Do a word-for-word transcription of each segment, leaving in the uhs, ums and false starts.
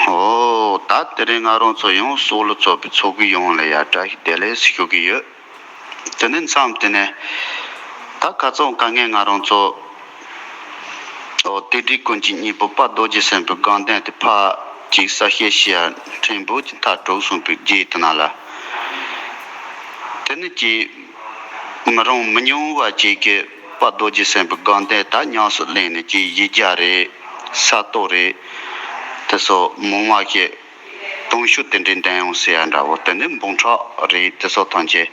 ཨོ་ད་དེ་རིང་ང་རང་ཚོ་ཡང་སྲོག་ལ་ཚོགས་པའི་ཚོགས་ཀྱི་ཡོངས་ལ་ཡ་བཀྲ་ཤིས་བདེ་ལེགས་ཞུ་གི་ཡོད། དེ་ནས་མཚམས་དེ་ནས་ད་ཁ་རྩང་དཀའ་ངལ་ང་རང་ཚོ་ཨོ་དེ་འདྲའི་ཀུན་གྱི་སྙིང་པོ་དཔལ་རྡོ་རྗེ་སེམས་དཔའི་དགོངས་དོན་དེ་ཕར་ཅིག་གསལ་བཤད་ཞུ་ཡ་ཕྲན་བུ་ཅིག་མཐའ་གྲུབ་སོང་པའི་རྗེས་དེ་ན་ལ། དེ་ནི་ཅིག་མི་རུང་མི་ཉུང་བ་ཅིག་གིས་དཔལ་རྡོ་རྗེ་སེམས་དཔའི་དགོངས་དོན་ད་ཉམས་སུ་ལེན་ནས་ཅིག་གཞི་རྒྱ་རེད། ས་སྟོང་རེད། དེ་སོགས་མང་བ་ཞིག་དུང་ཤུགས་དེ་འདྲའི་ལྡན་ཡོང་ཟེར་ཡ་འདྲ་བོ་དེ་ནི་འབུམ་ཕྲག་རེད། དེ་སོགས་ཐམས་ཅད་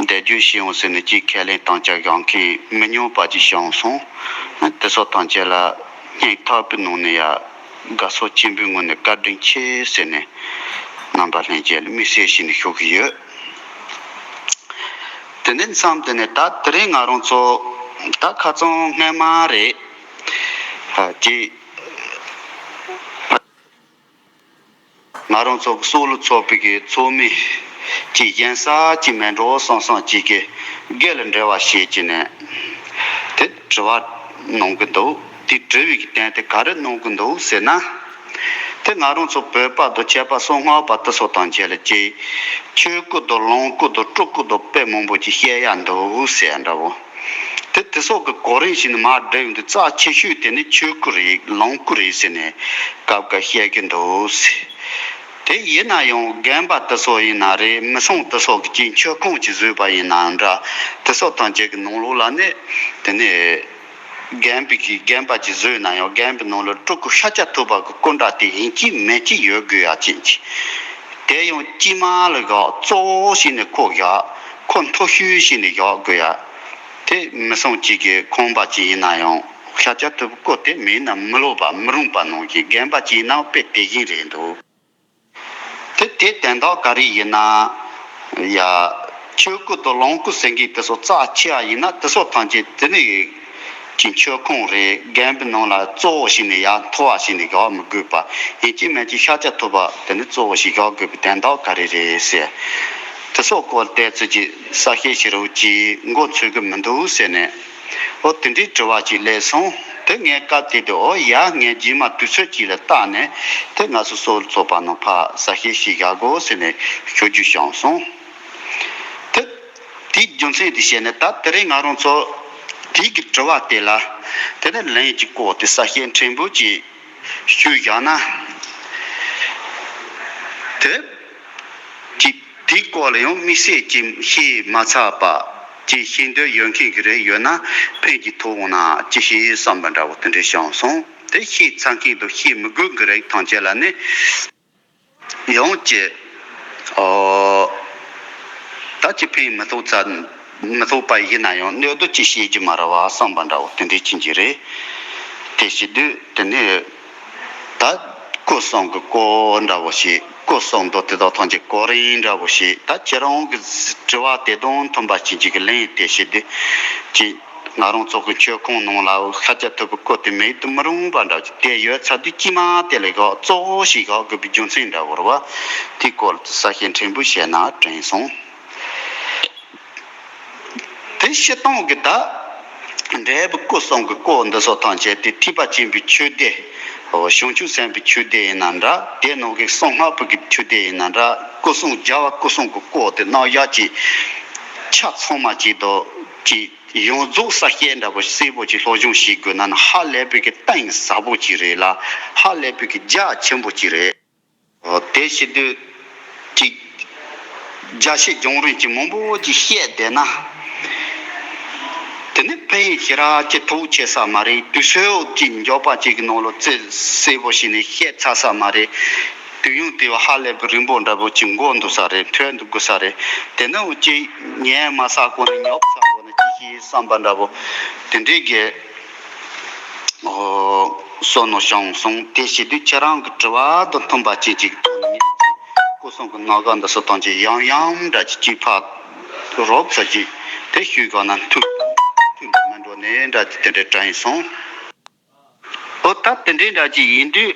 འདེགས་སྐྱོར་བྱེད་ཡོང་ཟེར་ནས་ཅིག་ཁས་ལེན་དམ་བཅའ་བཞག་མཁན་མི་ཉུང་བ་ཅིག་བྱུང་སོང་། དེ་སོགས་ཐམས་ཅད་ལ་སྙིང་ཐག་པའི་ནང་ནས་ཡ་དགའ་ཚོར་ཆེན་པོའི་ངང་ནས་བཀའ་དྲིན་ཆེ་ཟེར་ནས་རྣམ་པ་ལྷན་རྒྱས་ལ་དམིགས་བསལ་ཞུས་ནས་ཞུ་གི་ཡོད། དེ་ནས་མཚམས་དེ་ནས་ད་དེ་རིང་ང་རང་ཚོ་ད་ཁ་རྩང་སྔ་མ་རེད། ཨ་ཅེ། ང་རང་ཚོ་གི་སྲོག་ལ་ཚོགས་པའི་གི་ཚོགས་མི་ཅིག་གཞན་ས་ཅིག་མེད་འགྲོ་བསམ་བསམ་ཅིག་གི་སྒེར་ལ་འབྲེལ་བ་བྱེད་ཀྱི་ནས་དེ་དྲི་བ་གནང་གི་འདུག་དེ་དྲི་བའི་གི་དོན་དེ་ག་རེ་གནང་གི་འདུག་ཟེར་ན། དེ་ང་རང་ཚོ་བོད་པ་དང་བྱས་པ་སོ་སྔགས་པ་དེ་ཚོ་དང་བཅས་ལ་ཅིག་ཆོས་སྐུ་དང་ལོངས་སྐུ་དང་སྤྲུལ་སྐུ་དང་དཔེ་མང་པོ་ཅིག་བཤད་ཡ་འདུག་ཟེར་ཡ་འདྲ་བོ། དེ་དེ་སོགས་ཀྱི་གོ་རིམ་ཞིག་ནི་མར་བསྒྲིགས་འདུག་རྩ་ཆེ་ཤོས་དེ་ནི་ཆོས་སྐུ་རེད་ལོངས་སྐུ་རེད་ཟེར་ནས་སྐབས་འགའ་བཤད་ཀྱི་འདུག་ཟེར། དེ་ཡིན་ན་ཡང་རྒན་པ་དེ་ཚོ་ཡིན་ན་རེད། མི་སྲུང་དེ་ཚོ་གི་ཅིག་མཆོད་ཁང་ཅིག་བཟོས་པ་ཡིན་ན་འདྲ། དེ་ཚོ་ཐམས་ཅད་ཀྱི་ནང་ལོགས་ལ་ནི་དེ་ནི་རྒན་པའི་གི་རྒན་པ་ཅིག་བཟོས་ན་ཡང་རྒན་པའི་ནང་ལ་སྤྲུལ་སྐུ་ཤཱཀྱ་ཐུབ་པ་གི་སྐུ་འདྲ་དེ་ཡིན་གཅིག་མིན་གཅིག་ཡོད་དགོས་ཡ་ཅིག་ཅིག་དེ་ཡང་དཀྱིལ་མ་ལ་བཞག་གཙོ་བོ་བྱས་ནས་ཁོ་བཞག་ཁོ་མཐོ་ཤོས་བྱས་ནས་བཞག་དགོས་ཡ། དེ་མི་སྲུང་གཅིག་གི་ཁང་པ་ཅིག་ཡིན་ན་ཡང་ཤཱཀྱ་ཐུབ་པའི་སྐུ་དེ་མེད་ན་མི་ལོབས་པ་མི་རུང་བ་ནང་བཞིན་རྒན་པ་ཅིག་ཡིན་ནའང་དཔེ་དེ་བཞིན་རེད་འདུག་དེ་དེ་དོན་དག་ག་རེ་ཡིན་ན། ཡ། ཆོས་སྐུ་དང་ལོངས་སྐུ་ཟེར་མཁན་དེ་ཚོ་རྩ་ཆེ་བ་ཡིན་ན་དེ་ཚོ་ཐམས་ཅད་དེ་ནི་ཅིག་མཆོད་ཁང་རེད། རྒན་པའི་ནང་ལ་གཙོ་བོ་བྱས་ནས་ཡ་མཐོ་བ་བྱས་ནས་བཞག་མི་དགོས་པ་ཡིན་གཅིག་མིན་གཅིག་ཤཱཀྱ་ཐུབ་པ་དེ་ནི་གཙོ་བོ་ཞིག་བཞག་དགོས་པའི་དོན་དག་ག་རེ་རེད་ཟེར། དེ་ཚོ་སྐོར་ཏོག་ཙམ་ཅིག་གསལ་བཤད་བྱེད་རོགས་གྱིས་མགོ་ཚོད་ཀྱི་མི་འདུག་ཟེར་ནས། ཨོ་དེ་འདྲའི་དྲི་བ་ཅིག་སླེབས་སོང་། དེ་ངས་སྐབས་དེ་དུས་ཨོ་ཡ་ངས་རྗེས་མ་དུས་ཚོད་ཅིག་ལ་བལྟས་ནས་དེ་ང་ཚོ་སྲོག་ལ་ཚོགས་པ་ནང་ཕར་གསལ་བཤད་ཞིག་བཞག་དགོས་ཟེར་ནས་ཞུ་རྒྱུ་བྱུང་སོང་། དེ་དེའི་རྒྱུ་མཚན་དེ་བཤད་ནས་ད་དེ་རིང་ང་རང་ཚོ་དེའི་གི་དྲི་བ་དེ་ལ་དེ་ནས་ལན་ཅིག་བཀོད་དེ་གསལ་བཤད་ཕྲན་བུ་ཅིག་ཞུས་བཞག་ན། དེ་ཅིག་དེའི་སྐོར་ལ་ཡང་དམིགས་བསལ་ཅིག་ཤེས་མ་ཚར་བ་ཅིག་ཤེས་འདོད་ཡོད་མཁན་གྱི་རིགས་ཡོད་ན་ཕན་གྱི་ཐོག་འོང་ན་ཅི་ཤེས་བསམ་པ་འདྲ་བོ་དེ་འདྲ་བྱུང་སོང་། དེ་ཤེས་ཚར་མཁན་དང་ཤེས་མི་དགོས་ཀྱི་རིགས་ཐམས་ཅད་ལ་ནི་ཡང་ཅི་ཨོ་ད་ཅི་ཕན་མི་ཐོགས་ཚར་མི་ཐོགས་པ་ཡིན་ན་ཡང་གནད་དོན་ཅིག་ཤེས་ཀྱི་མ་རེད་བ་བསམ་པ་འདྲ་བོ་དེ་འདྲ་ཕྱིན་གྱི་རེད། དེ་བྱེད་དུས་དེ་ནི། ད་སྐུ་གསུམ་གྱི་སྐོར་འདྲ་བོ་ཞིག་སྐུ་གསུམ་དང་དེ་དག་ཐམས་ཅད་གོ་རིམ་འདྲ་བོ་ཞིག་ད་ཁྱེད་རང་གི་དྲི་བ་དེ་དང་མཐུན་པ་ཞིག་ཅིག་གི་ལན་དེ་བྱེད་དུས་ཅིག་ང་རང་ཚོ་གི་མཆོད་ཁང་ནང་ལ་ཤཱཀྱ་ཐུབ་པའི་སྐུ་དེ་མེད་དུ་མི་རུང་བ་འདྲ་ཅིག་དེ་ཡོད་ཚར་དུས་དཀྱིལ་མ་དེ་ལ་བཞག་གཙོ་བོ་ཞིག་བཞག་དགོས་པའི་རྒྱུ་མཚན་འདྲ་བོ་རེད་བ། དེའི་སྐོར་ལ་གསལ་བཤད་ཕྲན་བུ་བྱས་ན་དྲན་སོང་། དེ་སྤྱིར་བཏང་གི་ད་འབྲས་བུ་སྐུ་གསུམ་གྱི་སྐོར་འདི་ཚོ་ཐམས་ཅད་དེ་ཐེག་པ་ཆེན་པོའི་ཆོས་སྡེ། བྱང་ཆུབ་སེམས་དཔའི་ཆོས་སྡེ་ཡིན་ན་འདྲ། དེ་ནང་གི་གསང་སྔགས་པའི་གི་ཆོས་སྡེ་ཡིན་ན་འདྲ། སྐུ་གསུམ་རྒྱལ་བ་སྐུ་གསུམ་གྱི་སྐོར་དེ་རྣམ་གཞག་ཅིག་ཆ་ཚང་མ་ཅིག་དང་ཅིག་ཡོངས་རྫོགས་གསལ་བཤད་འདྲ་པོ་གསལ་པོ་ཅིག་སློབ་སྦྱོང་བྱེད་དགོས་ན་ནི་ཧ་ལས་པའི་གི་གཏིང་ཟབ་པོ་ཅིག་རེད་ལ། ཧ་ལས་པའི་གི་རྒྱ་ཆེན་པོ་ཅིག་རེད། དེ་བྱེད་དུས་ཅིག་རྒྱ་ཆེ་རྒྱང་རིང་ཅིག་མང་པོ་ཅིག་བཤད་བསྡད་ན། དེ་ནི་ཕན་ཡོན་ཞེ་དྲག་ཅིག་ཐོགས་ཆེ་ས་མ་རེད། དུས་ཚོད་ཅིག་མགྱོགས་པ་ཅིག་གི་ནང་ལ་རྩིས་གསལ་པོ་བྱས་ནས་བཤད་ཚར་ས་མ་རེད། དུས་ཡུན་དེ་བ་ཧ་ལས་པའི་རིང་པོ་འདྲ་པོ་ཅིག་འགོར་འདུག་ས་རེད། འཕྲོད་འདུག་དགོས་ས་རེད། དེ་ནི་འུ་ཅིག་ཉན་མ་ཚར་གོང་ནས་ཉོབ་ཚར་གོང་ནས་ཅི་ཞིག་བསམ་པ་འདྲ་པོ་དེ་འདྲའི་གི་བསོད་ནམས་བྱུང་སོང་། དེ་བྱེད་དུས་ཁྱེད་རང་གི་དྲི་བ་དང་མཐུན་པ་ཅན་ཅིག་ཐོག་ནས་སྐུ་གསུམ་གྱི་རྣམ་གཞག་འདི་ཚོ་ཐམས་ཅད་ཡང་ཡང་འདྲ་ཅིག་ཅིག་ཕར་རོབ་ཙམ་ཅིག་དེ་ཞུས་གོང་ན་མཐུན་མཐུན་པ་མི་འགྲོ་ནས་འདྲ་ཅིག་དེ་འདྲ་དྲན་སོང་། ཨོ་ད་དེ་འདྲའི་འདྲ་ཅིག་ཡིན་དུས་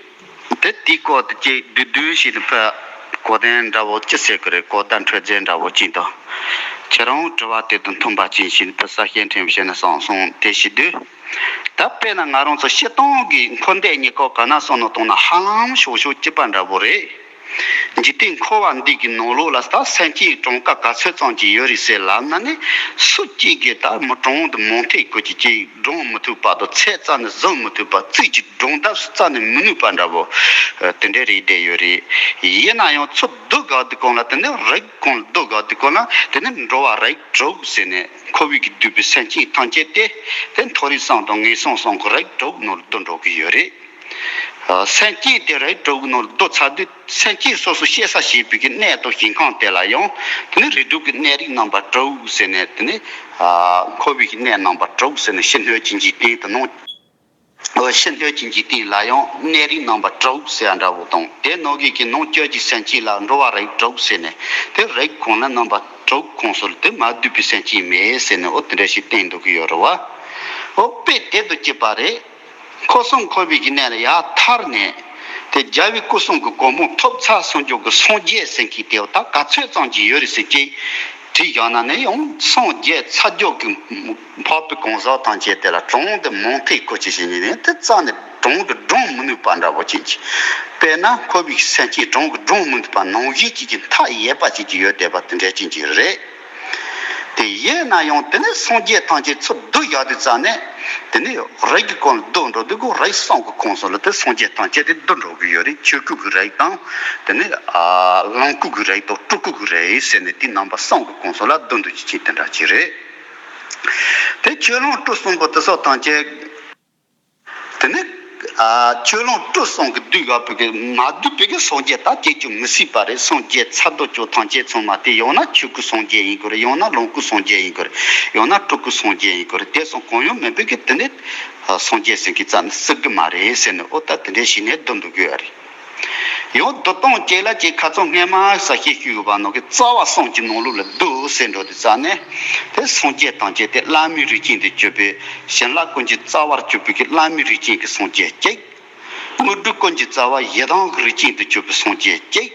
དེ་དེའི་སྐོར་དུ་ཅིག་བསྡུས་བསྡུས་ཤིག་ནི་ཕར་གོ་དོན་འདྲ་བོ་ཅི་ཟེར་གི་རེད། གོ་བརྡ་འཕྲོད་ཚད་འདྲ་བོ་ཅིག་དང་། ཁྱེད་རང་དྲི་བ་དེ་དང་མཐུན་པ་ཅན་ཞིག་ནི་ཕུ་ས་སྐྱེ་ཕྲེང་བཤད་ན་བསམ་སོང་དེ་ཞིག་དུས། ད་དཔེར་ན་ང་རང་ཚོ་སྤྱིར་བཏང་གི་འཁོར་འདས་གཉིས་ཀ་ག་ན་སོང་ནོ་གཏོང་ན་ཧ་ལམ་ཤོག་ཤོག་གཅིག་པ་འདྲ་པོ་རེད། འཇིག་རྟེན་འཁོར་བ་འདི་གི་ནང་ལོགས་ལ་ད་སེམས་ཅན་གྲངས་ཀ་ག་ཚོད་ཙམ་ཅིག་ཡོད་རེད་ཟེར་ལབ་ན་ནི་སུ་གཅིག་གིས་ད་མི་གྲངས་དུ་མང་ཐེག་ཀོ་ཅིག་ཅིག་བགྲང་མི་ཐུབ་པ་དང་ཚད་རྩ་ནས་བཟུང་མི་ཐུབ་པ་རྩིས་ཀྱི་སྒྲུང་ལྡབ་སུ་རྩ་ནས་མི་ནུས་པ་འདྲ་བོ་དེ་འདྲའི་རིགས་བསྡད་ཡོད་རེད། ཡིན་ན་ཡང་ཚུར་བསྡུ་དགོས་དུས་སྒང་ལ་དེ་ནི་རིགས་གང་ལ་བསྡུ་དགོས་དུས་སྒང་ལ་དེ་ནི་འགྲོ་བ་རིགས་དྲུག་ཟེར་ནས་འཁོར་བའི་གི་བསྡུས་པའི་སེམས་ཅན་ཐམས་ཅད་དེ་དེ་མཐོ་རིས་གསུམ་དང་ངན་སོང་གསུམ་གི་རིགས་དྲུག་ནང་ལ་བསྡུ་འགྲོ་གི་ཡོད་རེད། སེམས་ཅན་དེ་རིགས་དྲུག་གི་ནང་ལ་བསྡུ་ཚར་དུས་སེམས་ཅན་སོ་སོ་སྐྱེ་ས་བྱེད་པའི་གི་གནས་དང་ཞིང་ཁམས་དེ་ལ་ཡང་དེ་ནི་རིགས་དྲུག་གི་གནས་རིགས་རྣམ་པ་དྲུག་ཟེར་ནས་དེ་ནི་འཁོར་བའི་གི་གནས་རྣམ་པ་དྲུག་ཟེར་ནས་ཕྱི་སྣོད་ཀྱི་འཇིག་རྟེན་དུ་སྣང་། ཕྱི་སྣོད་ཀྱི་འཇིག་རྟེན་ལ་ཡང་གནས་རིགས་རྣམ་པ་དྲུག་ཟེར་བ་འདྲ་བོ་དང་དེ་ནང་གི་གི་ནང་བཅུད་ཀྱི་སེམས་ཅན་ལ་འགྲོ་བ་རིགས་དྲུག་ཟེར་ནས་དེ་རིགས་གང་ལ་རྣམ་པ་དྲུག་ཁོངས་སུ་དེ་མ་བསྡུས་པའི་སེམས་ཅན་མེད་ཟེར་ནས་འོ་དེ་འདྲ་ཞིག་བསྟན་འདུག་གི་ཡོད་རེད་བ། འོ་དཔེ་དེ་དང་གཅིག་པ་རེད། འཁོར་གསུམ་འཁོར་བའི་གི་གནས་ལ་ཡར་ཐར་ནས་དེ་རྒྱལ་བའི་སྐུ་གསུམ་གྱི་གོ་འཕང་ཐོབ་ཚར་སོང་རྒྱུ་གི་སངས་རྒྱས་ཟེར་མཁན་དེ་ད་ག་ཚོད་ཙམ་གྱི་ཡོད་རེད་ཟེར་གྱི་དྲིས་བཞག་ན་ནི་ཡང་སངས་རྒྱས་ཚར་རྒྱུ་གི་འཕགས་པའི་གང་ཟག་ཐམས་ཅད་དེ་ལ་གྲངས་དེ་མང་ཐེག་ཁོ་ཅི་ཞིག་ཡིན་ནི་དེ་རྩ་ནས་གྲངས་ཀྱིས་བགྲང་མི་ནུས་པ་འདྲ་བོ་ཅན་གྱི། དཔེར་ན་འཁོར་བའི་སེམས་ཅན་གྲངས་ཀྱིས་བགྲང་མི་ནུས་པ་ནང་བཞིན་གྱི་གི་མཐའ་ཡས་པ་ཅིག་གི་ཡོད་བསྡད་པ་དེ་འདྲ་ཅན་གྱི་རེད། དེ་ཡིན་ན་ཡང་དེ་ནི་སངས་རྒྱས་ཐམས་ཅད་ཚུར་བསྡུ་བཞག་དུས་ཙམ་ནས་དེ་ནི་རིགས་ཀྱི་གོང་ལ་བསྡུ་འགྲོ་དུས་ཀོ་རིགས་གསུམ་གྱི་ཁོངས་སུ་ལ་དེ་སངས་རྒྱས་ཐམས་ཅད་དེ་བསྡུ་འགྲོ་གི་ཡོད་རེད། ཆོས་སྐུ་གི་རིགས་དང་དེ་ནི་ལོངས་སྐུ་གི་རིགས་དང་སྤྲུལ་སྐུ་གི་རིགས་ཟེར་ནས་དེ་རྣམ་པ་གསུམ་གྱི་ཁོངས་སུ་ལ་བསྡུ་འདུ་ཅི་ཅིག་དེ་འདྲ་ཅིག་རེད། དེ་ཆོས་ལོངས་སྤྲུལ་གསུམ་པོ་དེ་སོགས་ཐམས་ཅད། དེ་ནི་ཆོས་ལོངས་སྤྲུལ་གསུམ་གྱི་བསྡུས་ཡོད་པའི་གི་མ་བསྡུས་པའི་གི་སངས་རྒྱས་ད་སྐྱེ་རྒྱུ་མི་སྲིད་པ་རེད། སངས་རྒྱས་ཚར་དུ་ཆོས་ཐམས་ཅད་ཚང་མ་དེ་ཡང་ན་ཆོས་སྐུ་སངས་རྒྱས་ཡིན་དགོས་རེད། ཡང་ན་ལོངས་སྐུ་སངས་རྒྱས་ཡིན་དགོས་རེད། ཡང་ན་སྤྲུལ་སྐུ་སངས་རྒྱས་ཡིན་དགོས་རེད། དེ་གསུམ་གང་ཡང་མེད་པའི་གི་དེ་ནི་སངས་རྒྱས་ཟེར་གི་རྩ་ནས་སྲིད་གི་མ་རེད་ཟེར་ནས་འོ་ད་དེ་འདྲའི་ཞིག་ནས་བསྡུ་འདུག་གི་ཡོད་རེད། ཡང་བསྡུ་སྟངས་གཅིག་ལ་གཅིག་ཁ་ཚང་སྔས་མ་ས་སྐྱེས་ཤུལ་ཡོད་པ་ནང་གི་རྩ་བ་གསུམ་གྱི་ནང་ལོགས་ལ་བསྡུ་ཟེར་འགྲོ་དུས་ཙ་ནས་དེ་སངས་རྒྱས་ཐམས་ཅད་དེ་བླ་མའི་རིགས་ཅན་དུ་གྱུར་པའི་བྱིན་རླབས་ཀུན་གྱི་རྩ་བར་གྱུར་པའི་གི་བླ་མའི་རིགས་ཅན་གྱི་སངས་རྒྱས་གཅིག་དངོས་གྲུབ་ཀུན་གྱི་རྩ་བ་ཡི་དམ་གྱི་རིགས་ཅན་དུ་གྱུར་པའི་སངས་རྒྱས་གཅིག་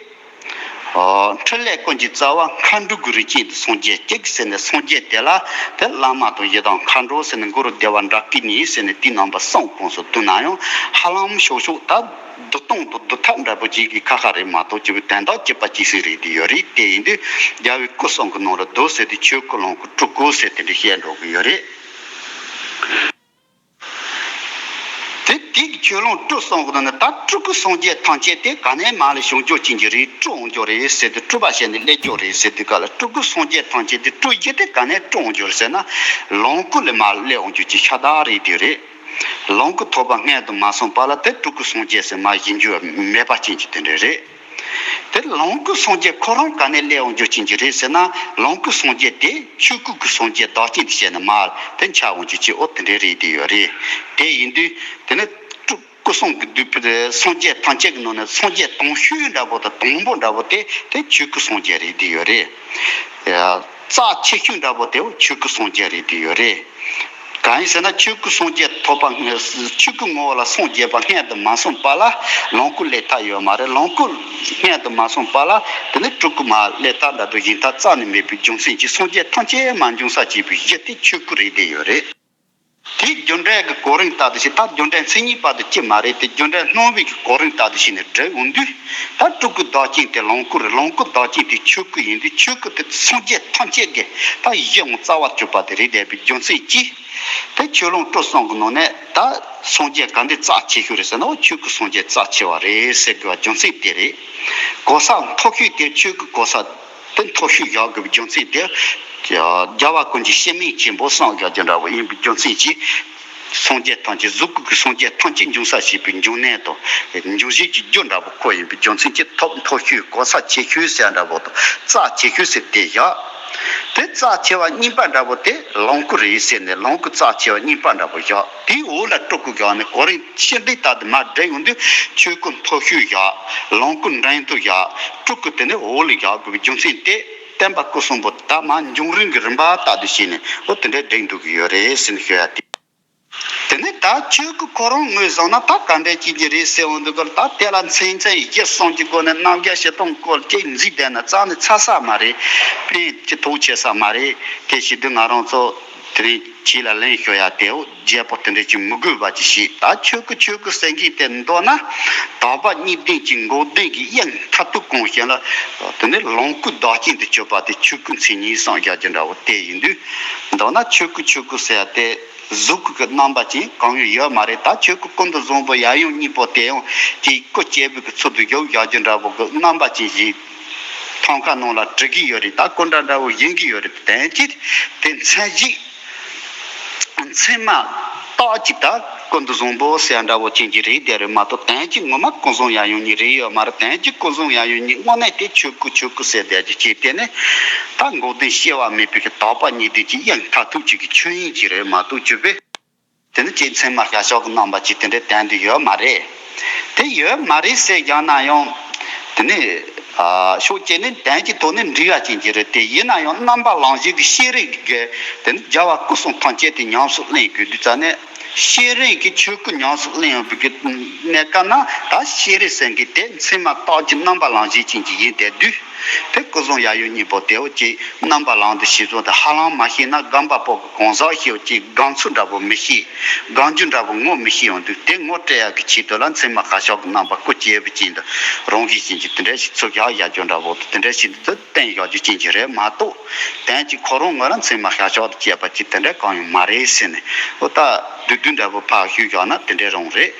འཕྲིན་ལས་ཀུན་གྱི་རྩ་བ་མཁའ་འགྲོ་གི་རིགས་ཅན་དུ་སངས་རྒྱས་གཅིག་ཟེར་ནས་སངས་རྒྱས་དེ་ལ་དེ་བླ་མ་དང་ཡི་དམ་མཁའ་འགྲོ་ཟེར་ནས་གུ་རུ་བདེ་བ་འདྲ་སྐད་གཉིས་ཟེར་ནས་དེའི་རྣམ་པ་གསུམ་ཁོངས་སུ་བསྡུ་ན་ཡང་ཧ་ལམ་ཤོག་ཤོག་ད་བསྡུ་སྟངས་དང་བསྡུ་ཐབས་འདྲ་པོ་ཅིག་གི་ཁ་ཁ་རེད་མ་གཏོགས་སྤྱི་བོའི་དོན་དག་གཅིག་པ་གཅིག་སེ་རེད་དེ་ཡོད་རེད། དེ་ཡིན་དུས་རྒྱལ་བའི་སྐུ་གསུམ་གྱི་ནང་ལ་བསྡུ་ཟེར་དུས་ཆོས་སྐུ་ལོངས་སྐུ་སྤྲུལ་སྐུ་ཟེར་དེ་འདྲ་བཤད་འགྲོ་གི་ཡོད་རེད། དེ་དེ་གི་ཆོས་ལོངས་སྤྲུལ་གསུམ་གྱི་ནང་ནས་ད་སྤྲུལ་སྐུ་སངས་རྒྱས་ཐམས་ཅད་དེ་ག་ནས་མར་ལ་བྱུང་རྒྱུ་ཅན་གྱི་རེད། སྤྲུལ་འོང་རྒྱུ་རེད་ཟེར་དུས་སྤྲུལ་པ་བྱས་ནས་སླེབས་རྒྱུ་རེད་ཟེར་དུས་ག་ལ་སྤྲུལ་སྐུ་སངས་རྒྱས་ཐམས་ཅད་དེ་སྤྲུལ་རྒྱུ་དེ་ག་ནས་སྤྲུལ་འོང་རྒྱུ་རེད་ཟེར་ན་ལོངས་སྐུ་ལས་མར་སླེབས་འོང་རྒྱུ་ཅིག་ཤ་སྟག་རེད་དེ་རེད། ལོངས་སྐུ་ཐོབ་པ་སྔོན་དུ་མ་སོང་བར་ལ་དེ་སྤྲུལ་སྐུ་སངས་རྒྱས་ཟེར་མ་ཡིན་རྒྱུ་མེད་པ་ཅན་གྱི་དེ་འདྲ་རེད། དེ་ལོངས་སྐུ་སངས་རྒྱས་ཁོ་རང་ག་ནས་སླེབས་འོང་རྒྱུ་ཅན་གྱི་རེད་ཟེར་ན་ལོངས་སྐུ་སངས་རྒྱས་དེ་ཆོས་སྐུ་གི་སངས་རྒྱས་བདག་ཅན་དུ་བྱས་ནས་མར་དེ་འཆར་འོང་རྒྱུ་ཅིག་འོ་དེ་འདྲའི་རེད་དེ་ཡོད་རེད། དེ་ཡིན་དུས་དེ་ནི་སྤྲུལ་སྐུ་གསུམ་གྱི་བསྡུས་པའི་སངས་རྒྱས་ཐམས་ཅད་ཀྱི་ནང་ནས་སངས་རྒྱས་དང་ཤོས་འདྲ་པོ་དང་དང་པོ་འདྲ་པོ་དེ་དེ་ཆོས་སྐུ་སངས་རྒྱས་རེད་དེ་ཡོད་རེད། རྩ་ཆེ་ཤོས་འདྲ་པོ་དེ་ཆོས་སྐུ་སངས་རྒྱས་རེད་དེ་ཡོད་རེད། གང་ཡིན་ཟེར་ན་ཆོས་སྐུ་སངས་རྒྱས་ཐོབ་པ་སྔོན་ཆོས་སྐུ་ངོ་བོ་ལ་སངས་རྒྱས་པ་སྔོན་དུ་མ་སོང་བར་ལ་ལོངས་སྐུ་སླེབས་ཐབས་ཡོད་མ་རེད། ལོངས་སྐུ་སྔོན་དུ་མ་སོང་བར་ལ་དེ་ནི་སྤྲུལ་སྐུ་མར་སླེབས་ཐབས་འདྲ་འདུག་ཡིན་ཐབས་རྩ་ནས་མེད་པའི་རྒྱུ་མཚན་གྱིས་སངས་རྒྱས་ཐམས་ཅད་མ་འབྱུང་ས་བྱས་པའི་གཞི་དེ་ཆོས་སྐུ་རེད་དེ་ཡོད་རེད། དེའི་རྒྱུ་འབྲས་ཀྱི་གོ་རིམ་ལྟར་དུ་ཞིག་ད་རྒྱུ་འབྲས་མཚན་ཉིད་པ་དུ་ཅི་མ་རེད་དེ་རྒྱུ་འབྲས་སྣང་བའི་གི་གོ་རིམ་ལྟར་དུ་ཞིག་ནས་འགྲེལ་འོང་དུས་ད་སྤྲུལ་སྐུ་བདག་ཅན་དེ་ལོངས་སྐུ་རེད། ལོངས་སྐུ་བདག་ཅན་དེ་ཆོས་སྐུ་ཡིན་དུས་ཆོས་སྐུ་དེ་སངས་རྒྱས་ཐམས་ཅད་ཀྱི་ད་གཞི་འོང་རྩ་བར་གྱུར་པ་དེ་རེད་བསྡད་པའི་རྒྱུ་མཚན་གྱིས་དེ་ཆོས་ལོངས་སྤྲུལ་གསུམ་གྱི་ནང་ནས་ད་སངས་རྒྱས་ག་འདི་རྩ་ཆེ་ཤོས་རེད་ཟེར་ན་འོ་ཆོས་སྐུ་སངས་རྒྱས་རྩ་ཆེ་བ་རེད་ཟེར་དགོས་པ་རྒྱུ་མཚན་དེ་རེད། གོ་ས་མཐོ་ཤོས་དེ་ཆོས་སྐུ་གོ་ས་དེ་མཐོ་ཤོས་བཞག་དགོས་པའི་རྒྱུ་མཚན་དེ། རྒྱལ་བ་ཀུན་གྱི་སྤྱི་མིང་ཆེན་པོ་གསུངས་བཞག་རྒྱུ་འདྲ་བོ་ཡིན་པའི་རྒྱུ་མཚན་གྱིས། སངས་རྒྱས་ཐམས་ཅད་གཟུགས་སྐུ་གི་སངས་རྒྱས་ཐམས་ཅད་འབྱུང་ས་བྱེད་པའི་འབྱུང་གནས་དང་། འབྱུང་བཞི་གི་རྒྱུ་འདྲ་བོ་ཁོ་ཡིན་པའི་རྒྱུ་མཚན་གྱིས་ཐོབ་མཐོ་ཤོས་གོ་ས་ཆེ་ཤོས་ཟེར་འདྲ་བོ་དང་རྩ་ཆེ་ཤོས་ཟེར་དེ་བཞག་དེ་རྩ་ཆེ་བ་གཉིས་པ་འདྲ་བོ་དེ་ལོངས་སྐུ་རེད་ཟེར་ནས་ལོངས་སྐུ་རྩ་ཆེ་བ་གཉིས་པ་འདྲ་བོ་བཞག་དེའི་འོག་ལ་སྤྲུལ་སྐུ་བཞག་ནས་གོ་རིམ་ཕྱིར་འདི་ལྟར་དུ་མར་འགྲེལ་ཡོང་དུས་ཆོས་སྐུ་མཐོ་ཤོས་བཞག་ལོངས་སྐུ་འབྲིང་དུ་བཞག་སྤྲུལ་སྐུ་དེ་ནི་འོག་ལ་བཞག་དགོས་པའི་རྒྱུ་མཚན་དེ་བསྟན་པ་སྐུ་གསུམ་པོ་ད་མར་འབྱུང་རིམ་གྱི་རིམ་པ་ལྟར་དུ་བྱས་ནས་འོ་དེ་འདྲའི་འགྲེལ་འདུག་གི་ཡོད་རེད་ཟེར་ནས་ཤོད་ཡ་དེ། དེ་ནས་ད་ཆོས་སྐུ་ཁོ་རང་ངོས་བཟུང་ན་ད་ག་འདྲ་བྱེད་ཀྱི་རེད་ཟེར་འོང་དུས་སྐབས། ད་དེ་ལ་མཚན་མཚན་བཞི་གསུམ་གྱི་སྒོ་ནས་རྣམ་རྒྱལ་བཞི་སྟོང་སྐོར་གཅིག་འཛིན་བསྡད་ན་རྩ་ནས་ཚར་ས་མ་རེད། ཕན་གྱི་ཐོགས་ཆེ་ས་མ་རེད། དེ་བྱེད་དུས་ང་རང་ཚོ་དེ་རིང་ཁྱེད་ལ་ལན་ཞུ་ཡ་དེའོ། བརྗེ་པོ་དེ་འདྲ་ཅིག་མི་དགོས་པ་ཅིག་བྱེད། ད་ཆོས་སྐུ་ཆོས་སྐུ་ཟེར་མཁན་དེ་མདོར་ན་དག་པ་གཉིས་ལྡན་གྱི་འགོག་བདེན་གྱི་དབྱིངས་མཐར་ཐུག་གང་ཞིག་ལ། དེ་ནས་ལོངས་སྐུའི་བདག་རྐྱེན་དུ་གྱུར་པ་དེ་ཆོས་སྐུ་མཚན་ཉིད་གསུངས་བཞག་རྒྱུ་འདྲ་བོ་དེ་ཡིན་དུས། མདོར་ན་ཆོས་སྐུ་ཆོས་སྐུ་ཟེར་ཡ་དེ། གཟུགས་སྐུ་གི་རྣམ་པ་ཅན་གང་ཡང་ཡོད་མ་རེད། ད་ཆོས་སྐུ་ཀུན་ཏུ་བཟང་པོ་ཡབ་ཡུམ་གཉིས་པོ་དེ་ཡང་དེའི་སྐུ་གཅིག་པུ་གི་ཚུལ་དུ་བཞུགས་བཞག་རྒྱུ་འདྲ་བོ་གི་རྣམ་པ་ཅན་ཞིག་ཐང་ཀ་ནང་ལ་འབྲི་གི་ཡོད་རེད། ད་སྐུ་འདྲ་འདྲ་བོ་བཞེངས་གི་ཡོད་རེད། དོན་གྱིས་དེ་མཚན་གཞི་མཚན་མ་རྟགས་ཀྱིས་ད་ཀུན་ཏུ་བཟང་པོ་ཟེར་འདྲ་བོ་ཅན་གྱི་རིགས་དེ་རེད་མ་གཏོགས། དོན་གྱིས་ངོ་མ་ཀུན་བཟང་ཡབ་ཡུམ་གཉིས་རེད་ཡོད་མ་རེད། དོན་གྱིས་ཀུན་བཟང་ཡབ་ཡུམ་གཉིས་དངོས་གནས་དེ་ཆོས་སྐུ་ཆོས་སྐུ་ཟེར་བསྡད་རྒྱུ་ཅིག་དེ་ནི་ད་འགོག་བདེན་སྐྱེ་བ་མེད་པའི་གི་དག་པ་གཉིས་ལྡན་གྱི་དབྱིངས་མཐར་ཐུག་ཅིག་གི་ཆོས་དབྱིངས་ཅིག་རེད་མ་གཏོགས། ཅི་བས་དེ་ནི་ཅིག་མཚན་མ་ཤར་ཕྱོགས་ཀྱི་རྣམ་པ་ཅིག་དེ་འདྲའི་དོན་དུ་ཡོད་མ་རེད། དེ་ཡོད་མ་རེད་ཟེར་བཞག་ན་ཡང་། དེ་ནི་ཕྱོགས་གཅིག་ནས་དོན་གྱི་ཐོག་ནས་འགྲིག་ཡ་ཅན་གྱི་རེད། དེ་ཡིན་ན་ཡང་རྣམ་པ་ལམ་བཞི་གི་ཤེས་རིག་གི་དེ་ནི་རྒྱལ་བ་སྐུ་གསུམ་ཐམས་ཅད་དེ་ཉམས་སུ་ལེན་དགོས་དུས་ཙ་ནས། ཤེས་རིག་གི་ཆོས་སྐུ་ཉམས་སུ་ལེན་ཡོང་བའི་གི་གནས་སྐབས་ན། ད་ཤེས་རིག་ཟེར་མཁན་དེ་མཚན་མ་རྟགས་ཀྱི་རྣམ་པ་ལམ་བཞི་ཅན་གྱི་ཡིན་བསྡད་དུས། དེ་ཀུན་བཟང་ཡབ་ཡུམ་གཉིས་པོ་དེའོ་ཅིག་རྣམ་པ་ལམ་དུ་ཤེས་ཚོད་དེ་ཧ་ལམ་མ་ཤེས་ན། རྒན་པ་པོ་གི་གང་ཟག་ཤེས་ཅིག་རྒན་ཚུལ་འདྲ་པོ་མི་ཤེས། རྒན་རྒྱུ་འདྲ་པོ་ངོ་མི་ཤེས་ཡོང་དུས། དེ་ངོ་སྤྲད་ཡག་གི་ཆེད་དུ་ལ་མཚན་མ་ཤར་ཕྱོགས་ཀྱི་རྣམ་པ་སྐུ་གཅིག་པུ་ཅན་དུ་རང་བཞིན་ཅན་གྱི་དེ་འདྲ་ཞིག་ཚུར་བཞག་བཞག་རྒྱུ་འདྲ་པོ་དང་། དེ་འདྲ་ཞིག་ཏུ་བསྟན་བཞག་རྒྱུ་ཅན་གྱི་རེད་མ་གཏོགས། དོན་གྱི་ཁོ་རང་ངོས་ལ་མཚན་མ་ཤར་ཕྱོགས་དང་བཅས་པ་ཅིག་དེ་འདྲ་གང་ཡང་མ་རེད་ཟེར་ནས། འོ་ད་བསྡུས་བསྡུས་འདྲ་པོ་ཕར་ཞུས་བཞག་ན་དེ་འདྲ་རང་རེད།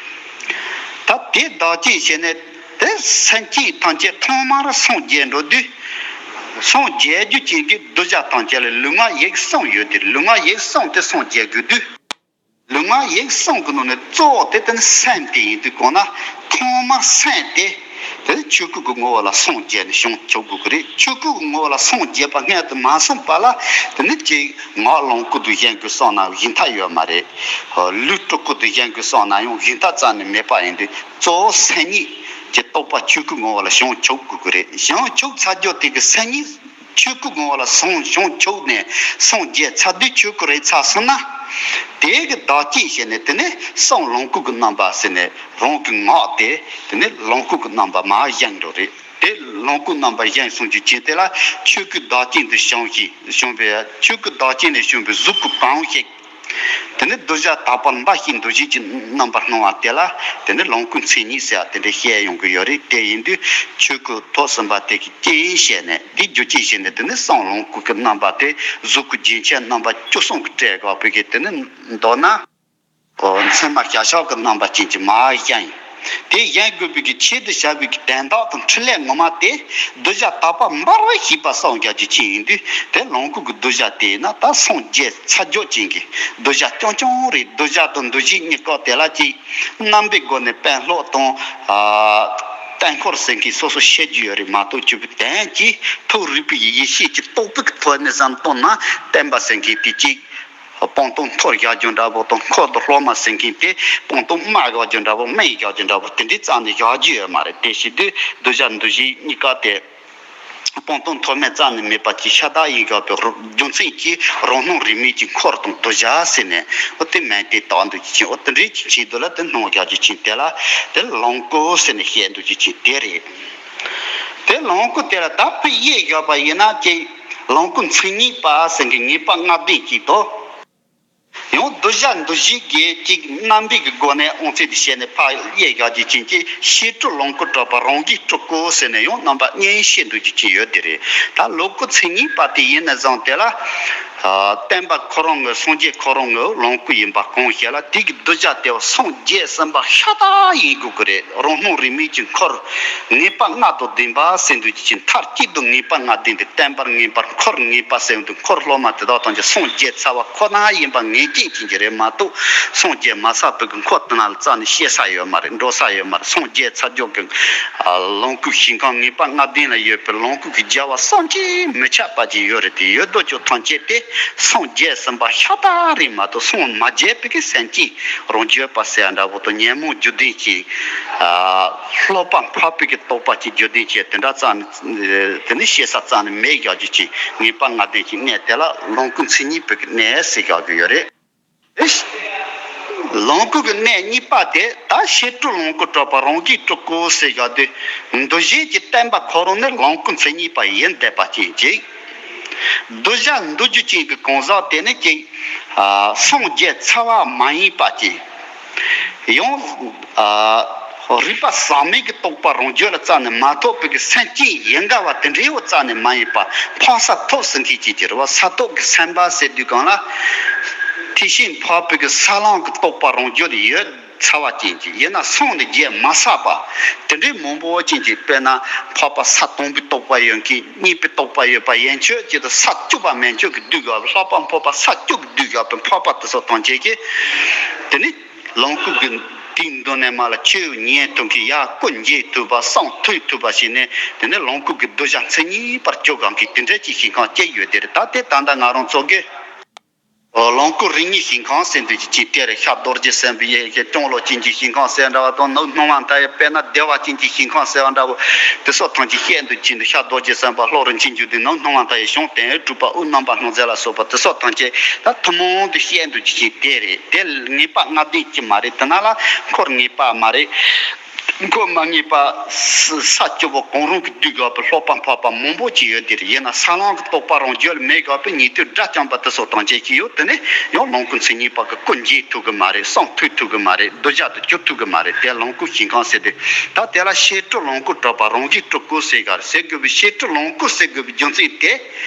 ད་དེ་བདག་རྐྱེན་བྱས་ནས་དེ་སེམས་ཅན་ཐམས་ཅད་ཐོག་མར་སངས་རྒྱས་འགྲོ་དུས། སངས་རྒྱས་རྒྱུ་ཅན་གྱི་གདུལ་བྱ་ཐམས་ཅད་ལ་ལུས་ངག་ཡིད་གསུམ་ཡོད་དེ། ལུས་ངག་ཡིད་གསུམ་དེ་སངས་རྒྱས་དགོས་དུས། ལུས་ངག་ཡིད་གསུམ་གྱི་ནང་ནས་གཙོ་བོ་དེ་དེ་ནི་སེམས་དེ་ཡིན་དུས། གང་ན་ཐོག་མར་སེམས་དེ་དེ་ཆོས་སྐུ་གི་ངོ་བོ་ལ་སངས་རྒྱས་ནས་བྱང་ཆུབ་དགོས་ཀྱི་རེད། ཆོས་སྐུ་གི་ངོ་བོ་ལ་སངས་རྒྱས་པ་སྔོན་དུ་མ་སོང་བ་ལ། དེ་ནི་ཅིག་ངག་ལོངས་སྐུ་དུ་བཞེངས་དགོས་བསམ་ན་ཞིབ་ཕྲ་ཡོད་མ་རེད། ལུས་སྤྲུལ་སྐུ་དུ་བཞེངས་དགོས་བསམ་ན་ཡང་ཞིབ་ཕྲ་རྩ་ནས་མེད་པ་ཡིན་དུས། གཙོ་བོ་སེམས་ཉིད་ཀྱི་རྟོགས་པ་ཆོས་སྐུ་ངོ་བོ་ལ་བྱང་ཆུབ་དགོས་ཀྱི་རེད། བྱང་ཆུབ་ཚར་རྒྱུ་དེ་གི་སེམས་ཉིད་ཆོས་སྐུ་ངོ་བོ་ལ་སོང་བྱང་ཆུབ་ནས་སངས་རྒྱས་ཚར་དུས། ཆོས་སྐུ་རེད་ཚར་སོང་ན། དེ་གི་བདག་རྐྱེན་བྱས་ནས་དེ་ནས་གསང་ལོངས་སྐུ་གི་རྣམ་པ་ཟེར་ནས་རང་གི་ངག་དེ་དེ་ནས་ལོངས་སྐུ་གི་རྣམ་པ་མར་བཞེངས་འགྲོ་རེད། དེ་ལོངས་སྐུ་རྣམ་པ་བཞེངས་སོང་རྒྱུ་ཅན་དེ་ལ་ཆོས་སྐུའི་བདག་རྐྱེན་དུ་བྱུང་ཞིང་བྱུང་བའི། ཆོས་སྐུའི་བདག་རྐྱེན་ལས་བྱུང་བའི་གཟུགས་སྐུ་གང་ཞིག་དེ་ནི་གདུལ་བྱ་དག་པར་འབའ་ཞིག་འདུ་བྱེད་ཀྱི་རྣམ་པར་སྣང་བ་དེ་ལ་དེ་ནི་ལོངས་སྐུ་མཚན་ཉིད་ཟེར་བ་དེ་འདྲ་བཤད་ཡོང་གི་ཡོད་རེད། དེ་ཡིན་དུས་ཆོས་སྐུ་ཐོག་གསུམ་པ་དེ་གི་རྐྱེན་བྱས་ནས། དེའི་རྒྱུ་རྐྱེན་བྱས་ནས་དེ་ནི་གསང་ལོངས་སྐུ་གི་རྣམ་པ་དེ་གཟུགས་སྐུ་རྒྱན་ཆ་རྣམ་པ་བཅུ་གསུམ་གྱིས་སྤྲས་དགོས་པའི་གི། དེ་ནི་མདོར་ན་མཚན་མ་ཤར་ཕྱོགས་ཀྱི་རྣམ་པ་ཅན་གྱི་མར་བཞེངས། དེ་བཞེངས་དགོས་པའི་གི་ཆེད་དུ་བྱ་བའི་གི་དོན་དག་དང་འཕྲིན་ལས་ངོ་མ་དེ། གདུལ་བྱ་དག་པ་འབར་བར་བྱེད་པ་སངས་རྒྱས་ཀྱི་ཆེད་ཡིན་དུས། དེ་ལོངས་སྐུ་གི་གདུལ་བྱ་དེ་ཡིན་ན་ད་སངས་རྒྱས་ཚར་རྒྱུ་ཅན་གྱི་གདུལ་བྱ་རྐྱང་རྐྱང་རེད། གདུལ་བྱ་དང་འདུ་བྱེད་གཉིས་ཀ་དེ་ལ་ཅིག་རྣམ་པའི་སྒོ་ནས་དཔོན་སློབ་དང་། ཨ། དཔོན་འཁོར་ཟེར་མཁན་སོ་སོ་བཤད་རྒྱུ་ཡོད་རེད་མ་གཏོགས། ཆོས་པའི་དོན་གྱི་ཐུགས་རིག་པའི་ཡེ་ཤེས་ཀྱི་རྟོགས་པའི་ཐོག་ནས་བསམ་བཏང་ན། བསྟན་པ་ཟེར་མཁན་དེ་ཅིག་སྤངས་རྟོགས་མཐོར་བཞག་རྒྱུ་འདྲ་པོ་དང་། འཁོར་དང་སློབ་མ་ཟེར་མཁན་དེ་སྤངས་རྟོགས་དམའ་བཞག་རྒྱུ་འདྲ་པོ། དམན་བཞག་རྒྱུ་འདྲ་པོ། དེ་འདྲའི་རྩ་ནས་བཞག་རྒྱུ་ཡོད་མ་རེད། དེ་བྱེད་དུས་གདུལ་བྱ་འདུ་བྱེད་གཉིས་ཀ་དེ་སྤངས་རྟོགས་མཐོ་དམན་རྩ་ནས་མེད་པ་ཅིག་ཤ་སྟག་ཡིན་དགོས་པའི་རྒྱུ་མཚན་གྱིས། རང་སྣང་རིས་མེད་ཀྱི་འཁོར་དང་གདུལ་བྱ་ཟེར་ནས། འོ་དེ་མན་དེ་དག་འདུ་བྱེད་ཅིང་། འོ་དེ་འདྲའི་ཆེད་དུ་ལ་དེ་སྣང་བཞག་རྒྱུ་ཅན་དེ་ལ་དེ་ལོངས་སྐུ་ཟེར་ནས་བཤད་འདུ་བྱེད་ཅན་དེ་རེད། དེ་ལོངས་སྐུ་དེ་ལ་ད་ཕར་དབྱེ་བཞག་པ་ཡིན་ན། ཅིག་ལོངས་སྐུ་མཚན་ཉིད་པ་ཟེར་མཁན་ངེས་པ་ལྔ་ལྡན་གཅིག་དང་། ཡང་གདུལ་བྱ་འདུ་བྱེད་ཀྱི་ཅིག་རྣམ་པའི་གི་སྒོ་ནས་དབང་ཚད་དུ་བྱས་ནས་ཕར་དབྱེ་བཞག་རྒྱུ་ཅན་གྱི་བྱེ་བྲག་ལོངས་སྐུ་གྲགས་པ་རང་གིས་སྤྲུལ་སྐུ་ཟེར་ནས་ཡང་རྣམ་པ་གཉིས་བཤད་འདུ་བྱེད་ཅིག་ཡོད་དེ་རེད། ད་ལོངས་སྐུ་མཚན་ཉིད་པ་དེ་ཡིན་ན་བཟང་། དེ་ལ་ཨ་བསྟན་པ་ཁོ་རང་གི་སངས་རྒྱས་ཁོ་རང་གི་ལོངས་སྐུ་ཡིན་པ་གང་ཞིག་ལ། དེ་གི་གདུལ་བྱ་དེ་སངས་རྒྱས་ཟིན་པ་ཤ་སྟག་ཡིན་དགོས་ཀྱི་རེད། རང་སྣང་རིས་མེད་ཀྱི་འཁོར། ངེས་པ་ལྔ་དང་ལྡན་པ་ཟེར་འདུ་བྱེད་ཅིང་། མཐར་གཅིག་ཏུ་ངེས་པ་ལྔ་ལྡན་ཏེ། བསྟན་པར་ངེས་པར་འཁོར་ངེས་པ་ཟེར་འདུ། འཁོར་སློབ་མ་དེ་དག་ཐམས་ཅད་སངས་རྒྱས་ཚར་བ་ཁོ་ན་ཡིན་པ་ངེས་ཅན་ཅན་གྱི་རེད་མ་གཏོགས། སངས་རྒྱས་མ་ཚར་བའི་གི་འཁོར་དེ་ན་ལ་རྩ་ནས་སྐྱེ་ས་ཡོད་མ་རེད། འགྲོ་ས་ཡོད་མ་རེད། སངས་རྒྱས་ཚར་རྒྱུ་གི་ལོངས་སྐུ་ཞིང་ཁམས་ངེས་པ་ལྔ་ལྡན་ལ་ཡོད་པའི་ལོངས་སྐུ་གི་རྒྱལ་བ་བསམ་གྱིས་མི་ཁྱབ་པ་ཅིག་ཡོད་རེད། དེ་ཡོད་དོ་ཅོག་ཐམས་ཅད་དེ་སངས་རྒྱས་ཟིན་པ་ཤ་སྟག་རེད་མ་གཏོགས། སངས་མ་རྒྱས་པའི་གི་སེམས་ཅན་རང་རྒྱུད་པ་ཟེར་ཡ་འདྲ་པོ་དང་། ཉོན་མོངས་རྒྱུ་ལྡན་ཅིང་། ཨ། སློབ་པ་འཕགས་པའི་གི་རྟོགས་པ་ཅིག་རྒྱུ་ལྡན་ཅན་དེ་འདྲ་རྩ་ནས། དེ་ནི་སྐྱེ་ས་རྩ་ནས་མེད་བཞག་རྒྱུ་ཅན། ངེས་པ་ལྔ་ལྡན་གྱི་གནས་དེ་ལ་ལོངས་སྐུ་མཚན་ཉིད་པའི་གི་གནས་ཟེར་བཞག་གི་ཡོད་རེད། ཨེ། ལོངས་སྐུ་གི་གནས་གཉིས་པ་དེ་ད་ཕྱི་སྤྲོས་ལོངས་སྐུ་གྲུབ་པ་རང་རྒྱུད་སྤྲུལ་སྐུ་ཟེར་བཞག་དུས། འདུ་བྱེད་ཀྱི་བརྟེན་པ་ཁོ་རང་ནི་ལོངས་སྐུ་མཚན་ཉིད་པ་ཡིན་བསྡད་པ་ཅན་ཅིག་གདུལ་བྱ་འདུལ་རྒྱུ་ཅན་གྱི་གང་ཟག་དེ་ནི་ཅིག་སངས་རྒྱས་ཚར་བ་མ་ཡིན་པ་ཅན། ཡང་། ཨ། རིག་པ་ཟག་མེད་ཀྱི་རྟོག་པ་རང་རྒྱུད་ལ་རྩ་ནས་མ་ཐོབ་པའི་གི་སེམས་ཅན་ཡིད་འགའ་བ་དེ་འདྲའི་བོ་རྩ་ནས་མ་ཡིན་པ། འཕགས་ས་ཐོབ་ཟིན་མཁན་ཅིག་གི་རེད་བ། ས་ཐོབ་ཀྱི་སེམས་དཔའ་ཟེར་དུས་གང་ལ། ཐེག་ཆེན་འཕགས་པའི་གི་ས་ལམ་གྱི་རྟོགས་པ་རང་རྒྱུད་ལ་ཡོད་ཚར་བ་ཅན་གྱི་ཡིན་ན་སངས་ནས་རྒྱས་མ་ཚར་བ། དེ་འདྲའི་མང་པོ་ཅན་གྱི་དཔེར་ན་འཕགས་པ་ས་དང་པོའི་རྟོགས་པ་ཡོད་མཁན་གཉིས་པའི་རྟོགས་པ་ཡོད་པ་ཡན་ཆོད་ཅིག་ཏུ་ས་བཅུ་པ་མན་ཆད་ཀྱི་བསྡུས་ཡོད་པ། ལྷག་པར་འཕགས་པ་ས་བཅུ་གི་བསྡུས་ཡོད་པའི་འཕགས་པ་དེ་ཚོ་ཐམས་ཅད་ཀྱིས། དེ་ནི། ལོངས་སྐུ་གི་དུས་འདི་ནས་མར་ལ་ཆོས་ཉན་ཐུབ་མཁན། ཡར་སྐུ་འགྱེད་ཐུབ་པ་སངས་ཐུབ་ཐུབ་པ་ཞིག་ནས་དེ་ནས་ལོངས་སྐུ་གི་གདུལ་བྱ་མཚན་ཉིད་པར་གྱུར་གང་གི་དེ་འདྲ་ཅིག་ཞིང་ཁམས་སྐྱེ་ཡོད་དེ་རེད། ད་དེ་ད་ལྟ་ང་རང་ཚོ་གི་ལོངས་སྐུ་རིམ་གཉིས་ཞིང་ཁམས་ཟེར་འདུག་ཅིག་དེ་རེད། ཤར་རྡོ་རྗེ་སེམས་དཔའི་ཡེ་ཤེས་སྐྱོང་ལོ་ཅན་གྱི་ཞིང་ཁམས་ཟེར་འདྲ་བ་དང་། ནུབ་སྣང་བ་མཐའ་ཡས་དཔེར་ན་བདེ་བ་ཅན་གྱི་ཞིང་ཁམས་ཟེར་བ་འདྲ་བོ། དེ་སོགས་ཐམས་ཅད་བཤད་འདུག་ཅིག་འདུག་ཤར་རྡོ་རྗེ་སེམས་དཔའ་ལྷོ་རིན་ཆེན་འབྱུང་ལྡན། ནུབ་སྣང་བ་མཐའ་ཡས་བྱང་དོན་གྲུབ་པ། དབུས་རྣམ་པར་སྣང་མཛད་ལ་སོགས་པ་དེ་སོགས་ཐམས་ཅད་ད་ཐུན་མོང་དུ་བཤད་འདུག་ཅིག་དེ་རེད། དེ་ངེས་པ་ལྔ་ལྡན་ཅིག་མ་རེད། དེ་ན་ལ་འཁོར་ངེས་པ་མ་རེད། འཁོར་མ་ངེས་པ། ས་བཅུ་པོ་གང་རུང་གི་བསྡུས་དགོས་པའི་ལྷག་པ་འཕགས་པ་མང་པོ་ཅིག་ཡོད་དེ་རེད། ཡིན་ན་ས་ལམ་གྱི་རྟོགས་པ་རང་རྒྱུད་ལ་མེད་དགོས་པའི་ཉན་ཐོས་དགྲ་བཅོམ་པ་དེ་སོགས་ཐམས་ཅད་ཀྱིས་ཡོད། དེ་ནས་ཡང་ལོངས་སྐུ་མཚན་ཉིད་པ་གི་སྐུ་འགྱེད་ཐུབ་གི་མ་རེད། སངས་ཐུབ་ཐུབ་གི་མ་རེད། གདུལ་བྱ་དུ་གྱུར་ཐུབ་གི་མ་རེད། དེ་ལོངས་སྐུ་ཞིང་ཁམས་ཟེར་དུས། ད་དེ་ལ་ཕྱི་སྤྲོས་ལོངས་སྐུ་གྲུབ་པ་རང་རྒྱུད་སྤྲུལ་སྐུ་ཟེར་ག་རེ་ཟེར་དགོས་པའི། ཕྱི་སྤྲོས་ལོངས་སྐུ་ཟེར་དགོས་པའི་རྒྱུ་མཚན་དེ།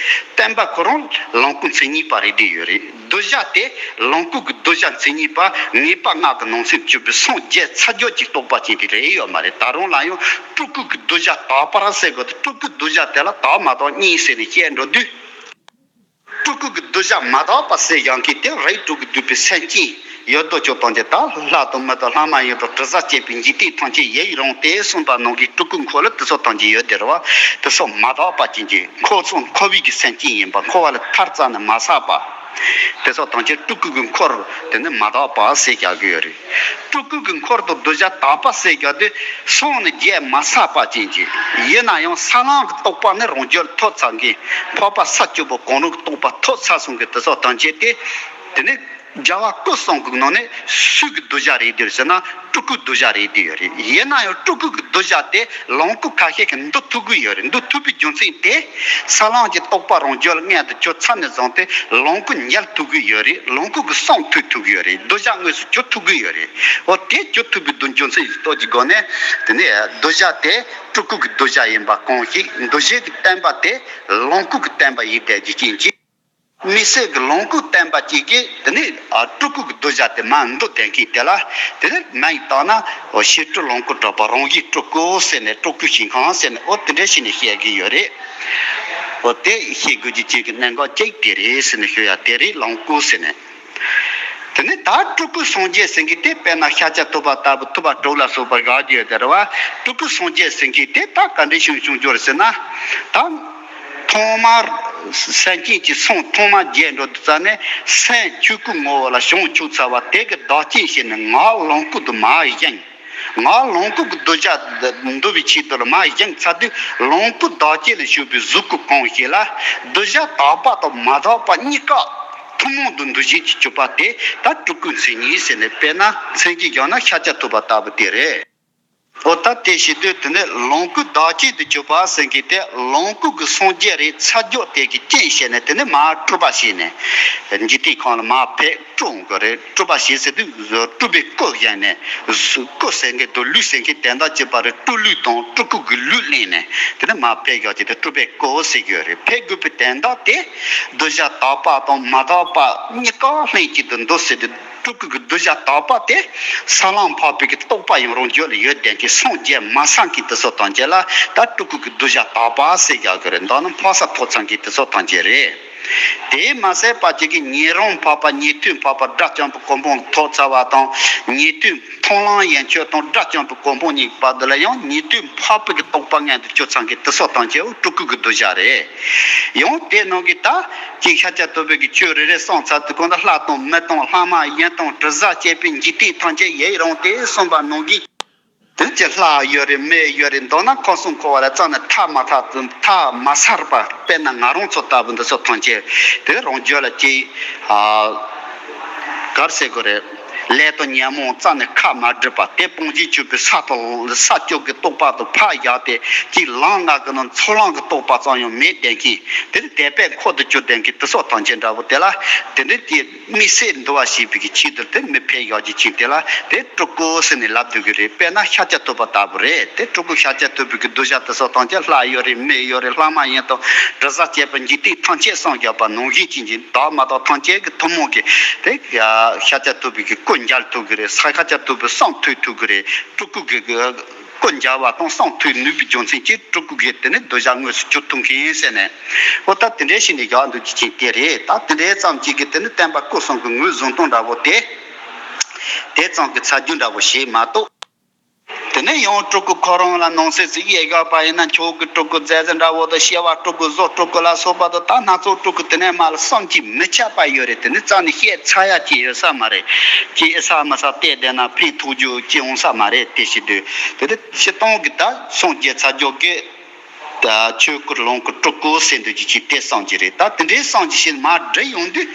བརྟེན་པ་ཁོ་རང་ལོངས་སྐུ་མཚན་ཉིད་པ་རེད་བསྡད་ཡོད་རེད། གདུལ་བྱ་དེ་ལོངས་སྐུ་གི་གདུལ་བྱ་མཚན་ཉིད་པ་ངེས་པ་ལྔ་གི་ནང་ཚན་གྱུར་པའི་སངས་རྒྱས་ཚར་གྱུར་གྱི་རྟོགས་པ་ཅན་དེ་རེད་ཡོད་མ་རེད། ད་རུང་ལ་ཡང་སྤྲུལ་སྐུ་གི་གདུལ་བྱ་དག་པ་ར་ཟེར་དགོས་ཏེ། སྤྲུལ་སྐུ་གདུལ་བྱ་དེ་ལ་དག་མ་དག་གཉིས་ཟེར་ནས་བཤད་འགྲོ་དུས། སྤྲུལ་སྐུ་གི་གདུལ་བྱ་མ་དག་པ་ཟེར་ཡང་གི་དེ་རིགས་དྲུག་གིས་བསྡུས་པའི་སེམས་ཅན་ཡོད་དོ་ཅོག་དང་དེ་དག་ལྷ་དང་མི་དང་ལྷ་མ་ཡིན་དང་དྲི་ཟར་བཅས་པའི་འཇིག་རྟེན་ཐམས་ཅད་ཡིད་རང་སྟེ་གསུངས་པ་ནང་གི་སྤྲུལ་སྐུ་འཁོར་ལ་དེ་ཚོ་ཐམས་ཅད་ཡོད་དེ་རེད་བ། དེ་ཚོ་མ་དག་པ་ཅན་གྱི་འཁོར་ཚོ་འཁོར་བའི་གི་སེམས་ཅན་ཡིན་པ། འཁོར་བ་ལས་ཐར་རྩ་ནས་མ་ཟག་པ། དེ་ཚོ་ཐམས་ཅད་སྤྲུལ་སྐུ་གི་འཁོར་དེ་ནི་མ་དག་པ་ཟེར་བྱ་གི་ཡོད་རེད། སྤྲུལ་སྐུ་གི་འཁོར་དང་གདུལ་བྱ་དག་པ་ཟེར་བྱ་དེ་སངས་ནས་རྒྱས་མ་ཚར་བ་ཅན་གྱི། ཡིན་ན་ཡང་ས་ལམ་གྱི་རྟོགས་པ་ནི་རང་རྒྱུད་ལ་ཐོབ་ཚར་མཁན། འཕགས་པ་ས་བཅུ་པོ་གང་རུང་གི་རྟོགས་པ་ཐོབ་ཚར་སོང་གི་དེ་ཚོ་ཐམས་ཅད་དེ། དེ་ནི་རྒྱལ་བ་སྐུ་གསུམ་གྱི་ནང་ནས་སུ་གི་གདུལ་བྱ་རེད་འདུག་ཟེར་ན། སྤྲུལ་སྐུའི་གདུལ་བྱ་རེད་འདུག་ཡོད་རེད། ཡིན་ན་ཡང་སྤྲུལ་སྐུ་གི་གདུལ་བྱ་དེ་ལོངས་སྐུ་ཁ་ཤས་ཤིག་འདུ་ཐུབ་ཀྱི་ཡོད་རེད། འདུ་ཐུབ་པའི་རྒྱུ་མཚན་དེ། ས་ལམ་གྱི་རྟོགས་པ་རང་རྒྱུད་ལ་མངོན་དུ་གྱུར་ཚར་ནས་བཟུང་སྟེ་ལོངས་སྐུ་ཉལ་ཐུབ་ཀྱི་ཡོད་རེད། ལོངས་སྐུ་གི་སངས་ཐུབ་ཐུབ་ཀྱི་ཡོད་རེད། གདུལ་བྱ་དངོས་སུ་གྱུར་ཐུབ་ཀྱི་ཡོད་རེད། འོ་དེ་གྱུར་ཐུབ་པའི་རྒྱུ་མཚན་ཞིག་སྟོབས་ཀྱི་སྒོ་ནས། དེ་ནས་གདུལ་བྱ་དེ་སྤྲུལ་སྐུ་གི་གདུལ་བྱ་ཡིན་པ་གང་ཞིག་འདུ་བྱེད་ཀྱི་བརྟེན་པ་དེ་ལོངས་སྐུ་གི་བརྟེན་པ་ཡིན་བསྡད་རྒྱུ་རྐྱེན་གྱིས། དམིགས་བསལ་གྱི་ལོངས་སྐུ་བརྟེན་པ་གཅིག་གིས་དེ་ནས་ཨ་སྤྲུལ་སྐུ་གི་གདུལ་བྱ་དེ་མར་འདུ་བསྡད་མཁན་དེ་ལ། དེ་ནས་མིང་བཏགས་ན་འོ་ཕྱི་སྤྲོས་ལོངས་སྐུ་གྲུབ་པ་རང་བཞིན་སྤྲུལ་སྐུ་ཟེར་ནས། སྤྲུལ་སྐུའི་ཞིང་ཁམས་ཟེར་ནས། འོ་དེ་འདྲ་བྱས་ནས་བཤད་ཀྱི་ཡོད་རེད། འོ་དེ་བཤད་དགོས་ཀྱི་ཅིག་གི་གནད་འགག་གཅིག་དེ་རེད་ཟེར་ནས་ཞུ་ཡ་དེ་རེད། ལོངས་སྐུ་ཟེར་ནས། དེ་ནས་ད་སྤྲུལ་སྐུ་སངས་རྒྱས་ཟེར་མཁན་དེ་དཔེར་ན་ཤཱཀྱ་ཐུབ་པ་ལྟ་བུ་ཐུབ་པ་དྲུག་ལ་སོགས་པ་དགག་རྒྱུ་ཡོད་དེ་རེད་བ། སྤྲུལ་སྐུ་སངས་རྒྱས་ཟེར་མཁན་དེ་ད་ག་འདྲ་ཞིག་བྱུང་རྒྱུ་རེད་ཟེར་ན། ད། ཐོག་མར་སེམས་ཅན་གྱི་སེམས་ཐོག་མར་རྒྱས་འགྲོ་དུས་ཙ་ནས་སེམས་ཆོས་སྐུའི་ངོ་བོ་ལ་བྱང་ཆུབ་ཚར་བ་དེ་གི་བདག་བསྐྱེད་བྱས་ནས་ངག་ལོངས་སྐུ་དུ་མར་བཞེངས། ངག་ལོངས་སྐུ་གི་གདུལ་བྱ་འདུལ་བའི་ཆེད་དུ་ལ་མར་བཞེངས་ཚར་དུས། ལོངས་སྐུ་བདག་བསྐྱེད་ལ་ཞུགས་པའི་གཟུགས་སྐུ་གང་ཞིག་ལ་གདུལ་བྱ་དག་པ་དང་མ་དག་པ་གཉིས་ཀ་ཐུན་མོང་དུ་འདུ་བྱེད་ཀྱི་སྤྱོད་པ་དེ་ད་སྤྲུལ་སྐུའི་མཚན་ཉིད་ཟེར་ནས། དཔེར་ན་མཚན་གྱིས་སྦྱར་ན་ཤཱཀྱ་ཐུབ་པ་ལྟ་བུ་དེ་རེད། འོ་ད་དེ་བྱེད་དུས་དེ་ནས་ལོངས་སྐུ་བདག་བསྐྱེད་དུ་གྱུར་པ་ཟེར་མཁན་དེ་ལོངས་སྐུ་གི་སངས་རྒྱས་རེད་ཚར་རྒྱུ་དེ་གི་རྐྱེན་བྱས་ནས། དེ་ནས་མར་སྤྲུལ་པ་བྱས་ནས་འཇིག་རྟེན་ཁམས་ལ་མར་ཕེབས་སྤྲུལ་འོང་གི་རེད། སྤྲུལ་པ་བྱས་ཟེར་དུས་སྤྲུལ་པའི་སྐུ་བཞེངས་ནས། སྐུ་ཟེར་མཁན་དང་ལུས་ཟེར་མཁན་དོན་དག་གཅིག་པ་རེད། སྤྲུལ་ལུས་དང་སྤྲུལ་སྐུ་གི་ལུས་ལེན་ནས་དེ་ནས་མར་ཕེབས་ཡག་ཅིག་དེ་སྤྲུལ་པའི་སྐུ་ཟེར་གྱི་ཡོད་རེད། ཕེབས་དགོས་པའི་དོན་དག་དེ་གདུལ་བྱ་དག་པ་དང་མ་དག་པ་གཉིས་ཀ་ལྷན་ཅིག་ཏུ་འདུ་ཟེར་དུས། སྤྲུལ་སྐུ་གི་གདུལ་བྱ་དག་པ་དེ་ས་ལམ་འཕགས་པའི་གི་རྟོགས་པ་ཡང་རང་རྒྱུད་ལ་ཡོད་བསྡད་མཁན། སངས་རྒྱས་མ་ཚར་མཁན་དེ་ཚོ་ཐམས་ཅད་ལ་ད་སྤྲུལ་སྐུ་གི་གདུལ་བྱ་དག་པ་ཟེར་ཡག་གི་རེད། མདོར་ན་འཕགས་ས་ཐོབ་ཚར་མཁན་དེ་ཚོ་ཐམས་ཅད་རེད། དེས་མ་ཟད་པ་ཅིག་གིས་ཉན་རང་འཕགས་པ་ཉན་ཐོས་འཕགས་པ་དགྲ་བཅོམ་པའི་གོ་འཕང་ཐོབ་ཚར་བ་དང་། ཉན་ཐོས་མཐོང་ལམ་ཡན་ཆད་དང་དགྲ་བཅོམ་པའི་གོ་འཕང་གཉིས་བར་དུ་ལ་ཡང་ཉན་ཐོས་འཕགས་པའི་གི་རྟོགས་པ་མངོན་དུ་གྱུར་ཚར་མཁན་དེ་ཚོ་ཐམས་ཅད་སྤྲུལ་སྐུ་གི་གདུལ་བྱ་རེད། ཡང་དེ་ནང་གི་ད་ཅིག་ཤཱཀྱ་ཐུབ་པའི་གི་ཆོས་རེ་རེ་གསུངས་ཚར་དུས། གང་ལྟར་ལྷ་དང་མི་དང་ལྷ་མ་ཡིན་དང་དྲི་ཟར་བཅས་པའི་འཇིག་རྟེན་ཐམས་ཅད་ཡིད་རང་སྟེ་གསུངས་པ་ནང་གི། དེ་ཅི་ལྷ་ཡོད་རེད། མི་ཡོད་རེད། མདོར་ན་ཁམས་གསུམ་འཁོར་བ་ལ་རྩ་ནས་ཐར་མ་ཐར། ཐར་མ་ཚར་བ། དཔེར་ན་ང་རང་ཚོ་ལྟ་བུ་འདི་ཚོ་ཐམས་ཅད་དེ་རང་རྒྱུད་ལ་ཅིག་ཨ། ག་རེ་ཟེར་དགོས་རེད། ལས་དང་ཉོན་མོངས་རྩ་ནས་ཁ་མ་བསྒྲིགས་པ་དེ་སྤོང་བྱེད་གཅོད་པའི་ས་དང་ས་སྐྱོབ་ཀྱི་རྟོགས་པ་དང་ཕར་བཞག་སྟེ་གཅིག་ལམ་ལྔ་གི་ནང་ཚོགས་ལམ་གྱི་རྟོགས་པ་ཙམ་ཡང་མེད་བསྡད་མཁན་དེ་ནི་དད་པས་འཁོར་དུ་གྱུར་བསྡད་མཁན་དེ་ཚོ་ཐམས་ཅད་འདྲ་བོ་དེ་ལ་དེ་འདྲའི་གི་དམིགས་བསལ་འདུལ་བ་བྱེད་པའི་གི་ཆེད་དུ་དེ་མི་ཕལ་ཡག་ཅིག་ཕྱིན་དེ་ལ་དེ་སྤྲུལ་སྐུ་ཟེར་ནས་ལབ་སྡོད་ཀྱི་རེད། དཔེར་ན་ཤཱཀྱ་ཐུབ་པ་ལྟ་བུ་རེད། དེ་སྤྲུལ་སྐུ་ཤཱཀྱ་ཐུབ་པའི་གི་གདུལ་བྱ་དེ་ཚོ་ཐམས་ཅད་ལྷ་ཡོད་རེད། མི་ཡོད་རེད། ལྷ་མ་ཡིན་དང་དྲི་ཟ་བཅས་པ་འཇིག་རྟེན་ཐམས་ཅད་སངས་རྒྱས་པ་ནང་བཞིན་ཅན་གྱི་བདག་མ་དག་ཐམས་ཅད་ཀྱི་ཐུན་མོང་གི་དེ་ཤཱཀྱ་ཐུབ་པའི་གི་སྐུ་མཇལ་ཐུབ་ཀྱི་རེད། ཤཱཀྱ་ཐུབ་པའི་གསུང་ཐོས་ཐུབ་ཀྱི་རེད། སྤྲུལ་སྐུ་གི་སྐུ་མཇལ་བ་དང་གསུང་ཐོས་ནུས་པའི་རྒྱུ་མཚན་གྱིས་སྤྲུལ་སྐུ་གིས་དེ་ནི་གདུལ་བྱ་དངོས་སུ་གྱུར་ཐུབ་མཁན་ཟེར་ནས། འོ་ད་དེ་འདྲའི་ཞིག་ནས་བཞག་འདུག་ཅིག་ཅིག་དེ་རེད། ད་དེ་འདྲའི་ཙམ་ཅིག་གིས་དེ་ནི་བསྟན་པ་སྐུ་གསུམ་གྱི་ངོས་བཟུང་སྟངས་འདྲ་བོ་དེ་དེ་ཙམ་གྱི་ཚ་རྒྱུ་འདྲ་བོ་ཞིག་མ་གཏོགས། དེ་ནས་ཡང་སྤྲུལ་སྐུ་ཁོ་རང་ལ་ནང་གསེས་སུ་དབྱེ་བཞག་པ་ཡིན་ན་མཆོག་གི་སྤྲུལ་སྐུ་མཛད་བཟང་འདྲ་བོ་དང་བྱེ་བ་སྤྲུལ་སྐུ་གཟུགས་སྤྲུལ་སྐུ་ལ་སོགས་པ་དང་ད་སྣ་ཚོགས་སྤྲུལ་སྐུ་དེ་ནས་མར་ལ་བསམ་གྱིས་མི་ཁྱབ་པ་ཡོད་རེད། དེ་ནི་རྩ་ནས་བཤད་ཚར་ཡ་ཅིག་ཡོད་ས་མ་རེད། ཅིག་ཨེ་ས་མ་ས་བལྟས་བསྡད་ན་ཕན་ཐོགས་རྒྱུ་ཅིག་འོང་ས་མ་རེད། དེ་བྱེད་དུས་དེ་དེ་སྤྱིར་བཏང་གི་ད་སངས་རྒྱས་ཚར་རྒྱུ་གི་ད་ཆོས་སྐུ་ལོངས་སྐུ་སྤྲུལ་སྐུ་ཟེར་འདུག་ཅིག་ཅིག་དེ་བསམ་གྱི་རེད། ད་དེ་འདྲའི་བསམ་གྱི་ཞིག་མར་བསྒྲིལ་ཡོང་དུས་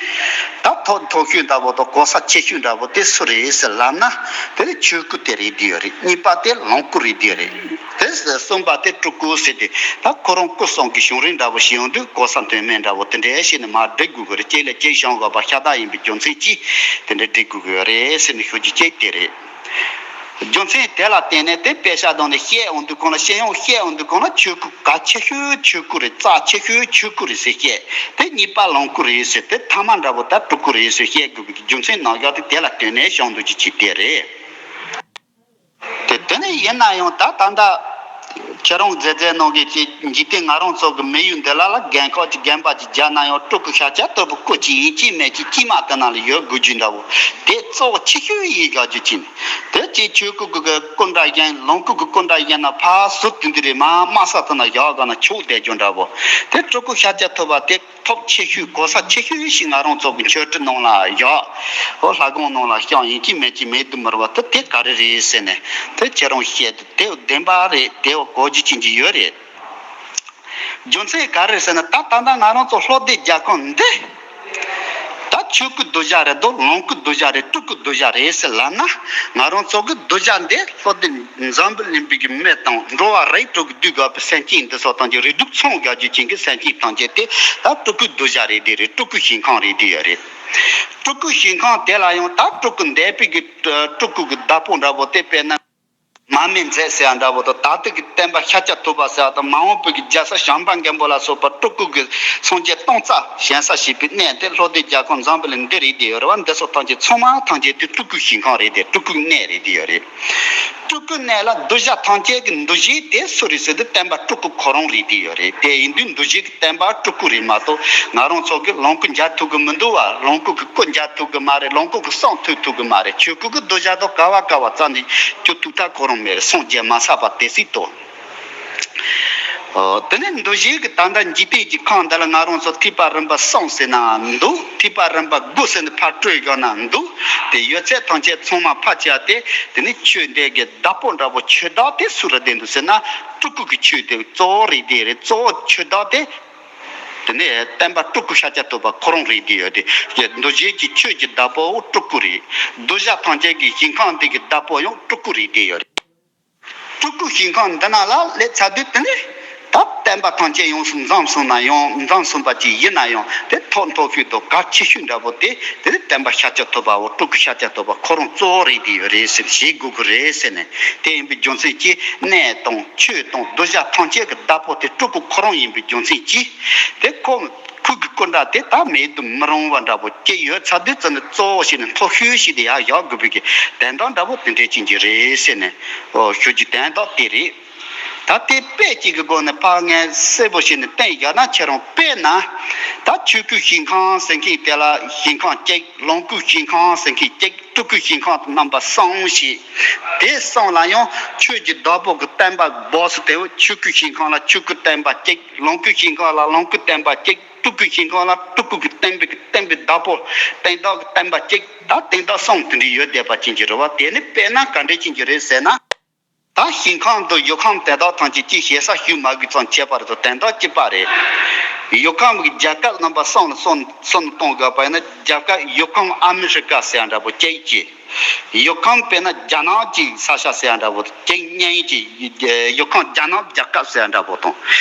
ད་ཐོག་མཐོ་ཤོས་འདྲ་བོ་དང་གོ་ས་ཆེ་ཤོས་འདྲ་བོ་དེ་སུ་རེད་ཟེར་ལབ་ན་དེ་ནི་ཆོས་སྐུ་དེ་རེད་བསྡད་ཡོད་རེད། གཉིས་པ་དེ་ལོངས་སྐུ་རེད་བསྡད་ཡོད་རེད། དེ་གསུམ་པ་དེ་སྤྲུལ་སྐུ་ཟེར་དུས་ད་ཁོ་རང་སྐུ་གསུམ་གྱི་བྱུང་རིམ་འདྲ་བོ་ཞིག་ཡོང་དུས་གོ་ས་མཐོ་དམན་འདྲ་བོ་དེ་འདྲའི་ཞིག་ནས་མར་བསྒྲིལ་དགོས་ཀྱི་རེད། གཅིག་ལས་གཅིག་བྱུང་དགོས་པ་ཤ་སྟག་ཡིན་པའི་རྒྱུ་མཚན་གྱིས་དེ་འདྲ་བསྒྲིལ་དགོས་ཀྱི་རེད་ཟེར་ནས་ཞུ་རྒྱུ་གཅིག་དེ་རེད། རྒྱུ་མཚན་དེ་ལ་བརྟེན་ནས་དེ་དཔེ་ཆ་བཏོན་ནས་བཤད་འོང་དུས་གང་ལ་སྤྱི་ཡོངས་བཤད་འོང་དུས་གང་ལ་ཆོས་སྐུ་གལ་ཆེ་ཤོས་ཆོས་སྐུ་རེད། རྩ་ཆེ་ཤོས་ཆོས་སྐུ་རེད་ཟེར་བཤད། དེ་གཉིས་པ་ལོངས་སྐུ་རེད་ཟེར། དེ་ཐ་མ་འདྲ་བོ་ད་སྤྲུལ་སྐུ་རེད་ཟེར་བཤད་དགོས་པའི་རྒྱུ་མཚན་ནང་བཞག་སྟེ་དེ་ལ་བརྟེན་ནས་བྱུང་འདུག་ཅིག་ཅིག་དེ་རེད། དེ་དེ་ནས་ཡིན་ན་ཡང་ད་ད་ལྟ་ཁྱེད་རང་མཛད་རྫས་ནང་གི་ཅིག་འཇིག་རྟེན་ང་རང་ཚོ་གི་མི་ཡུལ་འདི་ལ་ལ་རྒན་ཁག་ཅིག་རྒན་པ་ཅིག་སྦྱར་ན་ཡང་སྤྲུལ་སྐུ་ཤཱཀྱ་ཐུབ་པའི་སྐུ་ཅིག་ཡིན་གཅིག་མིན་གཅིག་དཀྱིལ་མ་དེ་ནང་ལ་ཡོད་དགོས་རྒྱུ་འདྲ་བོ་དེ་གཙོ་བོ་ཆེ་ཤོས་ཡིན་དགོས་རྒྱུ་ཅིག་དེ་ཅིག་ཆོས་སྐུ་གི་སྐུ་འདྲ་བཞེངས། ལོངས་སྐུ་གི་སྐུ་འདྲ་བཞེངས་ན་ཕར་ཟུར་དེ་འདི་རེད། མར་དམའ་ས་དེ་ན་བཞག་ག་ན་ཆོག་བསྡད་རྒྱུ་འདྲ་བོ་དེ་སྤྲུལ་སྐུ་ཤཱཀྱ་ཐུབ་པ་དེ་ཐོབ་ཆེ་ཤོས་གོ་ས་ཆེ་ཤོས་ཤིག་ང་རང་ཚོ་གི་མཆོད་ཁྲི་ནང་ལ་བཞག་ཨོ་ལྷ་ཁང་ནང་ལ་བཞེངས་ཡིན་གཅིག་མིན་གཅིག་མེད་དུ་མི་རུང་བ་དེ་དེ་ག་རེ་རེད་ཟེར་ནས་དེ་ཁྱེད་རང་བཤད་དེ་དེ་བདེན་པ་རེད། དེ་གོ་རྒྱུ་ཅན་གྱི་ཡོད་རེད། རྒྱུ་མཚན་ག་རེ་ཟེར་ན་ད་ད་ལྟ་ང་རང་ཚོ་ལྷོ་སྡེ་རྒྱལ་ཁབ་འདི་ད་ཆོས་སྐུ་གདུལ་བྱ་རེད་དོ། ལོངས་སྐུ་གདུལ་བྱ་རེད། སྤྲུལ་སྐུ་གདུལ་བྱ་རེད་ཟེར་ལབ་ན་ང་རང་ཚོ་གི་གདུལ་བྱ་འདི་ལྷོ་སྡེ་འཛམ་བུ་གླིང་པའི་གི་མི་དང་འགྲོ་བ་རིགས་དྲུག་གི་འདུས་དགོས་པའི་སེམས་ཅན་འདི་ཚོ་དང་གི་རིགས་དྲུག་ཚང་དགོས་རྒྱུ་ཅན་གྱི་སེམས་ཅན་ཐམས་ཅད་དེ་ད་སྤྲུལ་སྐུ་གདུལ་བྱ་རེད་དེ་རེད། སྤྲུལ་སྐུ་ཞིང་ཁམས་རེད་དེ་ཡོད་རེད། སྤྲུལ་སྐུ་ཞིང་ཁམས་དེ་ལ་ཡང་ད་སྤྲུལ་སྐུ་འདས་པའི་གི་སྤྲུལ་སྐུ་གི་བདག་པོ་འདྲ་བོ་དེ་དཔེར་ན། མར་མེ་མཛད་ཟེར་ཡ་འདྲ་བོ་དང་ད་ལྟ་གི་བསྟན་པ་ཤཱཀྱ་ཐུབ་པ་ཟེར་ཡ་དང་མ་འོངས་པའི་གི་རྒྱལ་ས་བྱམས་པ་མགོན་པོ་ལ་སོགས་པ་སྤྲུལ་སྐུ་གི་སངས་རྒྱས་སྟོང་རྩ་བཞེངས་ས་བྱེད་པའི་གནས་དེ་ལྷོ་སྡེ་རྒྱལ་ཁབ་འཛམ་བུ་གླིང་འདི་རེད་དེ་ཡོད་རེད་བ། འདི་ཚོ་ཐམས་ཅད་ཚང་མ་ཐམས་ཅད་དེ་སྤྲུལ་སྐུ་ཞིང་ཁམས་རེད་དེ། སྤྲུལ་སྐུ་གནས་རེད་དེ་ཡོད་རེད། སྤྲུལ་སྐུ་གནས་ལ་གདུལ་བྱ་ཐམས་ཅད་ཀྱི་འདུ་བྱེད་དེ་སུ་རེད་ཟེར་དུས་བསྟན་པ་སྤྲུལ་སྐུ་ཁོ་རང་རེད་དེ་ཡོད་རེད། དེ་ཡིན་དུས་འདུ་བྱེད་ཀྱི་བསྟན་པ་སྤྲུལ་སྐུ་རེད་མ་གཏོགས་ང་རང་ཚོ་གི་ལོངས་སྐུ་མཇལ་ཐུབ་གི་མི་འདུག་བ། ལོངས་སྐུ་གི་སྐུ་མཇལ་ཐུབ་གི་མ་རེད། ལོངས་སྐུ་གི་གསུང་ཐོས་ཐུབ་གི་མ་རེད། ཆོས་སྐུ་གི་གདུལ་བྱ་དང་ག་བ་ག་བ་རྩ་ནས་སྐྱོ་ཐུག་ཐག་ཁོ་རང་མེད་རེད། སངས་རྒྱས་མ་ཚར་བ་དེ་སྲིད་དོ། ཨོ། དེ་ནས་འདུ་བྱེད་ཀྱི་ད་ལྟ་འཇིག་རྟེན་གྱི་ཁམས་འདི་ལ་ང་རང་ཚོ་ཐེག་པ་རིམ་པ་གསུམ་ཟེར་ན་འདུག་ཐེག་པ་རིམ་པ་དགུ་ཟེར་ནས་ཕར་སྤྲོད་བཞག་ན་འདུག་དེ་ཡོད་ཚད་ཐམས་ཅད་ཚང་མ་ཕར་བཅད་དེ་དེ་ནས་ཆོས་འདི་གི་བདག་པོ་འདྲ་པོ་ཆོས་བདག་དེ་སུ་རུ་བསྡད་འདུག་ཟེར་ན་སྤྲུལ་སྐུ་གི་ཆོས་དེ་གཙོ་བོ་རེད་དེ་རེད། གཙོ་བོ་ཆོས་བདག་དེ། དེ་ནས་བསྟན་པ་སྤྲུལ་སྐུ་ཤཱཀྱ་ཐུབ་པ་ཁོ་རང་རེད་དེ་ཡོད་དེ། འདུ་བྱེད་ཀྱི་ཆོས་ཀྱི་བདག་པོ་སྤྲུལ་སྐུ་རེད། གདུལ་བྱ་ཐམས་ཅད་ཀྱི་ཞིང་ཁམས་འདི་གི་བདག་པོ་ཡང་སྤྲུལ་སྐུ་རེད་དེ་ཡོད་རེད། སྤྲུལ་སྐུ་ཞིང་ཁམས་འདི་ན་ལ་སླེབས་ཚར་དུས་དེ་ནི་ད་བསྟན་པ་ཐམས་ཅད་ཡོངས་སུ་འཛོམས་སོང་ན་ཡང་འཛོམས་སོང་པ་ཅིག་ཡིན་ན་ཡང་དེ་ཐོག་མཐོ་ཤོས་དང་གལ་ཆེ་ཤོས་འདྲ་པོ་དེ་དེ་ནི་བསྟན་པ་ཤཱཀྱ་ཐུབ་པའོ། སྤྲུལ་སྐུ་ཤཱཀྱ་ཐུབ་པ་ཁོ་རང་གཙོ་བོ་རེད་དེ་ཡོད་རེད་ཟེར་ཞེས་དགོས་ཀྱི་རེད་ཟེར་ནས། དེ་ཡིན་པའི་རྒྱུ་མཚན་གྱིས་གནས་དང་ཆོས་དང་གདུལ་བྱ་ཐམས་ཅད་ཀྱི་བདག་པོ་དེ་སྤྲུལ་སྐུ་ཁོ་རང་ཡིན་པའི་རྒྱུ་མཚན་གྱིས་དེ་ཁོ། ཁོ་གི་སྐུ་འདྲ་དེ་ད་མེད་དུ་མི་རུང་བ་འདྲ་པོ་སྐྱེ་ཡོད་ཚར་དུས་ཙམ་ནས་གཙོ་བོ་ཞིག་ནས་མཐོ་ཤོས་ཤིག་ཏུ་ཡར་བཞག་དགོས་པའི་གི་དོན་དག་འདྲ་པོ་དེ་འདྲའི་ཅན་གྱི་རེད་ཟེར་ནས་ཨོ་ཞུ་རྒྱུ་དོན་དག་དེ་རེད། ད་དེ་དཔེ་གཅིག་གི་སྒོ་ནས་ཕར་ངས་གསལ་པོ་བྱས་ནས་བསྟན་བཞག་ན་ཁྱེད་རང་དཔེར་ན་ད་ཆོས་སྐུའི་ཞིང་ཁམས་ཟེར་མཁན་དེ་ལ་ཞིང་ཁམས་གཅིག་ལོངས་སྐུའི་ཞིང་ཁམས་ཟེར་མཁན་གཅིག་སྤྲུལ་སྐུའི་ཞིང་ཁམས་དང་རྣམ་པ་གསུམ་ཞིག་དེ་གསུམ་ལ་ཡང་ཆོས་ཀྱི་བདག་པོ་གི་བསྟན་པ་སྦོགས་སུ་དེ་ཆོས་སྐུའི་ཞིང་ཁམས་ལ་ཆོས་སྐུའི་བསྟན་པ་གཅིག་ལོངས་སྐུའི་ཞིང་ཁམས་ལ་ལོངས་སྐུའི་བསྟན་པ་གཅིག་སྤྲུལ་སྐུའི་ཞིང་ཁམས་ལ་སྤྲུལ་སྐུ་གི་བསྟན་པའི་བསྟན་པའི་བདག་པོ་སྟེང་བདག་གི་བསྟན་པ་གཅིག་ད་སྟེང་བདག་གསུམ་དེ་འདྲ་ཡོད་བསྡད་པ་ཅན་གྱི་རེད་བ། དེ་ནི་དཔེར་ན་ག་འདྲ་ཅན་གྱི་རེད་ཟེར་ན། ད་ཞིང་ཁམས་དང་ཡུལ་ཁམས་དེ་དག་ཐམས་ཅད་ཀྱི་ཞེ་ས་ཞུ་མ་དགོས་ཙམ་བྱས་པ་རེད་དོ། དོན་དག་གཅིག་པ་རེད། ཡུལ་ཁམས་ཀྱི་རྒྱལ་ཁབ་རྣམ་པ་གསུམ་ལ་སོ་སོ་ནས་གཏོང་དགོས་པ་ཡིན་ན། རྒྱལ་ཁབ་ཡུལ་ཁམས་ཨ་མི་རི་ཀ་ཟེར་ཡ་འདྲ་པོ་གཅིག་བྱས། ཡུལ་ཁམས་དཔེར་ན་རྒྱ་ནག་གི་ས་ཆ་ཟེར་ཡ་འདྲ་པོ་གཅིག་གཉིས་བྱས། ཡུལ་ཁམས་རྒྱ་ནག་རྒྱལ་ཁབ་ཟེར་ཡ་འདྲ་པོ་དང་།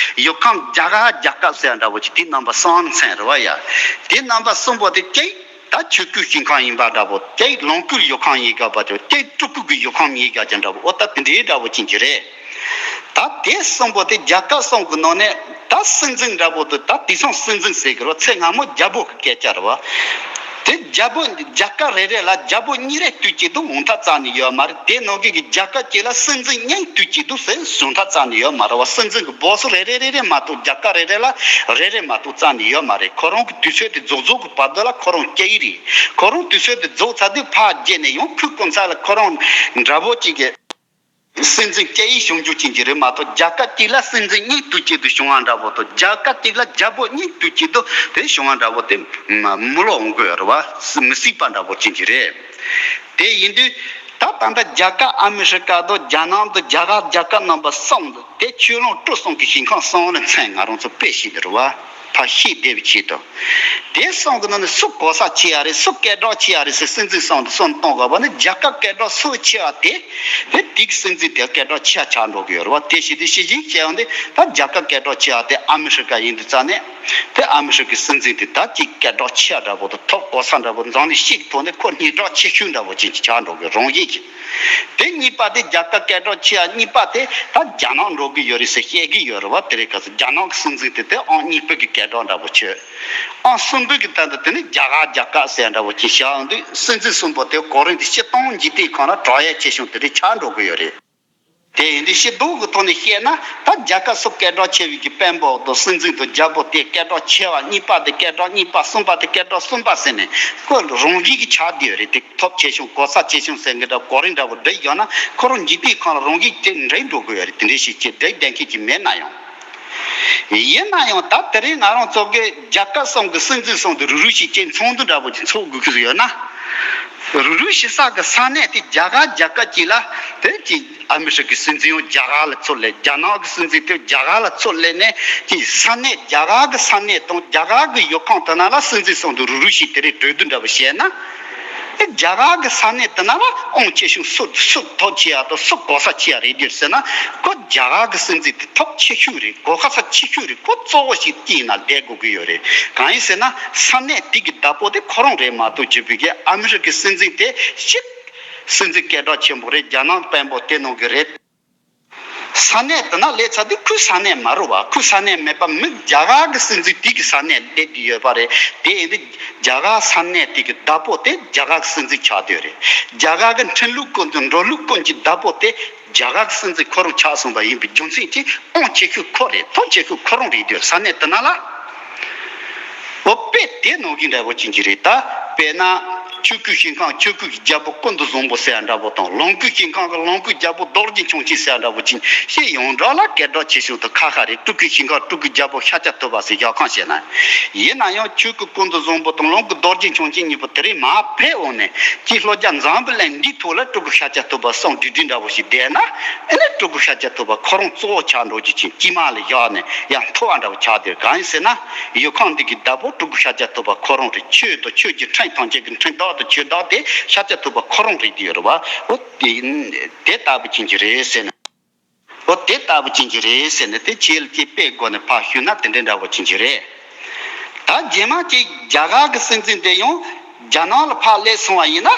ཡུལ་ཁམས་རྒྱ་གར་རྒྱལ་ཁབ་ཟེར་ཡ་འདྲ་པོ་གཅིག། དེ་རྣམ་པ་གསུམ་ཚན་རེད་བ་ཡ། དེ་རྣམ་པ་གསུམ་པོ་དེ་གཅིག་ད་ཆོས་སྐུའི་ཞིང་ཁམས་ཡིན་པ་འདྲ་པོ། གཅིག་ལོངས་སྐུའི་ཡུལ་ཁམས་ཡིན་དགོས་པ་འདྲ་པོ། གཅིག་སྤྲུལ་སྐུ་གི་ཡུལ་ཁམས་ཡིན་དགོས་ཀྱང་འདྲ་པོ། འོ་ད་དེ་འདྲའི་འདྲ་པོ་ཅན་གྱི་རེད། ད་དེ་གསུམ་པོ་དེ་རྒྱལ་ཁབ་གསུམ་གྱི་ནང་ནས་ད་སྲིད་འཛིན་འདྲ་པོ་དེ། ད་དེང་སང་སྲིད་འཛིན་ཟེར་གི་རེད། ཚེ་སྔ་མོ་རྒྱལ་པོ་གི་སྐད་ཆ་རེད་བ། དེ་རྒྱལ་པོ་རྒྱལ་ཁབ་རེ་རེ་ལ་རྒྱལ་པོ་གཉིས་རེ་དུས་གཅིག་ཏུ་འོང་ཐབས་རྩ་ནས་ཡོད་མ་རེད། དེ་ནང་གི་གི་རྒྱལ་ཁབ་གཅིག་ལ་སྲིད་འཛིན་གཉིས་དུས་གཅིག་ཏུ་ཟེར་བཟོ་ཐབས་རྩ་ནས་ཡོད་མ་རེད་བ། སྲིད་འཛིན་གི་སྦོ་སི་རེ་རེ་རེ་རེ་མ་གཏོགས། རྒྱལ་ཁབ་རེ་རེ་ལ་རེ་རེ་མ་གཏོགས་རྩ་ནས་ཡོད་མ་རེད། ཁོ་རང་གི་དུས་ཚོད་དེ་རྫོགས་རྫོགས་གི་བར་དུ་ལ་ཁོ་རང་སྐྱེ་ཡི་རེད། ཁོ་རང་དུས་ཚོད་དེ་རྫོགས་ཚར་དུས་ཕར་རྗེས་ནས་ཡང་ཁོའི་སྐུ་ཚབ་ལ་ཁོ་རང་འདྲ་པོ་གཅིག་གི་སྲིད་འཛིན་སྐྱེ་ཡི་བྱུང་རྒྱུ་ཅན་གྱི་རེད་མ་གཏོགས། རྒྱལ་ཁབ་གཅིག་ལ་སྲིད་འཛིན་གཉིས་དུས་གཅིག་ཏུ་བྱུང་བ་འདྲ་པོ་དང་། རྒྱལ་ཁབ་གཅིག་ལ་རྒྱལ་པོ་གཉིས་དུས་གཅིག་ཏུ་དེ་བྱུང་བ་འདྲ་པོ་དེ་མི་ལོ་འོང་གི་ཡོད་རེད་བ། མི་སྲིད་པ་འདྲ་པོ་ཅན་གྱི་རེད། དེ་ཡིན་དུས་ད་ད་ལྟ་རྒྱལ་ཁབ་ཨ་མི་རི་ཀ་དང་རྒྱ་ནག་དང་རྒྱ་གར་རྒྱལ་ཁབ་རྣམ་པ་གསུམ་དེ་ཆོས་ལོངས་སྤྲུལ་གསུམ་གྱི་ཞིང་ཁམས་གསུམ་ལ་མཚན་ང་རང་ཚོ་དཔེ་བྱས་ཏེ་རེད་བ། ཕར་ཤེས་བདེ་བའི་ཆེད་དུ། དེ་གསུམ་གྱི་ནང་ནས་སུ་གོ་ས་ཆེ་ཡ་རེད། སུ་སྐད་གྲགས་ཆེ་ཡ་རེད་ཟེར་སྲིད་འཛིན་གསུམ་དུ་སུ་གཏོང་དགོས་པ་ན། རྒྱལ་ཁབ་སྐད་གྲགས་སུ་ཆེ་བ་དེ། དེ་དེ་གི་སྲིད་འཛིན་དེ་སྐད་གྲགས་ཆེ་བ་ཆགས་འགྲོ་གི་ཡོད་རེད་བ། དེ་བྱས་དུས་ཕྱི་གཞིག་བྱས་ཡོང་དུས་ད་རྒྱལ་ཁབ་སྐད་གྲགས་ཆེ་བ་དེ་ཨ་མི་རི་ཀ་ཡིན་དུས་ཙང་ནས། དེ་ཨ་མི་རི་ཀའི་སྲིད་འཛིན་དེ་ད་ཅིག་སྐད་གྲགས་ཆེ་བ་འདྲ་པོ་དང་། ཐོབ་གོ་ས་འདྲ་པོ། འཛམ་གླིང་སྤྱིའི་ཐོག་ནས་ཁོ་སྙན་གྲགས་ཆེ་ཤོས་འདྲ་པོ་ཅིག་ཆགས་འགྲོ་གི་རང་བཞིན་གྱིས། དེ་གཉིས་པ་དེ་རྒྱལ་ཁབ་སྐད་གྲགས་ཆེ་བ་གཉིས་པ་དེ་ད་རྒྱ་ནག་འགྲོ་གི་ཡོད་རེད་ཟེར་བཤད་གི་ཡོད་རེད་བ། དེ་རེད། ག་ཚོད་རྒྱ་ནག་གི་སྲིད་འཛིན་དེ་དེ་ཨང་གཉིས་པའི་གི་སྐད་གྲགས་འདྲ་པོ་ཆེ། ཨང་གསུམ་པའི་གི་སྟེང་དུ་དེ་ནི་རྒྱ་གར་རྒྱལ་ཁབ་ཟེར་འདྲ་པོ་ཅིག་བཞག་ཡོང་དུས། སྲིད་འཛིན་གསུམ་པོ་དེ་གོ་རིམ་དེ་སྤྱིར་བཏང་འཇིག་རྟེན་ཁམས་ལ་དྲག་ཡ་ཆེ་ཆུང་དེ་འདྲ་ཆགས་འགྲོ་གི་ཡོད་རེད། དེ་ཡིན་དུས་སྤྱི་ལྡོག་གི་ཐོག་ནས་བཤད་ན། ད་རྒྱལ་ཁབ་སུ་སྐད་གྲགས་ཆེ་བའི་གི་དཔོན་པོ་དང་། སྲིད་འཛིན་དང་རྒྱལ་པོ་དེ་སྐད་གྲགས་ཆེ་བ་གཉིས་པ་དེ་སྐད་གྲགས་གཉིས་པ། གསུམ་པ་དེ་སྐད་གྲགས་གསུམ་པ་ཟེར་ནས་ཁོ་རང་བཞིན་གྱིས་ཆགས་བསྡད་ཡོད་རེད། དེ་ཐོབ་ཆེ་ཆུང་གོ་ས་ཆེ་ཆུང་ཟེར་གི་འདྲ། གོ་རིམ་འདྲ་པོ་བསྒྲིགས་ཡོད་ན་ཁོ་རང་འཇིག་རྟེན་ཁམས་ལ་རང་བཞིན་གྱིས་འགྲིག་འགྲོ་གི་ཡོད་རེད། དེ་འདྲ་ཞིག་ཅིག་བསྒྲིགས་བསྡད་མཁན་ཅིག་མེད་ན་ཡང་། ཡིན་ན་ཡང་ད་དེ་རིང་ང་རང་ཚོ་གི་རྒྱལ་ཁབ་གསུམ་གི་སྲིད་འཛིན་གསུམ་དེ་རུ་རུ་ཞིག་ཅིག་ཚོགས་འདུ་འདྲ་པོ་ཅིག་འཚོགས་དགོས་ཀྱི་ཡོད་ན། རུ་རུ་ཞིག་ས་གི་ས་གནས་དེ་རྒྱ་གར་རྒྱལ་ཁབ་ཅིག་ལ། དེ་ཅིག་ཨ་མི་རི་ཀའི་སྲིད་འཛིན་ཡང་རྒྱ་གར་ལ་ཚུར་སླེབས། རྒྱ་ནག་གི་སྲིད་འཛིན་དེ་རྒྱ་གར་ལ་ཚུར་སླེབས་ནས། ཅིག་ས་གནས་རྒྱ་གར་གི་ས་གནས་དང་རྒྱ་གར་གི་ཡུལ་ཁམས་དེ་ན་ལ་སྲིད་འཛིན་གསུམ་དེ་རུ་རུ་ཞིག་དེ་རིང་གྲོས་བསྡུར་འདྲ་པོ་བྱས་ན། རྒྱ་གར་གི་ས་གནས་དེ་ན་ལ་ཨང་ཆེ་ཆུང་སུ་སུ་ཐོབ་ཆེ་ཡ་དང་། སུ་གོ་ས་ཆེ་ཡ་རེད་འདུག་ཟེར་ན། ཁོ་རྒྱ་གར་གི་སྲིད་འཛིན་དེ་ཐོབ་ཆེ་ཤོས་རེད། གོ་ས་ཆེ་ཤོས་རེད། ཁོ་གཙོ་བོ་ཞིག་ཅིག་ཡིན་ན་བསྡད་དགོས་ཀྱི་ཡོད་རེད། གང་ཡིན་ཟེར་ན་ས་གནས་དེ་གི་བདག་པོ་དེ་ཁོ་རང་རེད་མ་གཏོགས། བརྒྱུད་པའི་གི་ཨ་མི་རི་ཀའི་སྲིད་འཛིན་དེ་ཞིག་སྲིད་འཛིན་སྐད་གྲགས་ཆེན་པོ་རེད། རྒྱ་ནག་དཔོན་པོ་དེ་ནང་གི་རེད། ས་གནས་དེ་ན་སླེབས་ཚར་དུས་ཁོའི་ས་གནས་མ་རེད་བ། ཁོའི་ས་གནས་མེད་པ་མི་རྒྱ་གར་གི་སྲིད་འཛིན་དེ་གི་ས་གནས་སླེབས་བསྡད་ཡོད་པ་རེད། དེ་ཡིན་དུས་རྒྱ་གར་ས་གནས་དེ་གི་བདག་པོ་དེ་རྒྱ་གར་གི་སྲིད་འཛིན་ཆགས་བསྡད་ཡོད་རེད། རྒྱ་གར་གི་ཁྲིམས་ལུགས་ཀུན་དང་འགྲོ་ལུགས་ཀུན་གྱི་བདག་པོ་དེ་རྒྱ་གར་གི་སྲིད་འཛིན་ཁོ་རང་ཆགས་སོང་བ་ཡིན་པའི་རྒྱུ་མཚན་གྱིས་ཨང་ཆེ་ཤོས་ཁོ་རེད། ཐོབ་ཆེ་ཤོས་ཁོ་རང་རེད་འདུག་ས་གནས་དེ་ན་ལ། འོ་དཔེ་དེ་ནང་བཞིན་འདྲ་པོ་ཅན་གྱི་རེད། ད་དཔེར་ན་ཆོས་སྐུའི་ཞིང་ཁམས་ཆོས་སྐུ་གི་རྒྱལ་པོ་ཀུན་ཏུ་བཟང་པོ་ཟེར་ཡ་འདྲ་པོ་དང་། ལོངས་སྐུའི་ཞིང་ཁམས་ཀྱི་ལོངས་སྐུའི་རྒྱལ་པོ་རྡོ་རྗེ་འཆང་ཆེན་ཟེར་ཡ་འདྲ་པོ་ཅན། ཞེས་ཡོངས་གྲགས་ལ་སྐད་གྲགས་ཆེ་ཤོས་དང་ཁ་ཁ་རེད། སྤྲུལ་སྐུའི་ཞིང་ཁམས་སྤྲུལ་སྐུའི་རྒྱལ་པོ་ཤཱཀྱ་ཐུབ་པ་ཟེར་ཞལ་ཁམས་བཤད་ན། ཡིན་ན་ཡང་ཆོས་སྐུ་ཀུན་ཏུ་བཟང་པོ་དང་ལོངས་སྐུ་རྡོ་རྗེ་འཆང་ཆེན་གཉིས་པོ་དེ་རིང་མར་ཕེབས་འོང་ནས། ཅིག་ལྷོ་རྒྱ་འཛམ་བུ་གླིང་འདིའི་ཐོག་ལ་སྤྲུལ་སྐུ་ཤཱཀྱ་ཐུབ་པ་གསུམ་སྒྲིག་སྒྲིག་འདྲ་པོ་ཞིག་བསྡད་ན། ཨེ་ནས་སྤྲུལ་སྐུ་ཤཱཀྱ་ཐུབ་པ་ཁོ་རང་གཙོ་བོ་ཆགས་འགྲོ་རྒྱུ་ཅན། དཀྱིལ་མ་ལ་བཞག་ནས་ཡར་མཐོ་བ་འདྲ་བོ་ཆགས་བསྡད། གང་ཡིན་ཟེར་ན་ཡུལ་ཁམས་འདི་གི་བདག་པོ་སྤྲུལ་སྐུ་ཤཱཀྱ་ཐུབ་པ་ཁོ་རང་རེད། ཆོས་དང་ཆོས་ཀྱི་ཁྲིམས་ཐམས་ཅད་ཀྱི་ཁྲིམས་བདག་དང་ཆོས་བདག་དེ་ཤཱཀྱ་ཐུབ་པ་ཁོ་རང་རེད་ཀྱི་ཡོད་རེད་བ། འོ་དེ་དེ་ལྟ་བུ་ཅན་གྱི་རེད་ཟེར་ནས། འོ་དེ་ལྟ་བུ་ཅན་གྱི་རེད་ཟེར་ནས་དེ་ཆེད་ལ་ཅིག་དཔེ་བཀོད་ནས་ཕར་ཞུས་ན་དེ་འདྲའི་འདྲ་བོ་ཅན་གྱི་རེད། ད་རྗེས་མ་ཅིག་རྒྱ་གར་གྱི་སྲིད་འཛིན་དེ་ཡང་རྒྱ་ནག་ལ་ཕར་སླེབས་སོང་བ་ཡིན་ན།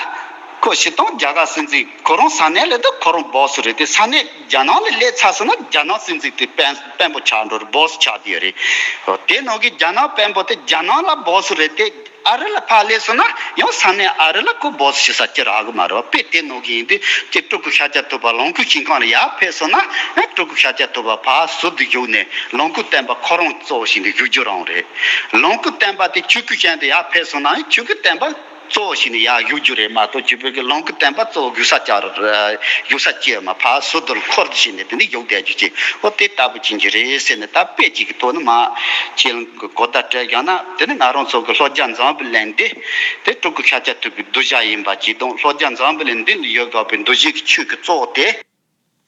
ཁོ་སྤྱིར་བཏང་རྒྱ་གར་སྲིད་འཛིན་ཁོ་རང་ས་གནས་ལ་དུ་ཁོ་རང་སྦོ་སི་རེད་དེ། ས་གནས་རྒྱ་ནག་ལ་སླེབས་ཚར་སོང་ན་རྒྱ་ནག་སྲིད་འཛིན་དེ་དཔོན་དཔོན་པོ་ཆགས་འགྲོ་རེད། སྦོ་སི་ཆགས་བསྡད་ཡོད་རེད། དེ་ནང་གི་རྒྱ་ནག་དཔོན་པོ་དེ་རྒྱ་ནག་ལ་སྦོ་སི་རེད་དེ། ཨ་རི་ལ་ཕར་སླེབས་སོང་ན་ཡང་ས་གནས་ཨ་རི་ལ་ཁོ་སྦོ་སི་བྱེད་ས་ཅི་རག་གི་མ་རེད་བ། དཔེ་དེ་ནང་གི་ཡིན་དུས་ཅིག་སྤྲུལ་སྐུ་ཤཱཀྱ་ཐུབ་པ་ལོངས་སྐུའི་ཞིང་ཁམས་ལ་ཡར་ཕེབས་སོང་ན། ཨ་སྤྲུལ་སྐུ་ཤཱཀྱ་ཐུབ་པ་ཕར་ཟུར་དུ་བཞུགས་ནས་ལོངས་སྐུ་སྟོན་པ་ཁོ་རང་གཙོ་བོ་བྱས་ནས་བཞུགས་རྒྱུ་རང་རེད། ལོངས་སྐུ་སྟོན་པ་དེ་ཆོས་སྐུའི་ཞིང་དུ་ཡར་ཕེབས་སོང་ན་ཡང་ཆོས་སྐུ་སྟོན་པ་གཙོ་བོ་བྱས་ནས་ཡར་བཞུགས་རྒྱུ་རེད་མ་གཏོགས། བརྒྱུད་པའི་གི་ལོངས་སྐུ་སྟོན་པ་གཙོ་བོ་བཞུགས་ས་ཅི་རེད། བཞུགས་ས་ཅི་ཡོད་མ། ཕར་ཟུར་དུ་འཁོར་བྱས་ནས་དེ་ནས་བཞུགས་བསྡད་རྒྱུ་ཅིག་འོ་དེ་ལྟ་བུ་ཅན་གྱི་རེད་ཟེར་ནས། ད་དཔེ་ཅིག་གི་ཐོག་ནས་མར་ཁྱེད་རང་གི་གོ་བརྡ་སྤྲད་བཞག་ན། དེ་ནི་ང་རང་ཚོ་གི་ལྷོ་རྒྱ་འཛམ་བུ་གླིང་འདི་དེ་སྤྲུལ་སྐུ་ཤཱཀྱ་ཐུབ་པའི་གདུལ་བྱ་ཡིན་པ་ཅིག་དང་། ལྷོ་རྒྱ་འཛམ་བུ་གླིང་འདི་ལ་ཡོད་དགོས་པའི་གདུལ་བྱའི་གི་ཆོས་ཀྱི་གཙོ་བོ་དེ།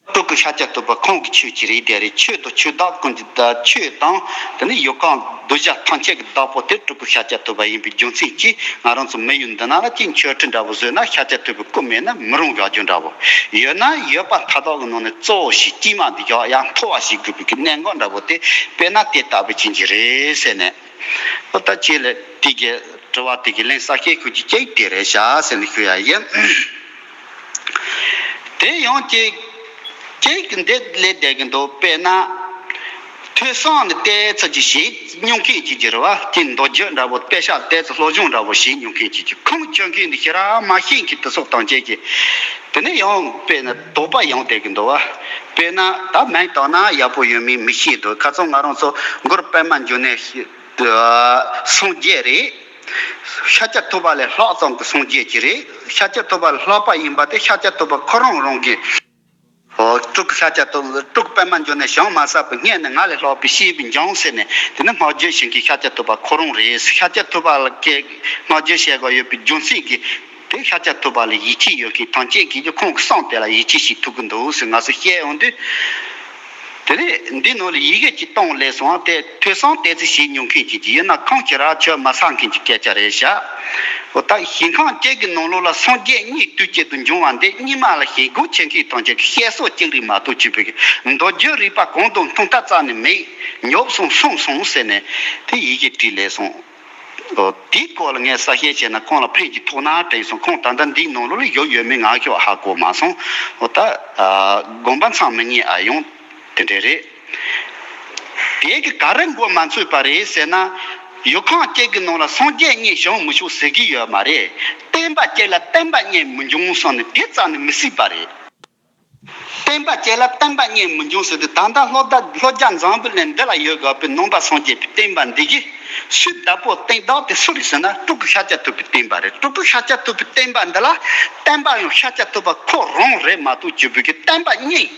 སྤྲུལ་སྐུ་ཤཱཀྱ་ཐུབ་པ་ཁོང་གི་ཆོས་ཀྱི་རིགས་དེ་རེད། ཆོས་དང་ཆོས་བདག་ཀུན་གྱི་བདག་ཆོས་དང་། དེ་ནས་ཡུལ་ཁམས་གདུལ་བྱ་ཐམས་ཅད་ཀྱི་བདག་པོ་དེ་སྤྲུལ་སྐུ་ཤཱཀྱ་ཐུབ་པ་ཡིན་པའི་རྒྱུ་མཚན་གྱིས། ང་རང་ཚོ་མི་ཡུལ་འདི་ནང་ལ་ཅིག་མཆོད་ཁྲི་འདྲ་པོ་བཟོས་ན། ཤཱཀྱ་ཐུབ་པའི་སྐུ་མེད་ན་མི་རུང་བཞག་རྒྱུ་འདྲ་པོ། ཡོད་ན་ཡོད་པ་མཐའ་དག་གི་ནང་ནས་གཙོ་བོ་ཞིག་དཀྱིལ་མ་འདི་བཞག་ཡང་མཐོ་བ་ཞིག་དགོས་པའི་གི་གནད་འགག་འདྲ་པོ་དེ། དཔེར་ན་དེ་ལྟ་བུ་ཅན་གྱི་རེད་ཟེར་ནས། ཨོ་ད་ཁྱེད་ལ་དེ་གི་དྲི་བ་དེ་གི་ལན་གསལ་བཤད་ཞུ་རྒྱུ་གཅིག་དེ་རེད་ཤག་ཟེར་ནས་ཞུ་ཡ་ཡིན། དེ་ཡང་གཅིག་གཅིག་གི་འདི་ལས་བསྡད་ཀྱི་འདུག་དཔེར་ན། ཐོས་བསམ་ནི་ཏོག་ཙམ་ཅིག་བྱེད་མྱོང་མཁན་ཅིག་གི་རེད་བ། དེ་མདོ་རྒྱུད་འདྲ་པོ་དཔེ་ཆ་ཏོག་ཙམ་སློབ་སྦྱོང་འདྲ་པོ་བྱེད་མྱོང་མཁན་ཅིག་གི། ཁུངས་བཅོལ་མཁན་འདི་ཞེ་དྲག་མ་ཤེས་མཁན་དེ་ཚོ་ཐམས་ཅད་ཀྱིས། དེ་ནས་ཡང་དཔེར་ན་དོགས་པ་ཡོང་བསྡད་ཀྱི་འདུག་བ། དཔེར་ན་ད་མིང་བཏགས་ན་ཡག་པོ་ཡོད་མེད་མི་ཤེས་འདུག་ཁ་སང་ང་རང་ཚོ་མགུར་པད་མ་འབྱུང་གནས་ཤི་སངས་རྒྱས་རེད། ཤཱཀྱ་ཐུབ་པ་ལས་ལྷག་ཙམ་གྱི་སངས་རྒྱས་ཀྱི་རེད། ཤཱཀྱ་ཐུབ་པ་ལས་ལྷག་པ་ཡིན་པ་དེ་ཤཱཀྱ་ཐུབ་པ་ཁོ་རང་རང་གི། ཨོ། སྤྲུལ་སྐུ་ཤཱཀྱ་ཐུབ། སྤྲུལ་སྐུ་པད་མ་འབྱུང་གནས་བྱང་མ་ཟག་པའི་སྔས་ནས་ང་ལས་ལྷག་པའི་ཤེས་པ་འབྱུང་ཟེར་ནས། དེ་ནི་བསྔགས་བརྗོད་བྱེད་མཁན་ཤཱཀྱ་ཐུབ་པ་ཁོ་རང་རེད། ཤཱཀྱ་ཐུབ་པ་ལ་ཀྱི་བསྔགས་བརྗོད་བྱེད་དགོས་ཡོད་པའི་རྒྱུ་མཚན་གྱིས། དེ་ཤཱཀྱ་ཐུབ་པ་ལ་ཡིད་ཆེས་ཡོད་མཁན་ཐམས་ཅད་ཀྱིས་ཀྱང་ཁོང་གི་གསུང་དེ་ལ་ཡིད་ཆེས་བྱེད་ཐུབ་ཀྱི་འདུག་ཟེར་ང་ཚོས་བཤད་ཡོང་དུས། དེ་ནས་འདི་ནང་ལ་ཡི་གེ་གཅིག་གཏོང་སླེབས་སོང་། དེ་ཐོས་བསམ་ཏོག་ཙམ་བྱེད་མྱོང་མཁན་ཅིག་ཡིན་ན་ཁོང་ཁྱེད་རང་ཆོས་མ་ཚང་མཁན་གྱི་སྐད་ཆ་རེད་ཤག་འོ་ད་ཞིང་ཁམས་གཅིག་གི་ནང་ལོགས་ལ་སངས་རྒྱས་གཉིས་དུས་གཅིག་ཏུ་འབྱུང་བ་འདི་རྙིང་མ་ལ་ཞེན་ཁོག་ཆེ་མཁན་ཐམས་ཅད་ཀྱིས་བཤད་སྲོལ་གཅིག་རེད་མ་གཏོགས་ཅིག་པའི་མདོ་རྒྱུད་རིག་པ་གང་དང་མཐུན་ཐབས་རྩ་ནས་མེད། ཉོབ་སོང་སོང་སོང་ཟེར་ནས་དེ་ཡི་གེ་བྲིས་སླེབས་སོང་། ཨོ། དེའི་སྐོར་ལ་ངས་གསལ་བཤད་བྱས་ན་ཁོང་ལ་ཕན་གྱི་ཐོགས་ན་དྲན་སོང་། ཁོང་ད་ལྟ་འདིའི་ནང་ལོགས་ལ་ཡོད་ཡོད་མེད་ང་ཤོག་ཧ་གོ་མ་སོང་། ཨོ་ད། ཨ། དགོངས་པ་མཚམས་མི་སྙེག་ཨ་ཡོང་། དེ་འདྲ་རེད། དེ་གི་ག་རེ་མགོ་མ་ཚོས་པ་རེད་ཟེར་ན། ཡུལ་ཁམས་གཅིག་གི་ནང་ལ་སངས་རྒྱས་གཉིས་བྱུང་མི་ཆོག་ཟེར་གྱི་ཡོད་མ་རེད། བསྟན་པ་གཅིག་ལ་བསྟན་པ་གཉིས་མི་འབྱུང་གསུངས་ནས་དེ་རྩ་ནས་མི་སྲིད་པ་རེད། བསྟན་པ་གཅིག་ལ་བསྟན་པ་གཉིས་མི་འབྱུང་ཟེར་དུས། ད་ལྟ་ལྷོ་ད་ལྷོ་རྒྱ་འཛམ་བུ་གླིང་འདི་ལ་ཡོད་དགོས་པའི་ནང་པ་སངས་རྒྱས་པའི་བསྟན་པ་འདི་གི་སུའི་བདག་པོ་བསྟན་བདག་དེ་སུ་རེད་ཟེར་ན། སྤྲུལ་སྐུ་ཤཱཀྱ་ཐུབ་པའི་བསྟན་པ་རེད། སྤྲུལ་སྐུ་ཤཱཀྱ་ཐུབ་པའི་བསྟན་པ་འདི་ལ་བསྟན་པ་ཡང་ཤཱཀྱ་ཐུབ་པ་ཁོ་རང་རེད་མ་གཏོགས་ཅིག་པའི་གི་བསྟན་པ་གཉིས།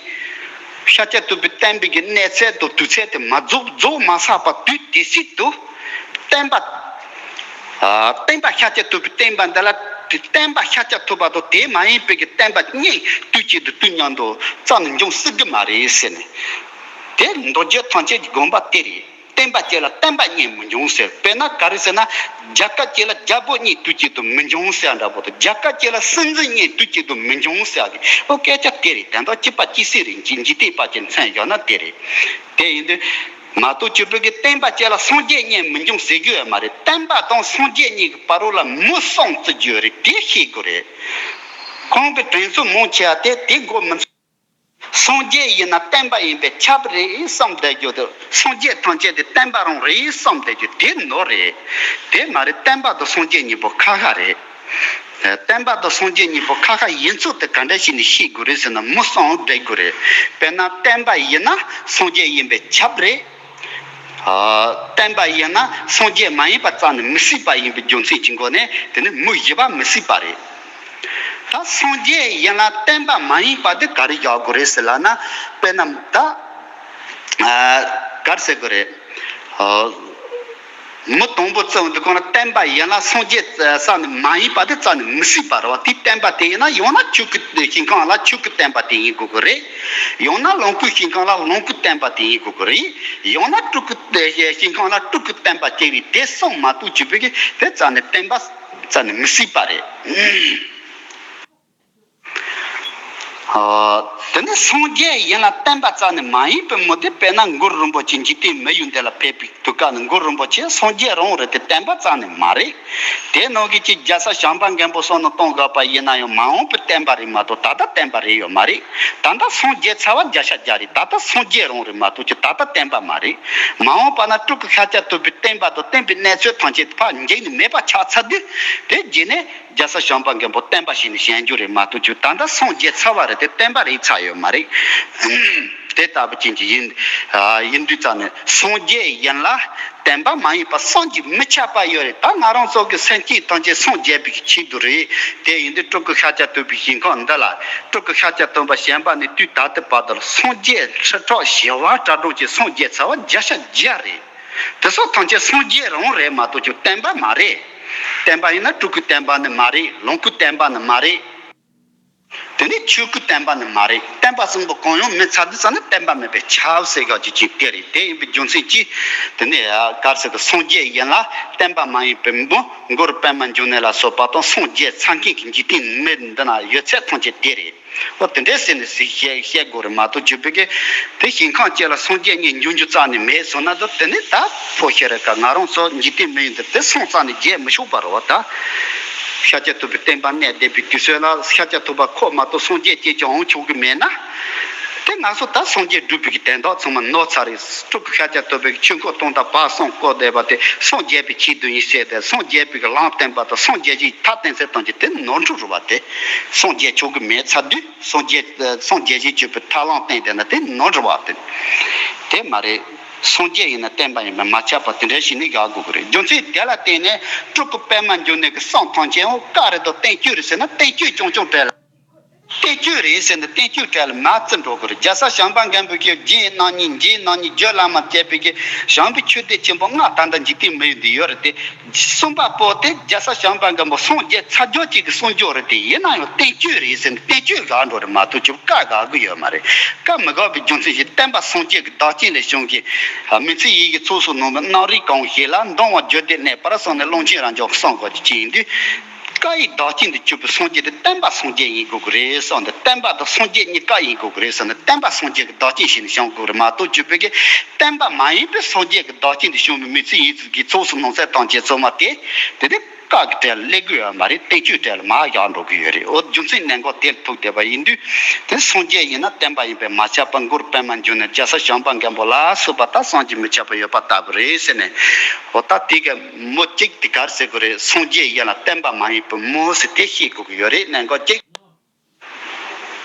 ཤཱཀྱ་ཐུབ་པའི་བསྟན་པའི་གི་གནས་ཚད་དང་དུས་ཚད་དེ་མ་རྫོགས་རྫོགས་མ་ཚར་བར་དུས་དེ་སྲིད་དུ་བསྟན་པ། ཨ། བསྟན་པ་ཤཱཀྱ་ཐུབ་པའི་བསྟན་པ་འདི་ལ། དེ་བསྟན་པ་ཤཱཀྱ་ཐུབ་པ་དང་དེ་མ་ཡིན་པའི་གི་བསྟན་པ་གཉིས་དུས་གཅིག་ཏུ་དུས་མཉམ་དུ་རྩ་ནས་འབྱུང་སྲིད་གི་མ་རེད་ཟེར་ནས། དེ་མདོ་རྒྱུད་ཐམས་ཅད་ཀྱི་དགོངས་པ་དེ་རེད། བསྟན་པ་གཅིག་ལ་བསྟན་པ་གཉིས་མི་འབྱུང་ཟེར། དཔེར་ན་ག་རེ་ཟེར་ན། རྒྱལ་ཁབ་གཅིག་ལ་རྒྱལ་པོ་གཉིས་དུས་གཅིག་ཏུ་མི་འབྱུང་ཟེར་འདྲ་པོ་དང་། རྒྱལ་ཁབ་གཅིག་ལ་སྲིད་འཛིན་གཉིས་དུས་གཅིག་ཏུ་མི་འབྱུང་ཟེར་གི། ཨོ། སྐད་ཆ་དེ་རེད། དེ་འདྲ་གཅིག་པ་གཅིག་སྲིད་རེད། འཇིག་འཇིག་རྟེན་པ་གཅིག་མཚན་བཞག་ན་དེ་རེད། དེ་ཡིན་དུས། མ་གཏོགས་ཅིག་པའི་གི་བསྟན་པ་གཅིག་ལ་སངས་རྒྱས་གཉིས་མི་འབྱུང་ཟེར་རྒྱུ་ཡོད་མ་རེད། བསྟན་པ་དང་སངས་རྒྱས་གཉིས་ཀྱི་བར་རོ་ལ་མུ་གསུམ་བརྩི་རྒྱུ་རེད། དེ་ཤེས་དགོས་རེད། ཁོང་གི་དྲན་གསོ་མང་ཆེ་བ་དེ་དེ་མགོ་མི་ཚོས། སངས་རྒྱས་ཡིན་ན་བསྟན་པ་ཡིན་པས་ཁྱབ་རེད་བསམ་བསྡད་རྒྱུ་དེ། སངས་རྒྱས་ཐམས་ཅད་དེ་བསྟན་པ་རང་རེད་བསམ་བསྡད་རྒྱུ་དེ་ནོར་རེད། དེ་མ་རེད། བསྟན་པ་དང་སངས་རྒྱས་གཉིས་པོ་ཁ་ཁ་རེད། བསྟན་པ་དང་སངས་རྒྱས་གཉིས་པོ་ཁ་ཁ་ཡིན་ཚུལ་དེ་ག་འདྲ་ཞིག་ནས་ཤེས་དགོས་རེད་ཟེར་ན། མུ་གསུམ་སྦྲེལ་དགོས་རེད། དཔེར་ན་བསྟན་པ་ཡིན་ན་སངས་རྒྱས་ཡིན་པས་ཁྱབ་རེད། ཨ། བསྟན་པ་ཡིན་ན་སངས་རྒྱས་མ་ཡིན་པ་རྩ་ནས་མི་སྲིད་པ་ཡིན་པའི་རྒྱུ་མཚན་གྱི་སྒོ་ནས། དེ་ནི་མུ་བཞི་པ་མི་སྲིད་པ་རེད། ད་སངས་རྒྱས་ཡིན་ལ་བསྟན་པ་མ་ཡིན་པ་དེ་ག་རེ་བཞག་དགོས་རེད་ཟེར་ལབ་ན། དཔེར་ན་ད། ཨ། ག་རེ་ཟེར་དགོས་རེད། ཨ། མུ་དང་པོ་བརྩི་བ་འདི་གོང་ལ་བསྟན་པ་ཡིན་ལ་སངས་རྒྱས་རྩ་ནས་མ་ཡིན་པ་དེ་རྩ་ནས་མི་སྲིད་པ་རེད་བ། དེ་བསྟན་པ་དེ་ཡིན་ན་ཡང་ན་ཆོས་སྐུ་ཞིང་ཁམས་ལ་ཆོས་སྐུ་བསྟན་པ་དེ་ཡིན་དགོས་ཀྱི་རེད། ཡང་ན་ལོངས་སྐུ་ཞིང་ཁམས་ལ་ལོངས་སྐུ་བསྟན་པ་དེ་ཡིན་དགོས་ཀྱི་རེད། ཡང་ན་སྤྲུལ་སྐུ་ཞིང་ཁམས་ལ་སྤྲུལ་སྐུ་བསྟན་པ་ཅིག་རེད། དེ་གསུམ་མ་གཏོགས་ཅིག་པའི་གི་དེ་རྩ་ནས་བསྟན་པ་རྩ་ནས་མི་སྲིད་པ་རེད། ཨ། དེ་ནི་སངས་རྒྱས་ཡིན་ལ་བསྟན་པ་རྩ་ནས་མ་ཡིན་པའི་མུ་སྟེགས། དཔེར་ན་གུ་རུ་རིན་པོ་ཆེ་འཇིག་རྟེན་མི་ཡུལ་འདི་ལ་ཕེབས་པའི་དུས་སྐབས་ནས་གུ་རུ་རིན་པོ་ཆེ་སངས་རྒྱས་རང་རེད་དེ་བསྟན་པ་རྩ་ནས་མ་རེད། དེ་ནང་གི་ཅིག་རྒྱལ་སྲས་བྱམས་པ་མགོན་པོ་བསམ་བློ་གཏོང་དགོས་པ་ཡིན་ན་ཡང་མ་འོངས་པའི་བསྟན་པ་རེད་མ་གཏོགས་ད་ལྟ་བསྟན་པ་རེད་ཡོད་མ་རེད། ད་ལྟ་སངས་རྒྱས་ཚར་བ་བརྒྱ་ཆ་བརྒྱ་རེད། ད་ལྟ་སངས་རྒྱས་རང་རེད་མ་གཏོགས་ཅིག་ད་ལྟ་བསྟན་པ་མ་རེད། མ་འོངས་པ་ན་སྤྲུལ་སྐུ་ཤཱཀྱ་ཐུབ་པའི་བསྟན་པ་དང་བསྟན་པའི་གནས་ཚུལ་ཐམས་ཅད་ཕར་འཇིག་ནས་མེད་པ་ཆགས་ཚར་དུས། དེ་རྗེས་ནས་རྒྱལ་སྲས་བྱམས་པ་མགོན་པོ་བསྟན་པ་ཞིག་ནས་བཞེངས་རྒྱུ་རེད་མ་གཏོགས་ཅིག་ད་ལྟ་སངས་རྒྱས་ཚར་བ་རེད་དེ་བསྟན་པ་རེད་ཚར་ཡོད་མ་རེད། དེ་ལྟ་བུ་ཅན་གྱི་ཡིན། ཨ། ཡིན་དུས་ཙམ་ནས་སངས་རྒྱས་ཡིན་ལ་བསྟན་པ་མ་ཡིན་པ་བསམ་གྱིས་མི་ཁྱབ་པ་ཡོད་རེད། ད་ང་རང་ཚོ་གི་སེམས་ཅན་ཐམས་ཅད་སངས་རྒྱས་པའི་ཆེད་དུ་རེད། དེ་ཡིན་དུས་སྤྲུལ་སྐུ་ཤཱཀྱ་ཐུབ་པའི་ཞིང་ཁམས་འདི་ལ་སྤྲུལ་སྐུ་ཤཱཀྱ་ཐུབ་པ་བྱོན་པ་ནས་དུས་ད་ལྟའི་བར་དུ་ལ་སངས་རྒྱས་ཁྲི་ཕྲག་བཞི་བ་གྲངས་ཀྱི་སངས་རྒྱས་ཚར་བ་བརྒྱ་ཆ་བརྒྱ་རེད། དེ་ཚོ་ཐམས་ཅད་སངས་རྒྱས་རང་རེད་མ་གཏོགས་ཅིག་བསྟན་པ་མ་རེད། བསྟན་པ་ཡིན་ན་སྤྲུལ་སྐུའི་བསྟན་པ་ནི་མ་རེད། ལོངས་སྐུའི་བསྟན་པ་ནི་མ་རེད། དེ་ནས་ཆོས་སྐུ་བསྟན་པ་ནི་མ་རེད། བསྟན་པ་གསུམ་པོ་གང་ཡང་མེད་ཚར་དུས་ཙམ་ནས་བསྟན་པ་མེད་པས་ཁྱབ་ཟེར་ག་ཅིག་ཅིག་དེ་རེད། དེ་ཡིན་པའི་རྒྱུ་མཚན་གྱིས་དེ་ནས་ག་རེ་ཟེར་གི། སངས་རྒྱས་ཡིན་ལ་བསྟན་པ་མ་ཡིན་པའི་མི། མགོན་པདྨ་འབྱུང་གནས་ལ་སོགས་པ་དང་སངས་རྒྱས་ཚར་མཁན་གྱི་འཇིག་རྟེན་མི་འདི་ན་ཡོད་ཚད་ཐམས་ཅད་དེ་རེད། འོ་དེ་འདྲས་ཟེར་ནས་ཟིག་བཤད་བཤད་དགོས་རེད་མ་གཏོགས། ཆོས་པའི་གི་དེ་ཞིང་ཁམས་ཅིག་ལ་སངས་རྒྱས་གཉིས་འབྱུང་རྒྱུ་རྩ་ནས་མེད་སོང་ན། ད་དེ་ནས་ད་ཕོ་ཤེ་རེ་ཀ་ང་རང་ཚོ་འཇིག་རྟེན་མི་ཡུལ་འདིར་དེ་སངས་རྩ་ནས་རྒྱས་མི་ཆོག་པ་རེད་བ། ད་ཤཱཀྱ་ཐུབ་པའི་བསྟན་པ་གནས་བསྡད་པའི་དུས་ཚོད་ལ་ཤཱཀྱ་ཐུབ་པ་ཁོ་མ་གཏོགས་སངས་རྒྱས་སྐྱེ་ཀྱང་འོང་ཆོག་གི་མེད་ན། དེ་ང་ཚོ་ད་སངས་རྒྱས་སྒྲུབ་པའི་གི་དོན་དག་ཚང་མ་ནོར་ཚར་རེད། སྤྲུལ་སྐུ་ཤཱཀྱ་ཐུབ་པའི་ཆོས་འཁོར་སྟོང་དང་བར་གསུམ་བསྐོར་བསྡད་པ་དེ་སངས་རྒྱས་པའི་ཆེད་དུ་ཡིན་ཟེར་ཏེ། སངས་རྒྱས་པའི་གི་ལམ་བསྟན་པ་དང་སངས་རྒྱས་ཀྱི་ཐབས་བསྟན་ཚད་ཐམས་ཅད་དེ་ནོར་འཁྲུལ་རེད་བ། དེ་སངས་རྒྱས་ཆོག་གི་མེད་ཚར་དུས། སངས་རྒྱས་སངས་རྒྱས་ཞེས་བརྗོད་པའི་ཐར་ལམ་བསྟན་བསྡད་ན་དེ་ནོར་འཁྲུལ་བ་དེ་དེ་མ་རེད། སངས་རྒྱས་ཡིན་ན་བསྟན་པ་ཡིན་པས་མ་ཁྱབ་པ་དེ་འདྲ་ཞིག་ནི་ཡག་དགོས་ཀྱི་རེད། རྒྱུ་མཚན་དེ་ལ་བརྟེན་ནས་སྤྲུལ་སྐུ་པདྨ་འབྱུང་གནས་ཀྱི་གསུང་ཐམས་ཅད་འོ་བཀའ་རེད་དོ་བསྟན་བཅོས་རེད་ཟེར་ན། བསྟན་བཅོས་རྐྱང་རྐྱང་བྲལ་ལ། བསྟན་བཅོས་རེད་ཟེར་ནས་བསྟན་བཅོས་བྲལ་ལ་མ་བརྩི་འགྲོ་དགོས་རེད། རྒྱལ་ཚབ་བྱམས་པ་མགོན་པོ་ཞེས་རྗེ་རྣམ་གཉིས། རྗེ་རྣམ་གཉིས་རྒྱུད་བླ་མ་བཅས་པའི་གི་བྱམས་པའི་ཆོས་སྡེ་ཆེན་པོ་ལྔ་ད་ལྟ་འཇིག་རྟེན་མི་ཡུལ་འདི་ཡོད་རེད་དེ། གསུམ་པ་པོ་དེ་རྒྱལ་ཚབ་བྱམས་པ་མགོན་པོ་སངས་རྒྱས་ཚར་རྒྱུ་གཅིག་གི་གསུང་རྒྱུ་རེད་དེ། ཡིན་ན་ཡང་བསྟན་བཅོས་རེད་ཟེར་ནས་བསྟན་བཅོས་དགག་འགྲོ་རེད་མ་གཏོགས་ཆོས་བཀའ་དགག་གི་ཡོད་མ་རེད། བཀའ་མི་དགག་པའི་རྒྱུ་མཚན་ཞིག་བསྟན་པ་སངས་རྒྱས་ཀྱི་བདག་རྐྱེན་ལས་བྱུང་གི་མི་ཚེ་ཡི་གེ་ཚོགས་སུ་གནང་བའི་རྣམ་རིག་གང་ཞིག་ལ་འདུལ་བ་རྒྱུད་སྡེ་གནས་པར་གསུངས་ནས། ཀློང་ཆེན་རབ་འབྱམས་ཀྱི་གསུང་གོ་ཅི་ཡིན་དུས། བཀའ་ཡི་བདག་རྐྱེན་དུ་གྱུར་པའི་སངས་རྒྱས་དེ་བསྟན་པ་སངས་རྒྱས་ཡིན་དགོས་ཀྱི་རེད་བསམ་སྟེ། བསྟན་པ་དང་སངས་རྒྱས་གཉིས་ཀ་ཡིན་དགོས་ཀྱི་རེད་བསམ་ནས་བསྟན་པ་སངས་རྒྱས་ཀྱི་བདག་རྐྱེན་བྱས་ནས་བྱུང་དགོས་རེད་མ་གཏོགས། ཆོས་པའི་གི་བསྟན་པ་མ་ཡིན་པའི་སངས་རྒྱས་ཀྱི་བདག་རྐྱེན་དུ་བྱུང་བའི་མི་ཚེ་ཡི་གེ་ཚོགས་སུ་གནང་ཚད་ཐམས་ཅད་ཚང་མ་དེ་དེ་དེ་བཀའ་གི་གྲལ་ལ་སླེབས་ཀྱི་ཡོད་མ་རེད། བསྟན་བཅོས་གྲལ་ལ་མར་བཞག་འགྲོ་གི་ཡོད་རེད། འོ་རྒྱུ་མཚན་གནད་འགག་དེར་ཐུག་བསྡད་པ་ཡིན་དུས། དེ་སངས་རྒྱས་ཡིན་ན་བསྟན་པ་ཡིན་པས་མ་ཁྱབ་པ། མགོན་པདྨ་འབྱུང་གནས་རྒྱལ་ཚབ་བྱམས་པ་མགོན་པོ་ལ་སོགས་པ་དང་བསམ་གྱིས་མི་ཁྱབ་པ་ཡོད་པ་ལྟ་བུ་རེད་ཟེར་ནས། འོ་ད་དེ་གི་མུ་གཅིག་དེ་ག་རེ་ཟེར་དགོས་རེད། སངས་རྒྱས་ཡིན་ལ་བསྟན་པ་མ་ཡིན་པའི་མུ་ཟེར་དེ་ཤེས་དགོས་ཀྱི་ཡོད་རེད། གནད་འགག་གཅིག་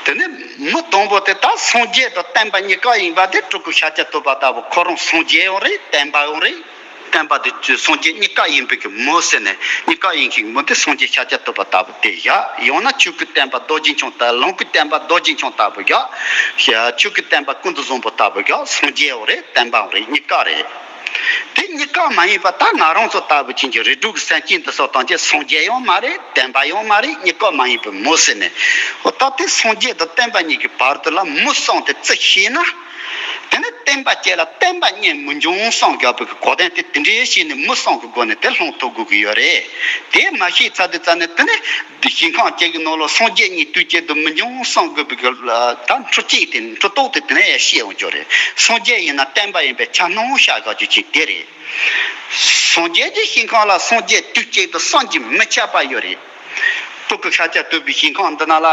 དེ་ནས་མུ་དང་པོ་དེ་ད་སངས་རྒྱས་དང་བསྟན་པ་གཉིས་ཀ་ཡིན་པ་དེ་སྤྲུལ་སྐུ་ཤཱཀྱ་ཐུབ་པ་ལྟ་བུ་ཁོ་རང་སངས་རྒྱས་ཡང་རེད། བསྟན་པ་ཡང་རེད། བསྟན་པ་དེ་སངས་རྒྱས་གཉིས་ཀ་ཡིན་པའི་གི་མུ་ཟེར་ནས། གཉིས་ཀ་ཡིན་གྱི་མུ་དེ་སངས་རྒྱས་ཤཱཀྱ་ཐུབ་པ་ལྟ་བུ་དེ་བཞག་ཡང་ན་ཆོས་སྐུའི་བསྟན་པ་རྡོ་རྗེ་འཆང་ལྟ། ལོངས་སྐུའི་བསྟན་པ་རྡོ་རྗེ་འཆང་ལྟ་བུ་བཞག་ཆོས་སྐུའི་བསྟན་པ་ཀུན་ཏུ་བཟང་པོ་ལྟ་བུ་བཞག་སངས་རྒྱས་ཡང་རེད། བསྟན་པའང་རེད། གཉིས་ཀ་རེད། དེ་གཉིས་ཀ་མ་ཡིན་པ་ད་ང་རང་ཚོ་ལྟ་བུ་ཅན་གྱི་རིགས་དྲུག་གི་སེམས་ཅན་དེ་ཚོ་ཐམས་ཅད་སངས་རྒྱས་ཡང་མ་རེད། བསྟན་པ་ཡང་མ་རེད། གཉིས་ཀ་མ་ཡིན་པའི་མུ་ཟེར་ནས། འོ་ད་དེ་སངས་རྒྱས་དང་བསྟན་པ་གཉིས་ཀྱི་བར་དུ་ལ་མུ་གསུམ་དེ་བརྩི་ཤེས་ན། དེ་ནི་བསྟན་པ་གཅིག་ལ་བསྟན་པ་གཉིས་མི་འབྱུང་གསུངས་དགོས་པའི་གོ་དོན་དེ་དེ་འདྲའི་ཞིག་ནི་མུ་གསུམ་གྱི་སྒོ་ནས་དེ་སློང་ཐུབ་དགོས་ཀྱི་ཡོད་རེད། དེ་མ་ཤེས་ཚར་དུས་ཙམ་ནས་དེ་ནི་འདི་ཞིང་ཁམས་གཅིག་གི་ནང་ལ་སངས་རྒྱས་གཉིས་དུས་གཅིག་ཏུ་མི་འབྱུང་གསུངས་དགོས་པའི་གི་ད་འཕྲོ་གཅིག་དེ་འཕྲོ་རྟོག་དེ་དེ་ནས་ཡང་ཤེས་འོང་རྒྱུ་རེད། སངས་རྒྱས་ཡིན་ན་བསྟན་པ་ཡིན་པས་ཁྱབ་སྣང་བྱ་དགོས་རྒྱུ་ཅིག་དེ་རེད། སངས་རྒྱས་ཀྱི་ཞིང་ཁམས་ལ་སངས་རྒྱས་དུས་གཅིག་ཏུ་བསམ་གྱིས་མི་ཁྱབ་པ་ཡོད་རེད། སྤྲུལ་སྐུ་ཤཱཀྱ་ཐུབ་པའི་ཞིང་ཁམས་འདི་ན་ལ།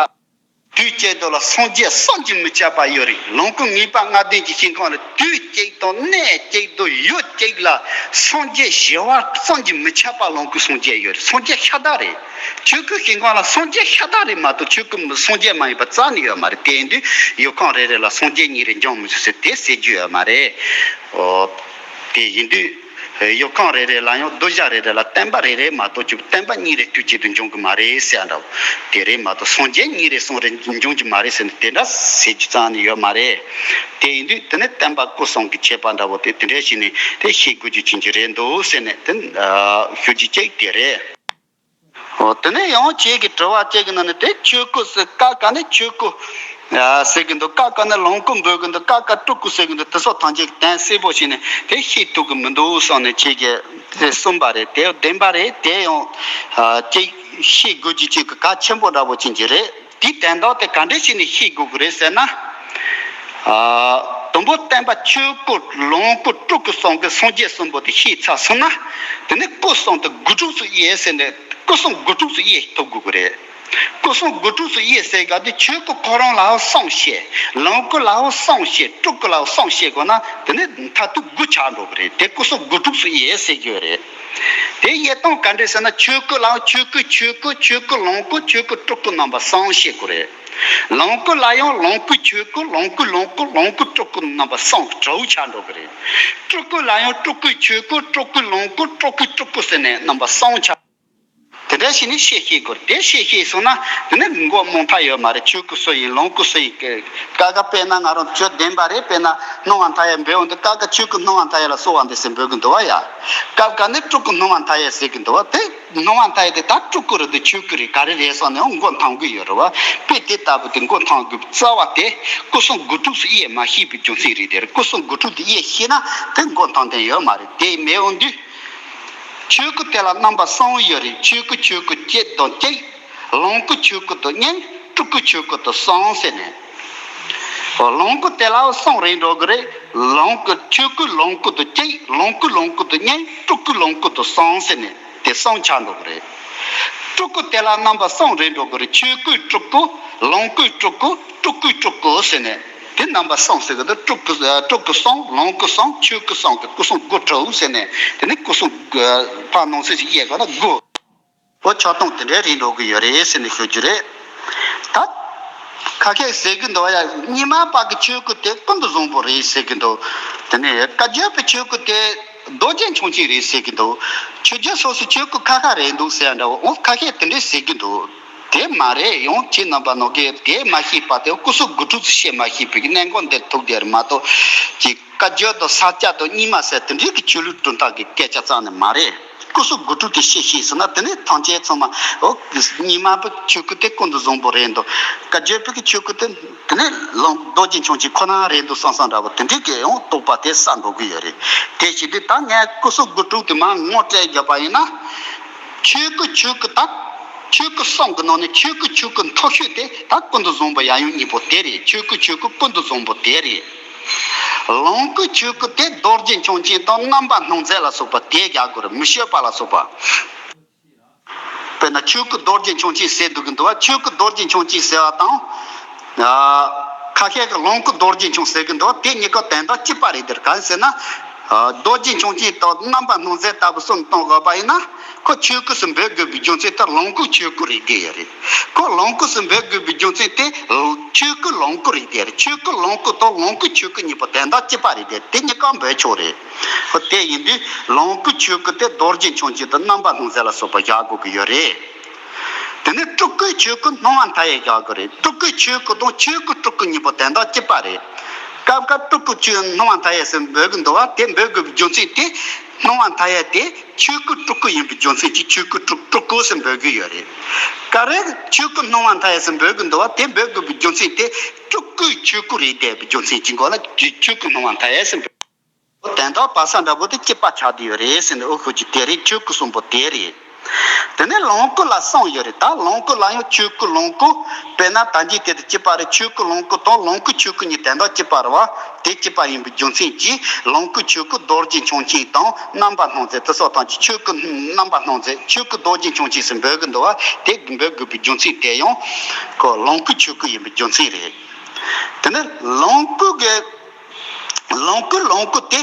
དུས་གཅིག་ཏུ་ལ་སངས་རྒྱས་བསམ་གྱིས་མི་ཁྱབ་པ་ཡོད་རེད། ལོངས་སྐུ་ངེས་པ་ལྔ་ལྡན་གྱི་ཞིང་ཁམས་ལ་དུས་གཅིག་ཏུ་གནས་གཅིག་ཏུ་ཡུལ་གཅིག་ལ་སངས་རྒྱས་བྱེ་བ་བསམ་གྱིས་མི་ཁྱབ་པ་ལོངས་སྐུ་སངས་རྒྱས་ཡོད་རེད། སངས་རྒྱས་ཤ་སྟག་རེད། ཆོས་སྐུའི་ཞིང་ཁམས་ལ་སངས་རྒྱས་ཤ་སྟག་རེད་མ་གཏོགས་ཆོས་སྐུ་སངས་རྒྱས་མ་ཡིན་པ་རྩ་ནས་ཡོད་མ་རེད། དེ་ཡིན་དུས་ཡུལ་ཁམས་རེ་རེ་ལ་སངས་རྒྱས་གཉིས་རེ་འབྱུང་མི་ཆོག་ཟེར་དེ་ཟེར་རྒྱུ་ཡོད་མ་རེད། འོ། དེ་ཡིན་དུས། ཡུལ་ཁམས་རེ་རེ་ལ་ཡང་གདུལ་བྱ་རེ་རེ་ལ་བསྟན་པ་རེ་རེ་མ་གཏོགས་ཀྱི་བསྟན་པ་གཉིས་རེ་དུས་གཅིག་ཏུ་འབྱུང་གི་མ་རེད་ཟེར་འདྲ་བོ། དེ་རེད་མ་གཏོགས་སངས་རྒྱས་གཉིས་རེ་གསུམ་རེ་འབྱུང་གི་མ་རེད་ཟེར་ནས་དེ་འདྲ་ཟེར་རྒྱུ་རྩ་ནས་ཡོད་མ་རེད། དེ་ཡིན་དུས་དེ་ནི་བསྟན་པ་སྐུ་གསུམ་གྱི་ཁྱད་པར་འདྲ་བོ་དེ་དེ་འདྲ་ཞིག་ནས་དེ་ཤེས་དགོས་རྒྱུ་ཅན་གྱི་རེད་འདུག་ཟེར་ནས་དེ་ཞུ་རྒྱུ་གཅིག་དེ་རེད། འོ་དེ་ནས་ཡང་ཁྱེད་ཀྱི་དྲི་བ་གཅིག་གི་ནང་ནས་དེ་ཆོས་སྐུ་ཟེར་ཀ་ཀ་ནས་ཆོས་སྐུ་ཟེར་གི་འདུག་ཀ་ཀ་ནས་ལོངས་སྐུ་འབོད་གི་འདུག་ཀ་ཀ་སྤྲུལ་སྐུ་ཟེར་གི་འདུག་དེ་ཚོ་ཐམས་ཅད་གཏན་གསལ་པོ་བྱས་ནས་དེ་ཤེས་ཐུབ་གི་མི་འདུག་བསམ་ནས་ཁྱེད་ཀྱིས་དེ་གསུངས་པ་རེད། དེ་བདེན་པ་རེད། དེ་ཡང་ཅིག་ཤེས་དགོས་རྒྱུ་ཅིག་གི་གལ་ཆེན་པོ་འདྲ་བོ་ཅན་གྱི་རེད། དེའི་དོན་དག་དེ་ག་འདྲས་བྱས་ནས་ཤེས་དགོས་ཀྱི་རེད་ཟེར་ན། ཨ། དང་པོ་བསྟན་པ་ཆོས་སྐུ་ལོངས་སྐུ་སྤྲུལ་སྐུ་གསུམ་གྱི་སངས་རྒྱས་གསུམ་པོ་དེ་ཤེས་ཚར་སོང་ན། དེ་ནས་སྐུ་གསུམ་དེ་དགུ་ཕྲུགས་སུ་དབྱེ་ཟེར་ནས་སྐུ་གསུམ་དགུ་ཕྲུགས་སུ་དབྱེ་ཐུབ་དགོས་ཀྱི་རེད། སྐུ་གསུམ་དགུ་ཕྲུགས་སུ་དབྱེ་ཟེར་ག་དེ་ཆོས་སྐུ་ཁོ་རང་ལའང་གསུམ་བཤད། ལོངས་སྐུ་ལའང་གསུམ་བཤད། སྤྲུལ་སྐུ་ལའང་གསུམ་བཤད་དགོས་ན་དེ་ནས་མཐར་ཐུག་དགུ་ཆགས་འགྲོ་གི་རེད། དེ་སྐུ་གསུམ་དགུ་ཕྲུགས་སུ་དབྱེ་ཟེར་གྱི་ཡོད་རེད། དེ་དབྱེ་སྟངས་ག་འདྲས་ཟེར་ན། ཆོས་སྐུ་ལའང་ཆོས་སྐུའི་ཆོས་སྐུ། ཆོས་སྐུ་ལོངས་སྐུ། ཆོས་སྐུ་སྤྲུལ་སྐུ་རྣམ་པ་གསུམ་བཤད་དགོས་རེད། ལོངས་སྐུ་ལ་ཡང་ལོངས་སྐུའི་ཆོས་སྐུ། ལོངས་སྐུའི་ལོངས་སྐུ། ལོངས་སྐུའི་སྤྲུལ་སྐུ་རྣམ་པ་གསུམ་དྲུག་ཆགས་འགྲོ་གི་རེད། སྤྲུལ་སྐུ་ལ་ཡང་སྤྲུལ་སྐུའི་ཆོས་སྐུ། སྤྲུལ་སྐུའི་ལོངས་སྐུ། སྤྲུལ་སྐུའི་སྤྲུལ་སྐུ་ཟེར་ནས་རྣམ་པ་གསུམ་ཆགས། དེ་འདྲ་ཞིག་ནི་ཤེས་ཤེས་དགོས། དེ་ཤེས་ཤེས་སོང་ན་དེ་ནི་མགོ་རྨོངས་ཐབས་ཡོད་མ་རེད། ཆོས་སྐུ་སུ་ཡིན། ལོངས་སྐུ་སུ་ཡིན། ཀ་ཀ་དཔེར་ན་ང་རང་ཆོས་བདེན་པ་རེད། དཔེར་ན་ སྣང་བ་མཐའ་ཡས་འབོད་འོང་དུས་སྐབས་ཀ་ཆོས་སྐུ་སྣང་བ་མཐའ་ཡས་ལ་གསོལ་བ་འདེབས་ཟེར་འབོད་ཀྱི་འདུག་བ་ཡ། སྐབས་ཀ་ནི་སྤྲུལ་སྐུ་སྣང་བ་མཐའ་ཡས་ཟེར་གྱི་འདུག་བ། དེ་སྣང་བ་མཐའ་ཡས་དེ་ད་སྤྲུལ་སྐུ་རེད་འདུག་ཆོས་སྐུ་རེད་ག་རེ་རེད་སོགས་ནས་འོང་མགོ་འཐོམ་གི་ཡོད་རེད་བ། དཔེ་དེ་ལྟ་བུ་དེ་མགོ་འཐོམ་དགོས་རྩ་བ་དེ་སྐུ་གསུང་དགུ་ཕྲུགས་སུ་དབྱེ་མ་ཤེས་པའི་རྒྱུ་མཚན་རེད། དེར་སྐུ་གསུང་དགུ་ཕྲུགས་དེ་དབྱེ་ཤེས་ན་དེ་མགོ་འཐོམ་དོན་ཡོད་མ་རེད། དེ་མེད་འོང་དུས། ཆོས་སྐུ་དེ་ལ་རྣམ་པ་གསུམ་ཡོད་རེད། ཆོས་སྐུ་ཆོས་སྐུ་གཅིག་དང་གཅིག་ལོངས་སྐུ་ཆོས་སྐུ་དང་གཉིས། སྤྲུལ་སྐུ་ཆོས་སྐུ་དང་གསུམ་ཟེར་ནས། ལོངས་སྐུ་དེ་ལའང་གསུམ་རེད་འགྲོ་གི་རེད། ལོངས་སྐུ་ཆོས་སྐུ་ལོངས་སྐུ་དང་གཅིག་ལོངས་སྐུ་ལོངས་སྐུ་དང་གཉིས། སྤྲུལ་སྐུ་ལོངས་སྐུ་དང་གསུམ་ཟེར་ནས་དེ་གསུམ་ཆགས་འགྲོ་གི་རེད། སྤྲུལ་སྐུ་དེ་ལ་རྣམ་པ་གསུམ་རེད་འགྲོ་གི་རེད། ཆོས་སྐུའི་སྤྲུལ་སྐུ། ལོངས་སྐུའི་སྤྲུལ་སྐུ། སྤྲུལ་སྐུའི་སྤྲུལ་སྐུ་ཟེར་ནས། དེ་རྣམ་པ་གསུམ་ཟེར་གི་འདུག་སྤྲུལ་སྐུ་སྤྲུལ་སྐུ་གསུམ། ལོངས་སྐུ་གསུམ། ཆོས་སྐུ་གསུམ་གི་སྐུ་གསུང་དགུ་ཕྲུགས་ཟེར་ནས་དེ་ནི་སྐུ་གསུང་ཕར་ནང་གསེས་ཤིག་དབྱེ་ག་ན་དགུ། འོ་ཆགས་སྡང་དེ་འདྲའི་རིགས་འགྲོ་གི་ཡོད་རེད་ཟེར་ནས་ཤོད་རྒྱུ་རེད། ད་ཁ་ཤས་ཟེར་གི་འདུག་ཡ། རྙིང་མ་པ་གི་ཆོས་སྐུ་དེ་ཀུན་ཏུ་བཟང་པོ་རེད་ཟེར་གི་འདུག་དེ་ནས་བཀའ་བརྒྱུད་པའི་ཆོས་སྐུ་དེ་རྡོ་རྗེ་འཆང་ཆེན་རེད་ཟེར་གི་འདུག་ཆོས་བརྒྱུད་སོ་སོའི་ཆོས་སྐུ་ཁ་ཁ་རེད་འདུག་ཟེར་ཡ་འདྲ་བོ། འོ་ཁ་ཤས་དེ་འདྲས་ཟེར་གི་འདུག་དེ་མ་རེད། ཡང་ཁྱེད་རྣམ་པ་ནོར་གི་དེ་མ་ཤེས་པ་དེ་སྐུ་གསུང་དགུ་ཕྲུགས་སུ་བཤད་མ་ཤེས་པའི་གནད་འགག་འདིར་ཐུག་བསྡད་རེད་མ་གཏོགས་ཀྱི་བཀའ་བརྒྱུད་དང་ས་སྐྱ་དང་རྙིང་མ་ཟེར་དེ་འདྲའི་གི་ཆོས་ལུགས་གྲུབ་མཐའ་གི་སྐད་ཆ་རྩ་ནས་མ་རེད། སྐུ་གསུང་དགུ་ཕྲུགས་དེ་ཤེས་ཤེས་ཟེར་ན་དེ་ནས་ཐམས་ཅད་ཚང་མ་འོ་རྙིང་མ་པའི་ཆོས་སྐུ་དེ་ཀུན་ཏུ་བཟང་པོ་རེད་འདུག་བཀའ་བརྒྱུད་པའི་གི་ཆོས་སྐུ་དེ་དེ་ནས་ལོངས་རྡོ་རྗེ་འཆང་ཆེན་ཁོ་ན་རེད་འདུག་བསམ་བསམ་འདྲ་བོ་དེ་འདྲའི་གི་ཡང་རྟོག་པ་དེ་ཟ་འགྲོ་གི་ཡོད་རེད། དེ་བྱེད་དུས་ད་ངས་སྐུ་གསུང་དགུ་ཕྲུགས་དེ་མར་ངོ་སྤྲད་བརྒྱབ་པ་ཡིན་ན། ཆོས་སྐུ་ཆོས་སྐུ་དང་། ཆོས་སྐུ་གསུམ་གྱི་ནང་ནས་ཆོས་སྐུ་ཆོས་སྐུ་མཐོ་ཤོས་དེ་ད་ཀུན་ཏུ་བཟང་པོ་ཡབ་ཡུམ་གཉིས་པོ་དེ་རེད། ཆོས་སྐུ་ཆོས་སྐུ་ཀུན་ཏུ་བཟང་པོ་དེ་རེད། ལོངས་སྐུ་ཆོས་སྐུ་དེ་རྡོ་རྗེ་འཆང་ཆེན་དང་རྣམ་པར་སྣང་མཛད་ལ་སོགས་པ་དེ་རྒྱག་དགོས་རེད། མི་བསྐྱོད་པ་ལ་སོགས་པ། དཔེར་ན་ཆོས་སྐུ་རྡོ་རྗེ་འཆང་ཆེན་ཟེར་འདུག་གི་འདུག་བ། ཆོས་སྐུ་རྡོ་རྗེ་འཆང་ཆེན་ཟེར་བ་དང་། ཨ། ཁ་ཤས་ཀྱིས་ལོངས་སྐུ་རྡོ་རྗེ་འཆང་ཟེར་གི་འདུག་བ། དེ་གཉིས་ཀ་དོན་དག་གཅིག་པ་རེད། དེར་གང་ཟེར་ན། ཨ། རྡོ་རྗེ་འཆང་ཆེན་དང་རྣམ་པར་སྣང་མཛད་ལྟ་བུ་གསུམ་གཏོང་དགོས་པ་ཡིན་ན། ཁོ་ཆོས་སྐུ་སུ་འབོད་དགོས་པའི་རྒྱུ་མཚན་དེ་ལོངས་སྐུ་ཆོས་སྐུ་རེད་དེ་ཡོད་རེད། ཁོ་ལོངས་སྐུ་སུ་འབོད་དགོས་པའི་རྒྱུ་མཚན་དེ་ཆོས་སྐུ་ལོངས་སྐུ་རེད་དེ་ཡོད་རེད། ཆོས་སྐུ་ལོངས་སྐུ་དང་ལོངས་སྐུ་ཆོས་སྐུ་གཉིས་པོ་དོན་དག་གཅིག་པ་རེད་དེ། དེ་གཉིས་ཀ་འབོད་ཆོག་རེད། ཁོ་དེ་ཡིན་དུས་ལོངས་སྐུ་ཆོས་སྐུ་དེ་རྡོ་རྗེ་འཆང་ཆེན་དང་རྣམ་པར་སྣང་མཛད་ལ་སོགས་པ་བཞག་དགོས་ཀྱི་ཡོད་རེད། དེ་ནས་སྤྲུལ་སྐུའི་ཆོས་སྐུ་སྣང་བ་མཐའ་ཡས་བཞག་དགོས་རེད། སྤྲུལ་སྐུའི་ཆོས་སྐུ་དང་ཆོས་སྐུ་སྤྲུལ་སྐུ་གཉིས་པོ་དོན་དག་གཅིག་པ་རེད། སྐབས་འགར་སྤྲུལ་སྐུ་ཆོས་སྣང་བ་མཐའ་ཡས་ཟེར་འབོད་ཀྱི་འདུག་བ། དེ་འབོད་དགོས་པའི་རྒྱུ་མཚན་དེ་སྣང་བ་མཐའ་ཡས་དེ་ཆོས་སྐུ་སྤྲུལ་སྐུ་ཡིན་པའི་རྒྱུ་མཚན་གྱིས་ཆོས་སྐུ་སྤྲུལ་སྤྲུལ་སྐུ་ཟེར་འབོད་ཀྱི་ཡོད་རེད། ག་རེ་ཆོས་སྐུ་སྣང་བ་མཐའ་ཡས་ཟེར་འབོད་ཀྱི་འདུག་བ། དེ་འབོད་དགོས་པའི་རྒྱུ་མཚན་དེ་སྤྲུལ་སྐུའི་ཆོས་སྐུ་རེད་བསྡད་པའི་རྒྱུ་མཚན་གྱི་མགོ་ལ་ཆོས་སྐུ་སྣང་བ་མཐའ་ཡས་ཟེར་འབོད། དོན་དག་བག་ཆགས་འདྲ་པོ་དེ་གཅིག་པ་ཆགས་བསྡད་ཡོད་རེད་ཟེར་ནས། འོ་ཁོ་ཅིག་དེ་རེད། ཆོས་སྐུ་གསུམ་པོ་དེ་རེད། དེ་ནས་ལོངས་སྐུ་ལ་གསུམ་ཡོད་རེད། ད་ལོངས་སྐུ་ལ་ཡང་ཆོས་སྐུ་ལོངས་སྐུ། དཔེར་ན་ད་འདི་དེ་དང་གཅིག་པ་རེད། ཆོས་སྐུ་ལོངས་སྐུ་དང་ལོངས་སྐུ་ཆོས་སྐུ་གཉིས་དོན་དག་གཅིག་པ་རེད་བ། དེ་གཅིག་པ་ཡིན་པའི་རྒྱུ་མཚན་གྱིས་ལོངས་སྐུ་ཆོས་སྐུ་རྡོ་རྗེ་འཆང་ཆེན་དང་རྣམ་པར་སྣང་མཛད་དེ་སོགས་དང་གཅིག་ཆོས་སྐུ་རྣམ་པར་སྣང་མཛད་ཆོས་སྐུ་རྡོ་རྗེ་འཆང་ཆེན་ཟེར་འབོད་ཀྱི་འདུག་བ། དེ་འབོད་དགོས་པའི་རྒྱུ་མཚན་དེ་ཡང་ཁོ་ལོངས་སྐུ་ཆོས་སྐུ་ཡིན་པའི་རྒྱུ་མཚན་རེད། དེ་ནས་ལོངས་སྐུ་གི་ལོངས་སྐུ་ལོངས་སྐུ་དེ་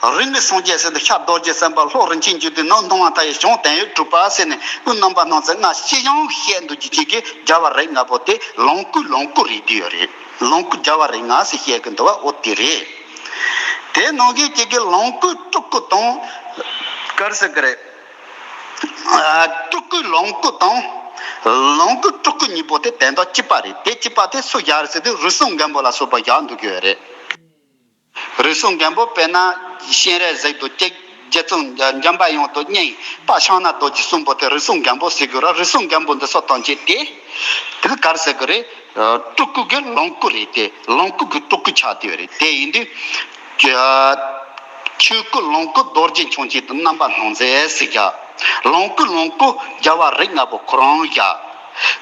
རིགས་ལྔའི་སངས་རྒྱས་ཟེར་དུས་ཤར་རྡོ་རྗེ་སེམས་དཔའ། ལྷོ་རིན་ཆེན་འབྱུང་ལྡན། ནུབ་སྣང་བ་མཐའ་ཡས། བྱང་དོན་ཡོད་གྲུབ་པ་ཟེར་ནས་སྐུ་རྣམ་པར་སྣང་མཛད་ལྔ་སྤྱི་ཡང་བཤད་འདུག་རྒྱུ་ཅན་གྱི་རྒྱལ་བ་རིགས་ལྔ་པོ་དེ་ལོངས་སྐུ་ལོངས་སྐུ་རེད་བསྡད་ཡོད་རེད། ལོངས་སྐུ་རྒྱལ་བ་རིགས་ལྔ་ཟེར་བཤད་ཀྱི་འདུག་བ། འོ་དེ་རེད། དེ་ནང་བཞིན་གཅིག་གི་ལོངས་སྐུ་སྤྲུལ་སྐུ་དང་ག་རེ་ཟེར་གི་རེད། ཨ། སྤྲུལ་སྐུ་ལོངས་སྐུ་དང་ལོངས་སྐུ་སྤྲུལ་སྐུ་གཉིས་པོ་དེ་དོན་དག་གཅིག་པ་རེད། དེ་གཅིག་པ་དེ་སུ་བཞག་རེད་ཟེར་དུས་རུས་གསུམ་མགོན་པོ་ལ་སོགས་པ་བཞག་འདུག་གི་ཡོད་རེད། རུས་གསུམ་མགོན་པོ་དཔེར་ན་སྤྱན་རས་གཟིགས་དང་གཅིག་རྗེ་བཙུན་འཇམ་པའི་དབྱངས་དང་གཉིས། དཔལ་ཕྱག་ན་རྡོ་རྗེ་གསུམ་པོ་དེ་རུས་གསུམ་མགོན་པོ་ཟེར་དགོས་ར། རུས་གསུམ་མགོན་པོ་འདི་ཚོ་དང་བཅས་ཏེ་དེ་ག་རེ་ཟེར་དགོས་རེད། སྤྲུལ་སྐུ་གི་ལོངས་སྐུ་རེད་དེ། ལོངས་སྐུ་གི་སྤྲུལ་སྐུ་ཆགས་བསྡད་ཡོད་རེད། དེ་ཡིན་དུས་ཆོས་སྐུ་ལོངས་སྐུ་རྡོ་རྗེ་འཆང་ཆེན་དུ་རྣམ་པར་སྣང་མཛད་ཟེར་བཞག་ལོངས་སྐུ་ལོངས་སྐུ་རྒྱལ་བ་རིགས་ལྔ་པོ་ཁོ་རང་བཞག་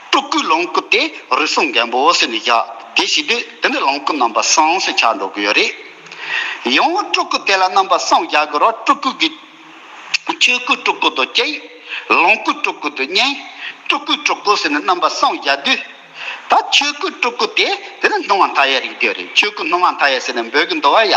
སྤྲུལ་སྐུ་ལོངས་སྐུ་དེ་རུས་གསུམ་མགོན་པོ་ཟེར་ནས་བཞག་དེ་བྱེད་དུས་དེ་ནི་ལོངས་སྐུ་རྣམ་པ་གསུམ་ཟེར་ཆགས་འགྲོ་གི་ཡོད་རེད། ཡང་སྤྲུལ་སྐུ་དེ་ལ་རྣམ་པ་གསུམ་བཞག་དགོས་ར། སྤྲུལ་སྐུ་གི་ཆོས་སྐུའི་སྤྲུལ་སྐུ་དང་གཅིག་ལོངས་སྐུའི་སྤྲུལ་སྐུ་དང་གཉིས། སྤྲུལ་སྐུའི་སྤྲུལ་སྐུ་ཟེར་ནས་རྣམ་པ་གསུམ་བཞག་དུས། ད་ཆོས་སྐུའི་སྤྲུལ་སྐུ་དེ་དེ་ནི་སྣང་བ་མཐའ་ཡས་རིགས་དེ་རེད། ཆོས་སྐུ་སྣང་བ་མཐའ་ཡས་ཟེར་ནས་འབོད་ཀྱི་འདུག་བ་ཡ།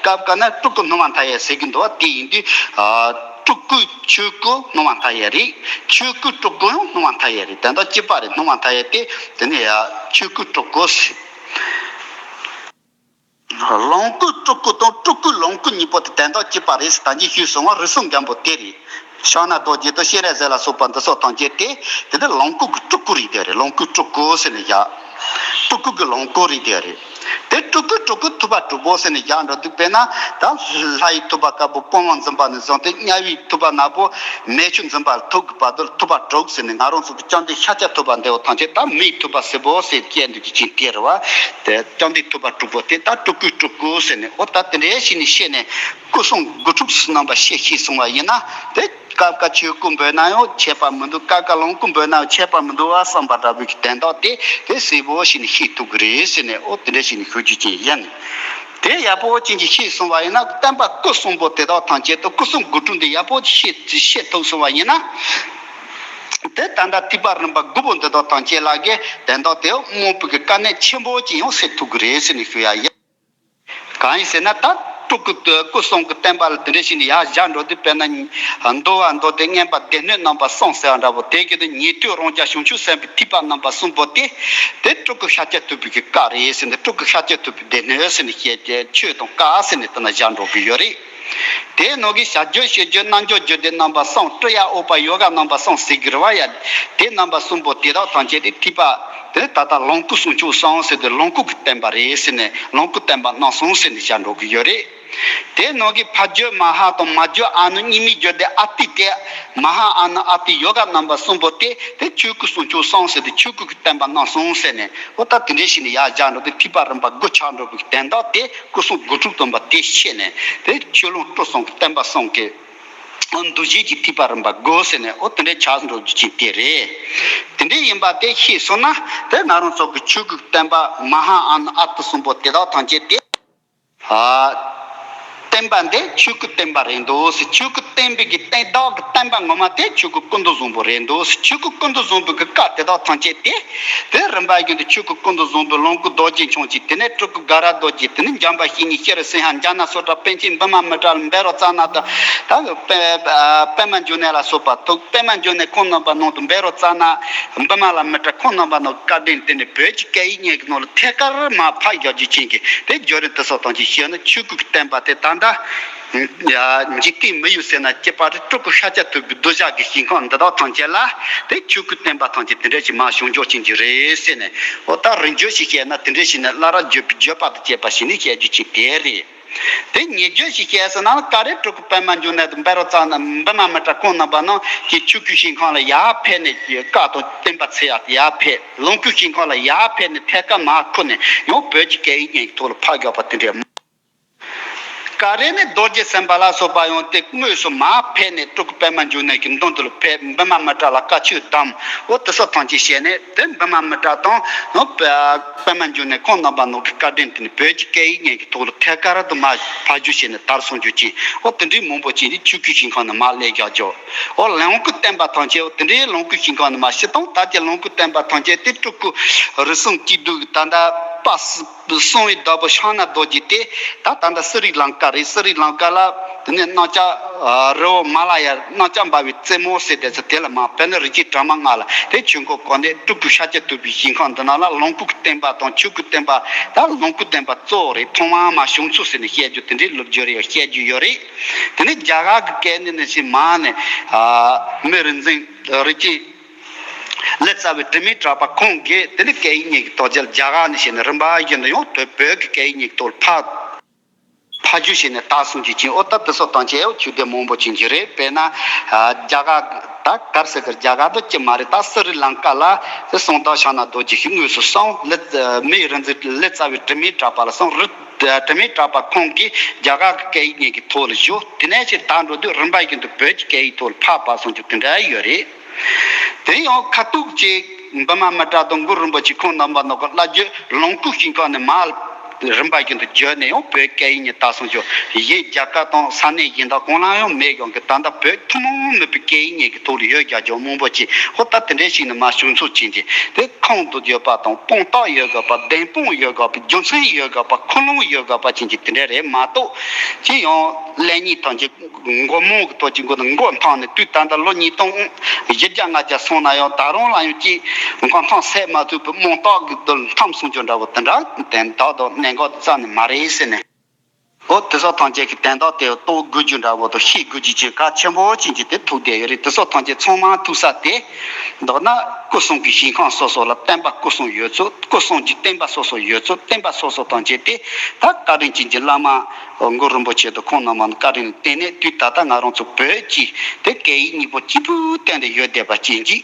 སྐབས་འགའ་ན་སྤྲུལ་སྐུ་སྣང་བ་མཐའ་ཡས་ཟེར་གྱི་འདུག་བ། དེ་ཡིན་དུས། ཨ། སྤྲུལ་སྐུའི་ཆོས་སྐུ་སྣང་བ་མཐའ་ཡས་རེད། ཆོས་སྐུའི་སྤྲུལ་སྐུ་ཡང་སྣང་བ་མཐའ་ཡས་རེད། དོན་དག་གཅིག་པ་རེད། སྣང་བ་མཐའ་ཡས་དེ་དེ་ནི་ཡ་ཆོས་སྐུའི་སྤྲུལ་སྐུ་ཟེར། ལོངས་སྐུའི་སྤྲུལ་སྐུ་དང་སྤྲུལ་སྐུའི་ལོངས་སྐུ་གཉིས་པོ་དེ་དོན་དག་གཅིག་པ་རེད་ཟེར་ད་གིན་ཞུས་སོང་བ། རུས་གསུམ་མགོན་པོ་དེ་རེད། ཕྱག་ན་རྡོ་རྗེ་དང་སྤྱན་རས་གཟིགས་ལ་སོགས་པ་འདི་ཚོ་དང་བཅས་ཏེ་དེ་ནི་ལོངས་སྐུ་གི་སྤྲུལ་སྐུ་རེད་དེ་རེད། ལོངས་སྐུའི་སྤྲུལ་སྐུ་ཟེར་ནས་བཞག་སྤྲུལ་སྐུ་གི་ལོངས་སྐུ་རེད་དེ་རེད། དེ་སྤྲུལ་སྐུ་སྤྲུལ་སྐུ་ཐུབ་པ་དྲུག་པོ་ཟེར་ནས་བཞག་འགྲོ་དུས་དཔེར་ན་ད་ལྷ་ཡི་ཐུབ་པ་དཀར་པོ་དཔའ་བོ་འཛིན་པ་ནས་བཟུང་སྟེ་དམྱལ་བའི་ཐུབ་པ་ནག་པོ་མེ་ཆུ་འཛིན་པ་ལ་ཐུག་གི་བར་དུ་ཐུབ་པ་དྲུག་ཟེར་ནས་ང་རང་ཚོ་གི་བཅོམ་ལྡན་ཤཱཀྱ་ཐུབ་པ་འདི་བོ་ཐམས་ཅད་ད་མིའི་ཐུབ་པ་ཟེར་བོ་ཟེར་བཤད་འདུག་ཅིག་དེ་རེད་བ། དེ་བཅོམ་ལྡན་ཐུབ་པ་དྲུག་པོ་དེ་ད་སྤྲུལ་སྐུའི་སྤྲུལ་སྐུ་ཟེར་ནས་འོ་ད་དེ་འདྲའི་ཞིག་ནས་བཤད་ནས་སྐུ་གསུང་དགུ་ཕྲུགས་རྣམ་པ་བཤད་ཤེས་སོང་བ་ཡིན་ན་དེ། སྐབས་འགའ་ཆོས་སྐུ་འབོད་ན་ཡང་ཆད་པ་མི་འདུག་སྐབས་འགའ་ལོངས་སྐུ་འབོད་ན་ཡང་ཆད་པ་མི་འདུག་བསམ་པ་འདྲ་བོའི་གི་དོན་དག་དེ་དེ་གསལ་པོ་ཞིག་ནས་ཤེས་ཐུབ་ཀྱི་རེད་ཟེར་ནས་འོ་དེ་འདྲ་ཞིག་ནས་ཞུ་རྒྱུ་ཅིག་ཡིན། དེ་ཡག་པོ་ཅན་གྱི་ཤེས་སོང་བ་ཡིན་ན་བསྟན་པ་སྐུ་གསུམ་པོ་དེ་དག་ཐམས་ཅད་དུ་སྐུ་གསུང་དགུ་ཕྲུགས་འདི་ཡག་པོ་ཤེས་ཤེས་ཐུབ་སོང་བ་ཡིན་ན། དེ་ད་ལྟ་ཐེག་པ་རིམ་པ་དགུ་པོ་འདི་དག་ཐམས་ཅད་ལ་གི་དོན་དག་དེ་རྨོངས་པའི་གི་དཀའ་གནད་ཆེན་པོ་ཅིག་ཡང་སེལ་ཐུབ་ཀྱི་རེད་ཟེར་ནས་ཞུ་ཡ་ཡིན། གང་ཡིན་ཟེར་ན་ད་སྤྲུལ་སྐུ་སྐུ་གསུམ་གྱི་བསྟན་པ་ལ་དེ་འདྲ་ཞིག་ནས་ཡར་བཞག་འགྲོ་དུས་དཔེར་ན་མདོ་བ་མདོ་སྡེ་མངོན་པ་སྡེ་སྣོད་རྣམ་པ་གསུམ་ཟེར་བ་འདྲ་པོ་དེ་གི་དུ་ཉན་ཐོས་རང་རྒྱལ་བྱང་ཆུབ་སེམས་དཔའི་ཐེག་པ་རྣམ་པ་གསུམ་པོ་དེ་དེ་སྤྲུལ་སྐུ་ཤཱཀྱ་ཐུབ་པའི་གི་བཀའ་རེད་ཟེར་ནས་སྤྲུལ་སྐུ་ཤཱཀྱ་ཐུབ་པའི་སྡེ་སྣོད་ཟེར་ནས་བཤད་ཀྱི་ཆོས་དང་བཀའ་ཟེར་ནས་དེ་ན་བཞག་འགྲོ་གི་ཡོད་རེད། དེའི་ནང་གི་བྱ་རྒྱུད་བྱེད་རྒྱུད་རྣལ་འབྱོར་རྒྱུད་སྡེ་རྣམ་པ་གསུམ་ཀྲི་ཡ་ཨུ་པ་ཡོ་ག་རྣམ་པ་གསུམ་ཟེར་གི་རེད་བ་ཡ། དེ་རྣམ་པ་གསུམ་པོ་དེ་དག་ཐམས་ཅད་དེ་ཐེག་པ། དེ་ད་ལྟ་ལོངས་སྐུ་གསུང་ཆོག་གསུམ་ཟེར་ཏེ་ལོངས་སྐུ་གི་བསྟན་པ་རེད་ཟེར་ནས་ལོངས་སྐུ་བསྟན་པ་རྣམ་གསུམ་ཟེར་ནས་བཞག་འགྲོ་གི་ཡོད་རེད། དེ་ནང་གི་ཕ་རྒྱུད་མ་ཧཱ་དང་མ་རྒྱུད་ཨ་ནུ་གཉིས་མའི་རྒྱུད་སྡེ་ཨ་ཏི་དེ་མ་ཧཱ་ཨ་ནུ་ཨ་ཏི་ཡོ་ག་རྣམ་པ་གསུམ་པོ་དེ་དེ་ཆོས་སྐུ་གསུང་ཆོག་གསུམ་ཟེར་ཏེ་ཆོས་སྐུ་གི་བསྟན་པ་རྣམ་གསུམ་ཟེར་ནས་འོ་ད་དེ་འདྲའི་ཞིག་ནས་ཡར་བཞག་འགྲོ་དེ་ཐེག་པ་རིམ་པ་དགུ་ཆགས་འགྲོ་བའི་དོན་དག་དེ་སྐུ་གསུང་དགུ་ཕྲུགས་སྟོན་པ་དེ་ཤེས་ནས་དེ་ཆོས་ལོངས་སྤྲུལ་གསུམ་གི་བསྟན་པ་གསུམ་གི་འདུ་བྱེད་ཀྱི་ཐེག་པ་རིམ་པ་དགུ་ཟེར་ནས་འོ་དེ་འདྲའི་ཆགས་འགྲོ་རྒྱུ་ཅིག་དེ་རེད། དེ་འདྲའི་ཡིན་པ་དེ་ཤེས་སོང་ན་དེ་ང་རང་ཚོ་གི་ཆོས་ཀྱི་བསྟན་པ་མ་ཧཱ་ཨ་ནུ་ཨ་ཏི་གསུམ་པོ་དེ་དག་ཐམས་ཅད་དེ། ཨ། བསྟན་པ་འདི་ཆོས་སྐུ་བསྟན་པ་རེད་འདུག་ཟེར། ཆོས་སྐུ་བསྟན་པའི་གི་བསྟན་བདག་གི་བསྟན་པ་ངོ་མ་དེ་ཆོས་སྐུ་ཀུན་ཏུ་བཟང་པོ་རེད་འདུག་ཟེར། ཆོས་སྐུ་ཀུན་ཏུ་བཟང་པོའི་གི་བཀའ་དེ་དག་ཐམས་ཅད་དེ། དེ་རིམ་པ་བཞིན་དུ་ཆོས་སྐུ་ཀུན་ཏུ་བཟང་པོའི་ལོངས་སྐུ་རྡོ་རྗེ་འཆང་ཆེན། དེ་ནས་སྤྲུལ་སྐུ་དགའ་རབ་རྡོ་རྗེ། དེ་ནས་འཇམ་དཔལ་བཤེས་གཉེན་ཤྲཱི་སིང་ཧ། ཛྙཱ་ན་སུ་ཏྲ། པཎ་ཆེན་བི་མ་མི་ཏྲ་ལ་བཻ་རོ་ཙ་ན་དང་། ད་པད་པད་མ་འབྱུང་གནས་ལ་སོགས་པ་ཐུགས། པད་མ་འབྱུང་གནས་ཁོང་རྣམ་པ་ནང་དུ་བཻ་རོ་ཙ་ན་བི་མ་ལ་མི་ཏྲ་ཁོང་རྣམ་པ་ནང་བཀའ་དྲིན་དེ་ནས་བོད་ཀྱི་སྐད་ཡིག་སྙན་གྱི་ནང་ལ་ཐད་ཀར་མར་ཕབ་རྒྱག་རྒྱུ་ཅན་གྱི་དེ་བརྗོད་རིམ་དེ་སོགས་དང་ཅིག་བཤད་ན་ཆོས་སྐུ་གི་བསྟན་པ་དེ་ད་ལྟ། ཡ། འཇིག་རྟེན་མི་ཡུལ་ཟེར་ན་སྐྱིད་པ་རེད། སྤྲུལ་སྐུ་ཤཱཀྱ་ཐུབ་པའི་གདུལ་བྱ་གི་ཞིང་ཁམས་འདི་དག་ཐམས་ཅད་ལ་དེ་ཆོས་སྐུའི་བསྟན་པ་ཐམས་ཅད་དེ་འདྲ་ཞིག་མར་བྱུང་འཇོག་ཕྱིན་གྱི་རེད་ཟེར་ནས། འོ་ད་རིང་བརྗོད་ཞིག་བཤད་ན་དེ་འདྲ་ཞིག་ནས་སླར་བརྗོད་པའི་བརྗོད་པ་དང་བཅས་པ་ཞིག་ནས་བཤད་རྒྱུ་ཅིག་དེ་རེད། དེ་ཉེ་བརྗོད་ཞིག་བཤད་ཟེར་ན་ག་རེ་སྤྲུལ་སྐུ་པདྨ་འབྱུང་གནས་དང་བཻ་རོ་ཙ་ན་བི་མ་མི་ཏྲ་ཁོང་རྣམ་པ་རྣམས་ཀྱིས་ཆོས་སྐུའི་ཞིང་ཁམས་ལ་ཡར་ཕེབས་ནས་བཀའ་དང་བསྟན་པ་འཚལ་ཡག་ཡར་ཕེབས། ལོངས་སྐུའི་ཞིང་ཁམས་ལ་ཡར་ཕེབས་ནས་ཐད་ཀར་མར་འཁུར་ནས་ཡང་བོད་ཀྱི་སྐད་ཡིག་སྙན་གྱི་ཐོག་ལ་ཕབ་རྒྱག་པ་དེ་འདྲ། ག་རེ་ནས་རྡོ་རྗེ་སེམས་དཔའ་ལ་སོགས་པ་ཡང་དེ་དངོས་སུ་མར་ཕེབས་ནས་སྤྲུལ་སྐུ་པདྨ་འབྱུང་གནས་ཀྱི་མདུན་དུ་ལ་ཕེབས། བི་མ་མི་ཏྲ་ལ་བཀའ་ཆོས་གདམས། འོ་དེ་སོགས་ཐམས་ཅད་བྱས་ནས་དེ་བི་མ་མི་ཏྲ་དང་ནོ་པདྨ་འབྱུང་གནས་ཁོང་རྣམ་པ་ནོ་གི་བཀའ་དྲིན་དེ་ནི་བོད་ཀྱི་སྐད་ཡིག་སྙན་གྱི་ཐོག་ལ་ཐད་ཀར་དུ་མར་ཕབ་བསྒྱུར་བྱས་ནས་དར་སོང་རྒྱུ་ཅན། འོ་དེ་འདྲའི་མང་པོ་ཅན་དེ་ཆོས་སྐུའི་ཞིང་ཁམས་ནས་མར་སླེབས་རྒྱག་རྒྱུ། འོ་ལོངས་སྐུ་བསྟན་པ་ཐམས་ཅད་འོ་དེ་འདྲའི་ལོངས་སྐུའི་ཞིང་ཁམས་ནས་མར་སྤྱིར་བཏང་ད་ཀྱི་ལོངས་སྐུ་བསྟན་པ་ཐམས་ཅད་དེ་སྤྲུལ་སྐུ་རིགས་གསུམ་གཅིག་བསྡུས་ཀྱི་ད་ལྟ་པ་སི། གསང་བའི་བདག་པོ་ཕྱག་ན་རྡོ་རྗེ་དེ་ད་ད་ལྟ་སི་རི་ལང་ཀ་རེད། སི་རི་ལང་ཀ་ལ་དེ་ནས་གནམ་ལྕགས་རི་བོ་མ་ལ་ཡ་གནམ་ལྕགས་འབར་བའི་རྩེ་མོ་ཟེར་དེ་ཚོ་དེ་ལ་མར་ཕེབས་ནས་རི་སྐྱེས་གྲངས་མེད་ལྔ་ལ་དེ་ཆོས་འཁོར་བསྐོར་ནས་སྤྲུལ་སྐུ་ཤཱཀྱ་ཐུབ་པའི་ཞིང་ཁམས་འདི་ནང་ལ་ལོངས་སྐུ་གི་བསྟན་པ་དང་ཆོས་སྐུའི་བསྟན་པ་ད་ལོངས་སྐུ་བསྟན་པ་གཙོ་བོ་རེད། ཐོག་མར་མར་བྱུང་ཚུལ་ཟེར་ནས་བཤད་རྒྱུ་དེ་འདྲའི་ལོ་རྒྱུས་རེ་བཤད་རྒྱུ་ཡོད་རེད། དེ་ནས་རྒྱ་གར་གྱི་སྐད་ནས་ནས་ཞིག་མར་ནས་མི་རིག་འཛིན་རི་སྐྱེས། ལི་ཙཱ་བའི་དྲི་མེད་གྲགས་པ་ཁོང་གིས་དེ་ནི་སྐད་ཡིག་སྙན་གྱི་ཐོག་ཅིག་རྒྱ་གར་ནས་བྱས་ནས་རིམ་པ་བཞིན་དུ་ཡང་བོད་བོད་ཀྱི་སྐད་ཡིག་སྙན་གྱི་ཐོག་ལ་ཕབ་ཕབ་བསྒྱུར་བྱས་ནས་དར་སོང་རྒྱུ་ཅན། འོ་ད་དེ་སོགས་དང་བཅས་ཆོས་སྡེ་མང་པོ་ཅན་ཅིག་རེད། དཔེར་ན་རྒྱ་གར་ད་ག་རེ་ཟེར་གི་རྒྱ་གར་དུ་ཅི་མ་རེད། ད་སི་རི་ལང་ཀ་ལ་དེ་གསང་བདག་ཕྱག་ན་རྡོ་རྗེ་ཞིག་དངོས་སུ་གསུངས། ལི་མི་ཡི་རིག་འཛིན་ལི་ཙཱ་བའི་དྲི་མེད་གྲགས་པ་ལ་གསུངས། རི་དྲི་མེད་གྲགས་པ་ཁོང་གིས་རྒྱ་གར་གྱི་སྐད་ཡིག་སྙན་གྱི་ཐོག་ལ་བསྒྱུར། དེ་ནས་ཕྱིར་དར་འགྲོ་དུས་རིམ་པ་བཞིན་དུ་བོད་ཀྱི་སྐད་ཡིག་ཐོག་ལ་ཕབ་ཕབ་སོང་རྒྱུ་དེ་འདྲ་ཡོད་རེད། དེ་ཡང་ཁ་ཐུག་ཅིག་བི་མ་མི་ཏྲ་དང་གུ་རུ་རིན་པོ་ཆེ་ཁོང་རྣམ་པ་ནང་གི་བླ་བརྒྱུད་ལོངས་སྐུ་ཞིང་ཁམས་ནས་མར་རིམ་པ་བཞིན་དུ་བརྒྱུད་ནས་ཡང་བོད་སྐད་ཡིག་ནས་དར་སོང་ཞིང་། གཞན་རྒྱ་གར་དང་ས་གནས་གཞན་དག་གང་ལ་ཡང་མེད་ཀྱང་གི་ད་ལྟ་བོད་ཐུན་མོང་མིན་པའི་སྐད་ཡིག་སྙན་གྱི་ཐོག་ལ་ཡོད་རྒྱག་རྒྱུ་མང་པོ་ཅིག་འོ་ད་དེ་འདྲའི་ཞིག་ནས་མར་བྱུང་ཚུལ་ཅན་དེ་དེ་ཁུངས་དང་ཡོད་པ་དང་དཔང་རྟགས་ཡོད་དགོས་པ། བདེན་དཔང་ཡོད་དགོས་པ། རྒྱུ་མཚན་ཡོད་དགོས་པ། ཁུངས་ལུང་ཡོད་དགོས་པ་ཅན་གྱི་དེ་འདྲ་རེད་མ་གཏོགས། ཅི་ཡང་ལེགས་ཉེས་ཐམས་ཅད་མགོ་རྨོངས་ཀྱི་ཐོག་གཅིག་མགོ་དང་མགོ་འཐོམས་ནས་དུས་ད་ལྟ་ལོ་ཉིས་སྟོང་བཞི་བརྒྱ་ལྔ་བརྒྱ་སོང་ན་ཡང་ད་རུང་ལ་ཡང་ཅིག་མགོ་འཐོམས་སད་མ་ཐུབ་པའི་རྨོངས་རྟགས་ཀྱི་དུ་འཐམས་སོང་རྒྱུ་འདྲ་བོ་དེ་འདྲ་དོན་དག་དང་གནད་འགག་རྩ་ནས་མ་རེད་ཟེར་ནས། འོ་དེ་སོགས་ཐམས་ཅད་ཀྱི་དོན་དག་དེ་རྟོགས་དགོས་རྒྱུ་འདྲ་བོ་དང་ཤེས་དགོས་རྒྱུ་ཅིག་གལ་ཆེན་པོ་ཅན་གྱི་དེ་ཐུག་བསྡད་ཡོད་རེད། དེ་སོགས་ཐམས་ཅད་ཚང་མ་ཐུག་ས་དེ། མདོར་ན་སྐུ་གསུམ་གྱི་ཞིང་ཁམས་སོ་སོ་ལ་བསྟན་པ་སྐུ་གསུམ་ཡོད་ཚུལ། སྐུ་གསུམ་གྱི་བསྟན་པ་སོ་སོ་ཡོད་ཚུལ། བསྟན་པ་སོ་སོ་ཐམས་ཅད་དེ་ད་བཀའ་དྲིན་ཅན་གྱི་བླ་མ་གུ་རུ་རིན་པོ་ཆེ་དང་ཁོང་རྣམ་པ་ནས་བཀའ་དྲིན་ལ་བརྟེན་ནས་དུས་ད་ལྟ་ང་རང་ཚོ་བོད་ཀྱི་དེ་སྐད་ཡིག་གཉིས་པོ་གཅིག་པུའི་སྟེང་དུ་ཡོད་བསྡད་པ་ཅན་གྱི།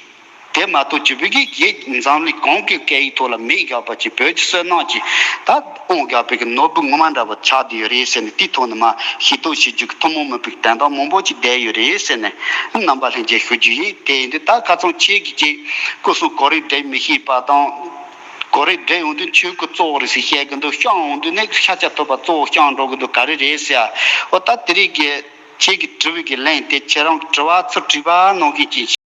དེ་མ་གཏོགས་ཅིག་བོད་ཀྱི་རྒྱལ་འཛམ་གླིང་གང་གི་སྐད་ཡིག་ཐོག་ལ་མེད་དགོས་པ་ཅིག་བོད་ཀྱི་བསོད་ནམས་ཀྱི་ད་དབང་དགོས་པའི་གི་ནོར་བུ་ངོ་མ་འདྲ་བོ་ཆགས་བསྡད་ཡོད་རེད་ཟེར་ནས། དེའི་ཐོག་ནས་མ་ཤེས་རྟོགས་བྱེད་རྒྱུ་གི་ཐུན་མོང་མིན་པའི་དོན་དག་མང་པོ་ཅིག་བསྡད་ཡོད་རེད་ཟེར་ནས་རྣམ་པ་ལྷན་རྒྱས་ཞུ་རྒྱུ་ཡིན། དེ་ཡིན་དུས་ད་ཁ་སང་ཁྱེད་ཀྱིས་ཅིག་སྐུ་གསུམ་གོ་རིམ་སྒྲིག་མི་ཤེས་པ་དང་། གོ་རིམ་སྒྲིག་ཡོང་དུས་ཆོས་སྐུ་གཙོ་བོ་རེད་ཟེར་བཤད་གི་འདུག་སྐྱོང་ཡོང་དུས་ནས་ཤཱཀྱ་ཐུབ་པ་གཙོ་བོ་སྐྱོང་འགྲོ་གི་འདུག་ག་རེ་རེད་ཟེར། འོ་ད་དེ་རིགས་ཀྱི་ཁྱེད་ཀྱི་དྲི་བའི་གི་ལན་དེ་ཁྱེད་རང་གི་དྲི་བ་ཚུར་དྲི་བ་གནང་མཁན་ཅིག